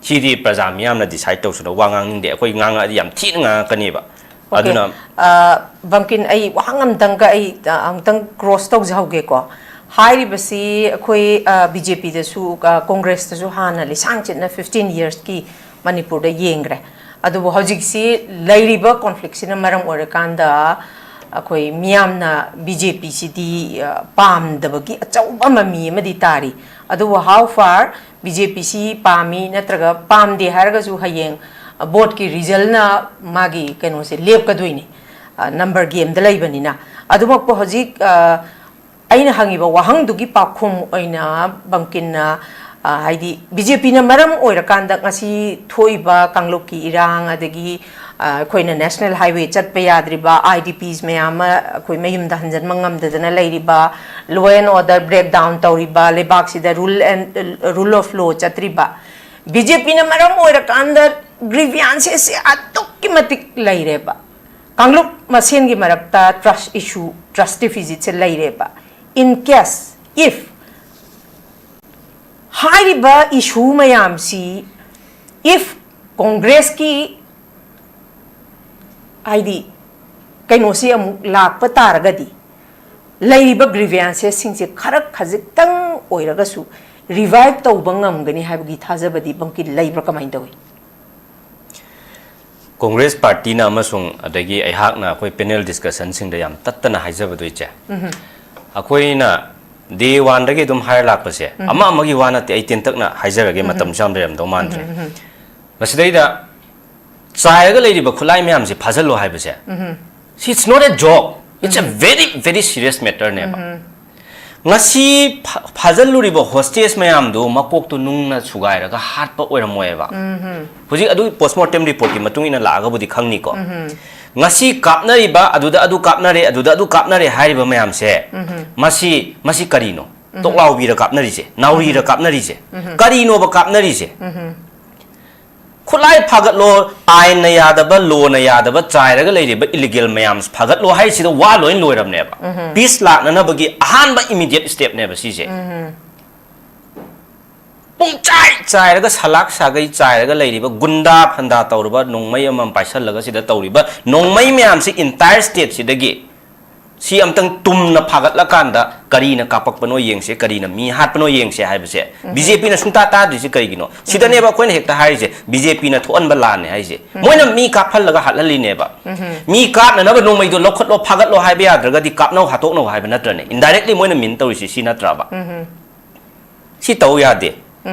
ꯁꯤꯗꯤ ꯄ꯭ꯔꯖꯥ ꯃꯤꯌꯥꯝꯅ decide ꯇꯧꯁꯅꯨ, ꯋꯥ ꯉꯥꯡꯅꯤꯡꯗꯦ, ꯑꯩꯈꯣꯏ ꯉꯥꯡꯉꯛꯑꯗꯤ ꯌꯥꯝ ꯊꯤꯅ ꯉꯥꯡꯉꯛꯀꯅꯦꯕ꯫ Okay. ꯑꯗꯨꯅ ꯑ, ꯕꯝꯀꯤꯟ, ꯑꯩ ꯋꯥꯍꯪ ꯑꯝꯇꯪꯒ ꯑꯩ, ꯑ, ꯑꯃꯨꯛꯇꯪ cross ꯇꯧꯖꯍꯧꯒꯦꯀꯣ꯫ ꯍꯥꯏꯔꯤꯕꯁꯤ ꯑꯩꯈꯣꯏ, ꯑ, ꯕꯤ ꯖꯦ ꯄꯤꯗꯁꯨ, ꯑ, ꯀꯣꯡꯒ꯭ꯔꯦꯁꯇꯁꯨ ꯍꯥꯟꯅ ꯂꯤꯁꯥꯡ ꯆꯤꯠꯅ fifteen yearsꯀꯤ ꯃꯅꯤꯄꯨꯔꯗ ꯌꯦꯡꯈ꯭ꯔꯦ꯫ ꯑꯗꯨꯕꯨ ꯍꯧꯖꯤꯛꯁꯤ ꯂꯩꯔꯤꯕ conflictꯁꯤꯅ ꯃꯔꯝ ꯑꯣꯏꯔꯀꯥꯟꯗ ꯑꯩꯈꯣꯏ ꯃꯤꯌꯥꯝꯅ ꯕꯤ ꯖꯦ ꯄꯤꯁꯤꯗꯤ, ꯑ, ꯄꯥꯝꯗꯕꯒꯤ ꯑꯆꯧꯕ ꯃꯃꯤ ꯑꯃꯗꯤ ꯇꯥꯔꯤ꯫ ꯑꯗꯨꯕꯨ how far ꯕꯤ ꯖꯦ ꯄꯤꯁꯤ ꯄꯥꯝꯃꯤ ꯅꯠꯇ꯭ꯔꯒ ꯄꯥꯝꯗꯦ ꯍꯥꯏꯔꯒꯁꯨ ꯍꯌꯦꯡ, ꯑ, voteꯀꯤ resultꯅ ꯃꯥꯒꯤ ꯀꯩꯅꯣꯁꯦ ꯂꯦꯞꯀꯗꯣꯏꯅꯤ, ꯑ, number gameꯗ ꯂꯩꯕꯅꯤꯅ꯫ ꯑꯗꯨꯃꯛꯄꯨ ꯍꯧꯖꯤꯛ, ꯑ, ꯑꯩꯅ ꯍꯪꯉꯤꯕ ꯋꯥꯍꯪꯗꯨꯒꯤ ꯄꯥꯎꯈꯨꯝ ꯑꯣꯏꯅ ꯕꯝꯀꯤꯟꯅ, ꯑ, ꯍꯥꯏꯗꯤ ꯕꯤ ꯖꯦ ꯄꯤꯅ ꯃꯔꯝ ꯑꯣꯏꯔꯀꯥꯟꯗ ꯉꯁꯤ ꯊꯣꯛꯏꯕ ꯀꯥꯡꯂꯨꯞꯀꯤ ꯏꯔꯥꯡ, ꯑꯗꯒꯤ, ꯑ, ꯑꯩꯈꯣꯏꯅ national highway ꯆꯠꯄ ꯌꯥꯗ꯭ꯔꯤꯕ, I D Ps ꯃꯌꯥꯝ ꯑꯃ ꯑꯩꯈꯣꯏ ꯃꯌꯨꯝꯗ ꯍꯟꯖꯟꯕ ꯉꯝꯗꯗꯅ ꯂꯩꯔꯤꯕ, law and order breakdown ꯇꯧꯔꯤꯕ, ꯂꯩꯕꯥꯛꯁꯤꯗ rule and, rule of law ꯆꯠꯇ꯭ꯔꯤꯕ, ꯕꯤ ꯖꯦ ꯄꯤꯅ ꯃꯔꯝ ꯑꯣꯏꯔꯀꯥꯟꯗ grievances ꯑꯗꯨꯛꯀꯤ ꯃꯇꯤꯛ ꯂꯩꯔꯦꯕ꯫ ꯀꯥꯡꯂꯨꯞ ꯃꯁꯦꯟꯒꯤ ꯃꯔꯛꯇ trust issue, trust deficitꯁꯦ ꯂꯩꯔꯦꯕ꯫ In case, if ꯍꯥꯏꯔꯤꯕ issue ꯃꯌꯥꯝꯁꯤ, if ꯀꯣꯡꯒ꯭ꯔꯦꯁꯀꯤ, ꯍꯥꯏꯗꯤ, ꯀꯩꯅꯣꯁꯤ ꯑꯃꯨꯛ ꯂꯥꯛꯄ ꯇꯥꯔꯒꯗꯤ, ꯂꯩꯔꯤꯕ grievancesꯁꯤꯡꯁꯦ ꯈꯔ ꯈꯖꯤꯛꯇꯪ ꯑꯣꯏꯔꯒꯁꯨ ꯔꯤꯚꯥꯏꯚ ꯇꯧꯕ ꯉꯝꯒꯅꯤ ꯍꯥꯏꯕꯒꯤ ꯊꯥꯖꯕꯗꯤ ꯕꯪꯀꯤ ꯂꯩꯕ꯭ꯔꯥ, ꯀꯃꯥꯏꯅ ꯇꯧꯏ? ꯀꯣꯡꯒ꯭ꯔꯦꯁ ꯄꯥꯔꯇꯤꯅ ꯑꯃꯁꯨꯡ ꯑꯗꯒꯤ ꯑꯩꯍꯥꯛꯅ ꯑꯩꯈꯣꯏ ꯄꯦꯅꯦꯜ ꯗꯤꯁꯀꯁꯟꯁꯤꯡꯗ ꯌꯥꯝ ꯇꯠꯇꯅ ꯍꯥꯏꯖꯕꯗꯣ, ꯏꯆꯦ, ꯑꯩꯈꯣꯏꯅ ꯗꯦ ꯋꯥꯟꯗꯒꯤ ꯑꯗꯨꯝ ꯍꯥꯏꯔ ꯂꯥꯛꯄꯁꯦ, ꯑꯃ ꯑꯃꯒꯤ ꯋꯥ ꯅꯠꯇꯦ, ꯑꯩ ꯇꯦꯟꯇꯛꯅ ꯍꯥꯏꯖꯔꯒꯦ, ꯃꯇꯝꯁꯨ ꯌꯥꯝ ꯂꯩꯔꯝꯗꯧ ꯃꯥꯟꯗ꯭ꯔꯦ꯫ ꯃꯁꯤꯗꯩꯗ ꯆꯥꯏꯔꯒ ꯂꯩꯔꯤꯕ ꯈꯨꯠꯂꯥꯏ ꯃꯌꯥꯝꯁꯦ ꯐꯥꯖꯤꯜꯂꯣ ꯍꯥꯏꯕꯁꯦ, see, it's not a joke, it's a very, very serious matter ꯅꯦꯕ꯫ ꯉꯁꯤ ꯐꯥ- ꯐꯥꯖꯤꯜꯂꯨꯔꯤꯕ ꯍꯣꯁꯇꯦꯖ ꯃꯌꯥꯝꯗꯨ ꯃꯀꯣꯛꯇꯨ ꯅꯨꯡꯅ ꯁꯨꯒꯥꯏꯔꯒ ꯍꯥꯠꯄ ꯑꯣꯏꯔꯝꯃꯣꯏꯕ꯫ ꯍꯧꯖꯤꯛ ꯑꯗꯨ ꯄꯣꯁꯃꯣꯔꯇꯦꯝ ꯔꯤꯄꯣꯔꯠꯀꯤ ꯃꯇꯨꯡ ꯏꯟꯅ ꯂꯥꯛꯑꯒꯕꯨꯗꯤ ꯈꯪꯅꯤꯀꯣ꯫ ꯉꯁꯤ ꯀꯥꯞꯅꯔꯤꯕ, ꯑꯗꯨꯗ ꯑꯗꯨ ꯀꯥꯞꯅꯔꯦ, ꯑꯗꯨꯗ ꯑꯗꯨ ꯀꯥꯞꯅꯔꯦ ꯍꯥꯏꯔꯤꯕ ꯃꯌꯥꯝꯁꯦ, ꯃꯁꯤ ꯃꯁꯤ ꯀꯔꯤꯅꯣ? ꯇꯣꯛꯂꯥꯎꯕꯤꯔ ꯀꯥꯞꯅꯔꯤꯁꯦ, ꯅꯥꯎꯔꯤꯔ ꯀꯥꯞꯅꯔꯤꯁꯦ, ꯀꯔꯤꯅꯣꯕ ꯀꯥꯞꯅꯔꯤꯁꯦ? ꯈꯨꯠꯂꯥꯏ ꯐꯥꯒꯠꯂꯣ, ꯑꯥꯏꯟꯅ ꯌꯥꯗꯕ, ꯂꯣꯅ ꯌꯥꯗꯕ, ꯆꯥꯏꯔꯒ ꯂꯩꯔꯤꯕ ꯏꯂꯤꯒꯦꯜ ꯃꯌꯥꯝꯁꯦ ꯐꯥꯒꯠꯂꯣ ꯍꯥꯏꯁꯤꯗ ꯋꯥ ꯂꯣꯏ ꯂꯣꯏꯔꯕꯅꯦꯕ꯫ ꯄꯤꯁ ꯂꯥꯛꯅꯅꯕꯒꯤ ꯑꯍꯥꯟꯕ ꯏꯃꯤꯗꯤꯌꯦꯠ ꯁ꯭ꯇꯦꯞꯅꯦꯕ ꯁꯤꯁꯦ꯫ ꯄꯨꯡꯆꯥꯏ ꯆꯥꯏꯔꯒ, ꯁꯂꯥꯛ ꯁꯥꯒꯩ ꯆꯥꯏꯔꯒ ꯂꯩꯔꯤꯕ, ꯒꯨꯟꯗꯥ ꯐꯟꯗꯥ ꯇꯧꯔꯕ, ꯅꯣꯡꯃꯩ ꯑꯃꯃꯝ ꯄꯥꯏꯁꯜꯂꯒ ꯁꯤꯗ ꯇꯧꯔꯤꯕ ꯅꯣꯡꯃꯩ ꯃꯌꯥꯝꯁꯤ, ꯏꯟꯇꯥꯌꯔ ꯁ꯭ꯇꯦꯠꯁꯤꯗꯒꯤ ꯁꯤ ꯑꯝꯇꯪ ꯇꯨꯝꯅ ꯐꯥꯒꯠꯂꯀꯥꯟꯗ ꯀꯔꯤꯅ ꯀꯥꯞꯄꯛꯄꯅꯣ ꯌꯦꯡꯁꯦ, ꯀꯔꯤꯅ ꯃꯤ ꯍꯥꯠꯄꯅꯣ ꯌꯦꯡꯁꯦ ꯍꯥꯏꯕꯁꯦ ꯕꯤ ꯖꯦ ꯄꯤꯅ ꯁꯨꯡꯇꯥ ꯇꯥꯗ꯭ꯔꯤꯁꯦ ꯀꯩꯒꯤꯅꯣ? ꯁꯤꯗꯅꯦꯕ ꯑꯩꯈꯣꯏꯅ ꯍꯦꯛꯇ ꯍꯥꯏꯔꯤꯁꯦ, ꯕꯤ ꯖꯦ ꯄꯤꯅ ꯊꯣꯛꯍꯟꯕ ꯂꯥꯟꯅꯦ ꯍꯥꯏꯁꯦ꯫ ꯃꯣꯏꯅ ꯃꯤ ꯀꯥꯞꯍꯜꯂꯒ ꯍꯥꯠꯍꯜꯂꯤꯅꯦꯕ꯫ ꯃꯤ ꯀꯥꯞꯅꯅꯕ ꯅꯣꯡꯃꯩꯗꯣ ꯂꯧꯈꯠꯂꯣ, ꯐꯥꯒꯠꯂꯣ ꯍꯥꯏꯕ ꯌꯥꯗ꯭ꯔꯒꯗꯤ ꯀꯥꯞꯅꯧ, ꯍꯥꯠꯇꯣꯛꯅꯧ ꯍꯥꯏꯕ ꯅꯠꯇ꯭ꯔꯅꯦ? ꯏꯟꯗꯥꯏꯔꯦꯛꯂꯤ ꯃꯣꯏꯅ ꯃꯤꯟ ꯇꯧꯔꯤꯁꯤ ꯁꯤ ꯅꯠꯇ꯭ꯔꯕ? ꯁꯤ ꯇꯧ ꯌꯥꯗꯦ꯫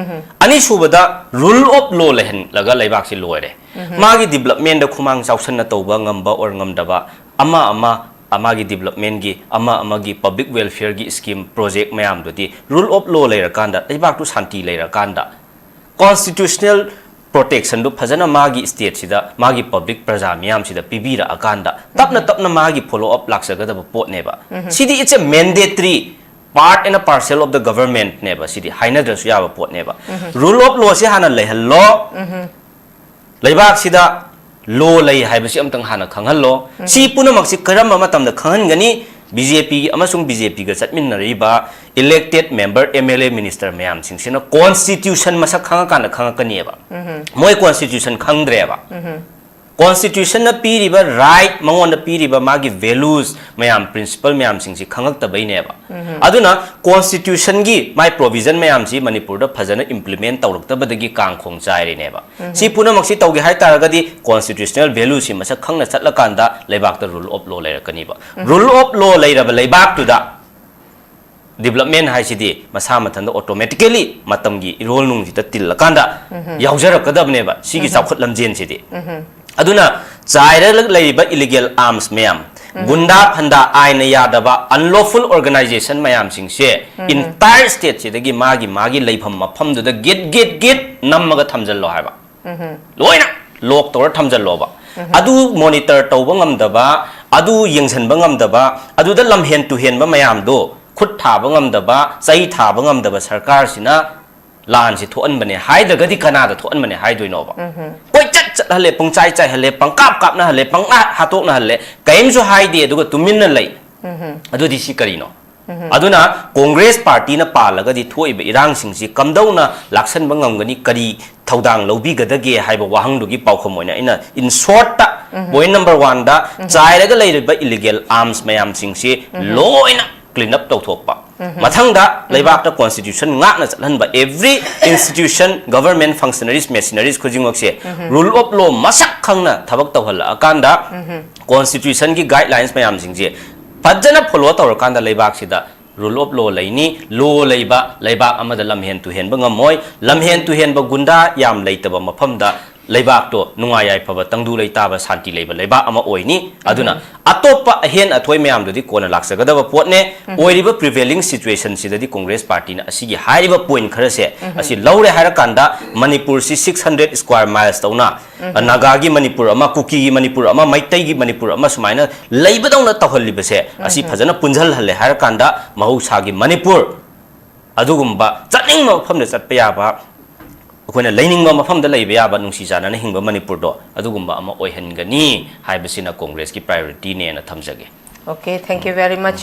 ꯑꯅꯤꯁꯨꯕꯗ, ꯔꯨꯜ ꯑꯣꯐ ꯂꯣ ꯂꯩꯍꯜꯂꯒ ꯂꯩꯕꯥꯛꯁꯤ ꯂꯣꯏꯔꯦ꯫ ꯃꯥꯒꯤ ꯗꯤꯕꯂꯞꯃꯦꯟꯗ ꯈꯨꯃꯥꯡ ꯆꯥꯎꯁꯟꯅ ꯇꯧꯕ ꯉꯝꯕ ꯑꯣꯔ ꯉꯝꯗꯕ, ꯑꯃ ꯑꯃ, ꯑ, ꯃꯥꯒꯤ ꯗꯤꯕꯂꯞꯃꯦꯟꯒꯤ, ꯑꯃ ꯑꯃꯒꯤ ꯄꯕ꯭ꯂꯤꯛ ꯋꯦꯜꯐꯤꯌꯔꯒꯤ ꯁ꯭ꯀꯤꯝ, ꯄ꯭ꯔꯣꯖꯦꯛ ꯃꯌꯥꯝꯗꯨꯗꯤ ꯔꯨꯜ ꯑꯣꯐ ꯂꯣ ꯂꯩꯔꯀꯥꯟꯗ, ꯂꯩꯕꯥꯛꯇꯨ ꯁꯥꯟꯇꯤ ꯂꯩꯔꯀꯥꯟꯗ, ꯀꯣꯟꯁꯇꯤꯇ꯭ꯌꯨꯁꯅꯦꯜ ꯄ꯭ꯔꯣꯇꯦꯛꯁꯟꯗꯨ ꯐꯖꯅ ꯃꯥꯒꯤ ꯁ꯭ꯇꯦꯠꯁꯤꯗ, ꯃꯥꯒꯤ ꯄꯕ꯭ꯂꯤꯛ ꯄ꯭ꯔꯖꯥ ꯃꯤꯌꯥꯝꯁꯤꯗ ꯄꯤꯕꯤꯔꯛꯑꯀꯥꯟꯗ, ꯇꯞꯅ ꯇꯞꯅ ꯃꯥꯒꯤ ꯐꯣꯂꯣ ꯑꯞ ꯂꯥꯛꯆꯒꯗꯕ ꯄꯣꯠꯅꯦꯕ꯫ ꯁꯤꯗꯤ it's a mandatory part and a parcel of the government ꯅꯦꯕ ꯁꯤꯗꯤ, ꯍꯥꯏꯅꯗ꯭ꯔꯁꯨ ꯌꯥꯕ ꯄꯣꯠꯅꯦꯕ꯫ ꯔꯨꯜ ꯑꯣꯐ ꯂꯣꯁꯤ ꯍꯥꯟꯅ ꯂꯩꯍꯜꯂꯣ, ꯂꯩꯕꯥꯛꯁꯤꯗ ꯂꯣ ꯂꯩ ꯍꯥꯏꯕꯁꯤ ꯑꯝꯇꯪ ꯍꯥꯟꯅ ꯈꯪꯍꯜꯂꯣ꯫ ꯁꯤ ꯄꯨꯝꯅꯃꯛꯁꯤ ꯀꯔꯝꯕ ꯃꯇꯝꯗ ꯈꯪꯍꯟꯒꯅꯤ? ꯕꯤ ꯖꯦ ꯄꯤꯒꯤ ꯑꯃꯁꯨꯡ ꯕꯤ ꯖꯦ ꯄꯤꯒ ꯆꯠꯃꯤꯟꯅꯔꯤꯕ elected member, M L A, minister ꯃꯌꯥꯝꯁꯤꯡꯁꯤꯅ ꯀꯣꯟꯁꯇꯤꯇ꯭ꯌꯨꯁꯟ ꯃꯁꯛ ꯈꯪꯉꯀꯥꯟꯗ ꯈꯪꯉꯛꯀꯅꯤꯕ꯫ ꯃꯣꯏ ꯀꯣꯟꯁꯇꯤꯇ꯭ꯌꯨꯁꯟ ꯈꯪꯗ꯭ꯔꯦꯕ꯫ Constitutionꯅ ꯄꯤꯔꯤꯕ right, ꯃꯉꯣꯟꯗ ꯄꯤꯔꯤꯕ ꯃꯥꯒꯤ values ꯃꯌꯥꯝ, principle ꯃꯌꯥꯝꯁꯤꯡꯁꯤ ꯈꯪꯉꯛꯇꯕꯩꯅꯦꯕ꯫ ꯑꯗꯨꯅ Constitutionꯒꯤ ꯃꯥꯏ provision ꯃꯌꯥꯝꯁꯤ ꯃꯅꯤꯄꯨꯔꯗ ꯐꯖꯅ implement ꯇꯧꯔꯛꯇꯕꯗꯒꯤ ꯀꯥꯡꯈꯣꯡ ꯆꯥꯏꯔꯤꯅꯦꯕ꯫ ꯁꯤ ꯄꯨꯝꯅꯃꯛꯁꯤ ꯇꯧꯒꯦ ꯍꯥꯏ ꯇꯥꯔꯒꯗꯤ Constitutional valueꯁꯤ ꯃꯁꯛ ꯈꯪꯅ ꯆꯠꯂꯀꯥꯟꯗ ꯂꯩꯕꯥꯛꯇ rule of law ꯂꯩꯔꯛꯀꯅꯤꯕ꯫ Rule of law ꯂꯩꯔꯕ ꯂꯩꯕꯥꯛꯇꯨꯗ development ꯍꯥꯏꯁꯤꯗꯤ ꯃꯁꯥ ꯃꯊꯟꯇ automatically ꯃꯇꯝꯒꯤ ꯏꯔꯣꯜ ꯅꯨꯡꯁꯤꯗ ꯇꯤꯜꯂꯀꯥꯟꯗ ꯌꯥꯎꯖꯔꯛꯀꯗꯕꯅꯦꯕ ꯁꯤꯒꯤ ꯆꯥꯎꯈꯠ ꯂꯝꯖꯦꯟꯁꯤꯗꯤ꯫ ꯑꯗꯨꯅ ꯆꯥꯏꯔꯒ ꯂꯩꯔꯤꯕ illegal arms ꯃꯌꯥꯝ, ꯒꯨꯟꯗꯥ ꯐꯟꯗꯥ, ꯑꯥꯏꯟꯅ ꯌꯥꯗꯕ unlawful organization ꯃꯌꯥꯝꯁꯤꯡꯁꯦ entire stateꯁꯤꯗꯒꯤ ꯃꯥꯒꯤ ꯃꯥꯒꯤ ꯂꯩꯐꯝ ꯃꯐꯝꯗꯨꯗ ꯒꯤꯠ ꯒꯤꯠ ꯒꯤꯠ ꯅꯝꯃꯒ ꯊꯝꯖꯜꯂꯣ ꯍꯥꯏꯕ꯫ ꯂꯣꯏꯅ lock ꯇꯧꯔ ꯊꯝꯖꯜꯂꯣꯕ꯫ ꯑꯗꯨ monitor ꯇꯧꯕ ꯉꯝꯗꯕ, ꯑꯗꯨ ꯌꯦꯡꯁꯤꯟꯕ ꯉꯝꯗꯕ, ꯑꯗꯨꯗ ꯂꯝꯍꯦꯟ ꯇꯨꯍꯦꯟꯕ ꯃꯌꯥꯝꯗꯣ ꯈꯨꯠ ꯊꯥꯕ ꯉꯝꯗꯕ, ꯆꯩ ꯊꯥꯕ ꯉꯝꯗꯕ ꯁꯔꯀꯥꯔꯁꯤꯅ ꯂꯥꯟꯁꯤ ꯊꯣꯛꯍꯟꯕꯅꯦ ꯍꯥꯏꯗ꯭ꯔꯒꯗꯤ ꯀꯅꯥꯗ ꯊꯣꯛꯍꯟꯕꯅꯦ ꯍꯥꯏꯗꯣꯏꯅꯣꯕ? ꯀꯣꯏꯆꯠ ꯆꯠꯍꯜꯂꯦ, ꯄꯨꯡꯆꯥꯏ ꯆꯥꯏꯍꯜꯂꯦ, ꯄꯪꯀꯥꯞ ꯀꯥꯞꯅꯍꯜꯂꯦ, ꯄꯪꯍꯥꯠ ꯍꯥꯠꯇꯣꯛꯅꯍꯜꯂꯦ, ꯀꯔꯤꯝꯁꯨ ꯍꯥꯏꯗꯦ, ꯑꯗꯨꯒ ꯇꯨꯃꯤꯟꯅ ꯂꯩ꯫ ꯑꯗꯨꯗꯤ ꯁꯤ ꯀꯔꯤꯅꯣ? ꯑꯗꯨꯅ Congress partyꯅ ꯄꯥꯜꯂꯒꯗꯤ ꯊꯣꯛꯏꯕ ꯏꯔꯥꯡꯁꯤꯡꯁꯤ ꯀꯝꯗꯧꯅ ꯂꯥꯛꯁꯟꯕ ꯉꯝꯒꯅꯤ, ꯀꯔꯤ ꯊꯧꯗꯥꯡ ꯂꯧꯕꯤꯒꯗꯒꯦ ꯍꯥꯏꯕ ꯋꯥꯍꯪꯗꯨꯒꯤ ꯄꯥꯎꯈꯨꯝ ꯑꯣꯏꯅ ꯑꯩꯅ in shortꯇ, point number oneꯗ, ꯆꯥꯏꯔꯒ ꯂꯩꯔꯤꯕ illegal arms ꯃꯌꯥꯝꯁꯤꯡꯁꯤ ꯂꯣꯏꯅ clean up ꯇꯧꯊꯣꯛꯄ꯫ ꯃꯊꯪꯗ ꯂꯩꯕꯥꯛꯇ constitution ꯉꯥꯛꯅ ꯆꯠꯍꯟꯕ, every institution, government functionaries, machineries ꯈꯨꯗꯤꯡꯃꯛꯁꯦ rule of law ꯃꯁꯛ ꯈꯪꯅ ꯊꯕꯛ ꯇꯧꯍꯜꯂꯛꯑꯀꯥꯟꯗ constitutionꯒꯤ guidelines ꯃꯌꯥꯝꯁꯤꯡꯁꯦ ꯐꯖꯅ follow ꯇꯧꯔꯀꯥꯟꯗ ꯂꯩꯕꯥꯛꯁꯤꯗ rule of law ꯂꯩꯅꯤ꯫ Law ꯂꯩꯕ ꯂꯩꯕꯥꯛ ꯑꯃꯗ ꯂꯝꯍꯦꯟ ꯇꯨꯍꯦꯟꯕ ꯉꯝꯃꯣꯏ꯫ ꯂꯝꯍꯦꯟ ꯇꯨꯍꯦꯟꯕ, ꯒꯨꯟꯗꯥ ꯌꯥꯝ ꯂꯩꯇꯕ ꯃꯐꯝꯗ ꯂꯩꯕꯥꯛꯇꯣ ꯅꯨꯡꯉꯥꯏ ꯌꯥꯏꯐꯕ, ꯇꯪꯗꯨ ꯂꯩꯇꯥꯕ, ꯁꯥꯟꯇꯤ ꯂꯩꯕ ꯂꯩꯕꯥꯛ ꯑꯃ ꯑꯣꯏꯅꯤ꯫ ꯑꯗꯨꯅ ꯑꯇꯣꯞꯄ ꯑꯍꯦꯟ ꯑꯊꯣꯏ ꯃꯌꯥꯝꯗꯨꯗꯤ ꯀꯣꯟꯅ ꯂꯥꯛꯆꯒꯗꯕ ꯄꯣꯠꯅꯦ꯫ ꯑꯣꯏꯔꯤꯕ prevailing situationꯁꯤꯗꯗꯤ Congress partyꯅ ꯑꯁꯤꯒꯤ ꯍꯥꯏꯔꯤꯕ point ꯈꯔꯁꯦ ꯑꯁꯤ ꯂꯧꯔꯦ ꯍꯥꯏꯔꯀꯥꯟꯗ ꯃꯅꯤꯄꯨꯔꯁꯤ six hundred square miles ꯇꯧꯅ, ꯅꯥꯒꯥꯒꯤ ꯃꯅꯤꯄꯨꯔ ꯑꯃ, ꯀꯨꯀꯤꯒꯤ ꯃꯅꯤꯄꯨꯔ ꯑꯃ, ꯃꯩꯇꯩꯒꯤ ꯃꯅꯤꯄꯨꯔ ꯑꯃ ꯁꯨꯃꯥꯏꯅ ꯂꯩꯕꯗꯧꯅ ꯇꯧꯍꯜꯂꯤꯕꯁꯦ ꯑꯁꯤ ꯐꯖꯅ ꯄꯨꯟꯁꯤꯜꯍꯜꯂꯦ ꯍꯥꯏꯔꯀꯥꯟꯗ ꯃꯍꯧꯁꯥꯒꯤ ꯃꯅꯤꯄꯨꯔ ꯑꯗꯨꯒꯨꯝꯕ ꯆꯠꯅꯤꯡꯕ ꯃꯐꯝꯗ ꯆꯠꯄ ꯌꯥꯕ, ꯑꯩꯈꯣꯏꯅ ꯂꯩꯅꯤꯡꯕ ꯃꯐꯝꯗ ꯂꯩꯕ ꯌꯥꯕ, ꯅꯨꯡꯁꯤ ꯆꯥꯟꯅꯅ ꯍꯤꯡꯕ ꯃꯅꯤꯄꯨꯔꯗꯣ ꯑꯗꯨꯒꯨꯝꯕ ꯑꯃ ꯑꯣꯏꯍꯟꯒꯅꯤ ꯍꯥꯏꯕꯁꯤꯅ Congressꯀꯤ priorityꯅꯦꯅ ꯊꯝꯖꯒꯦ꯫ Okay, thank you very much.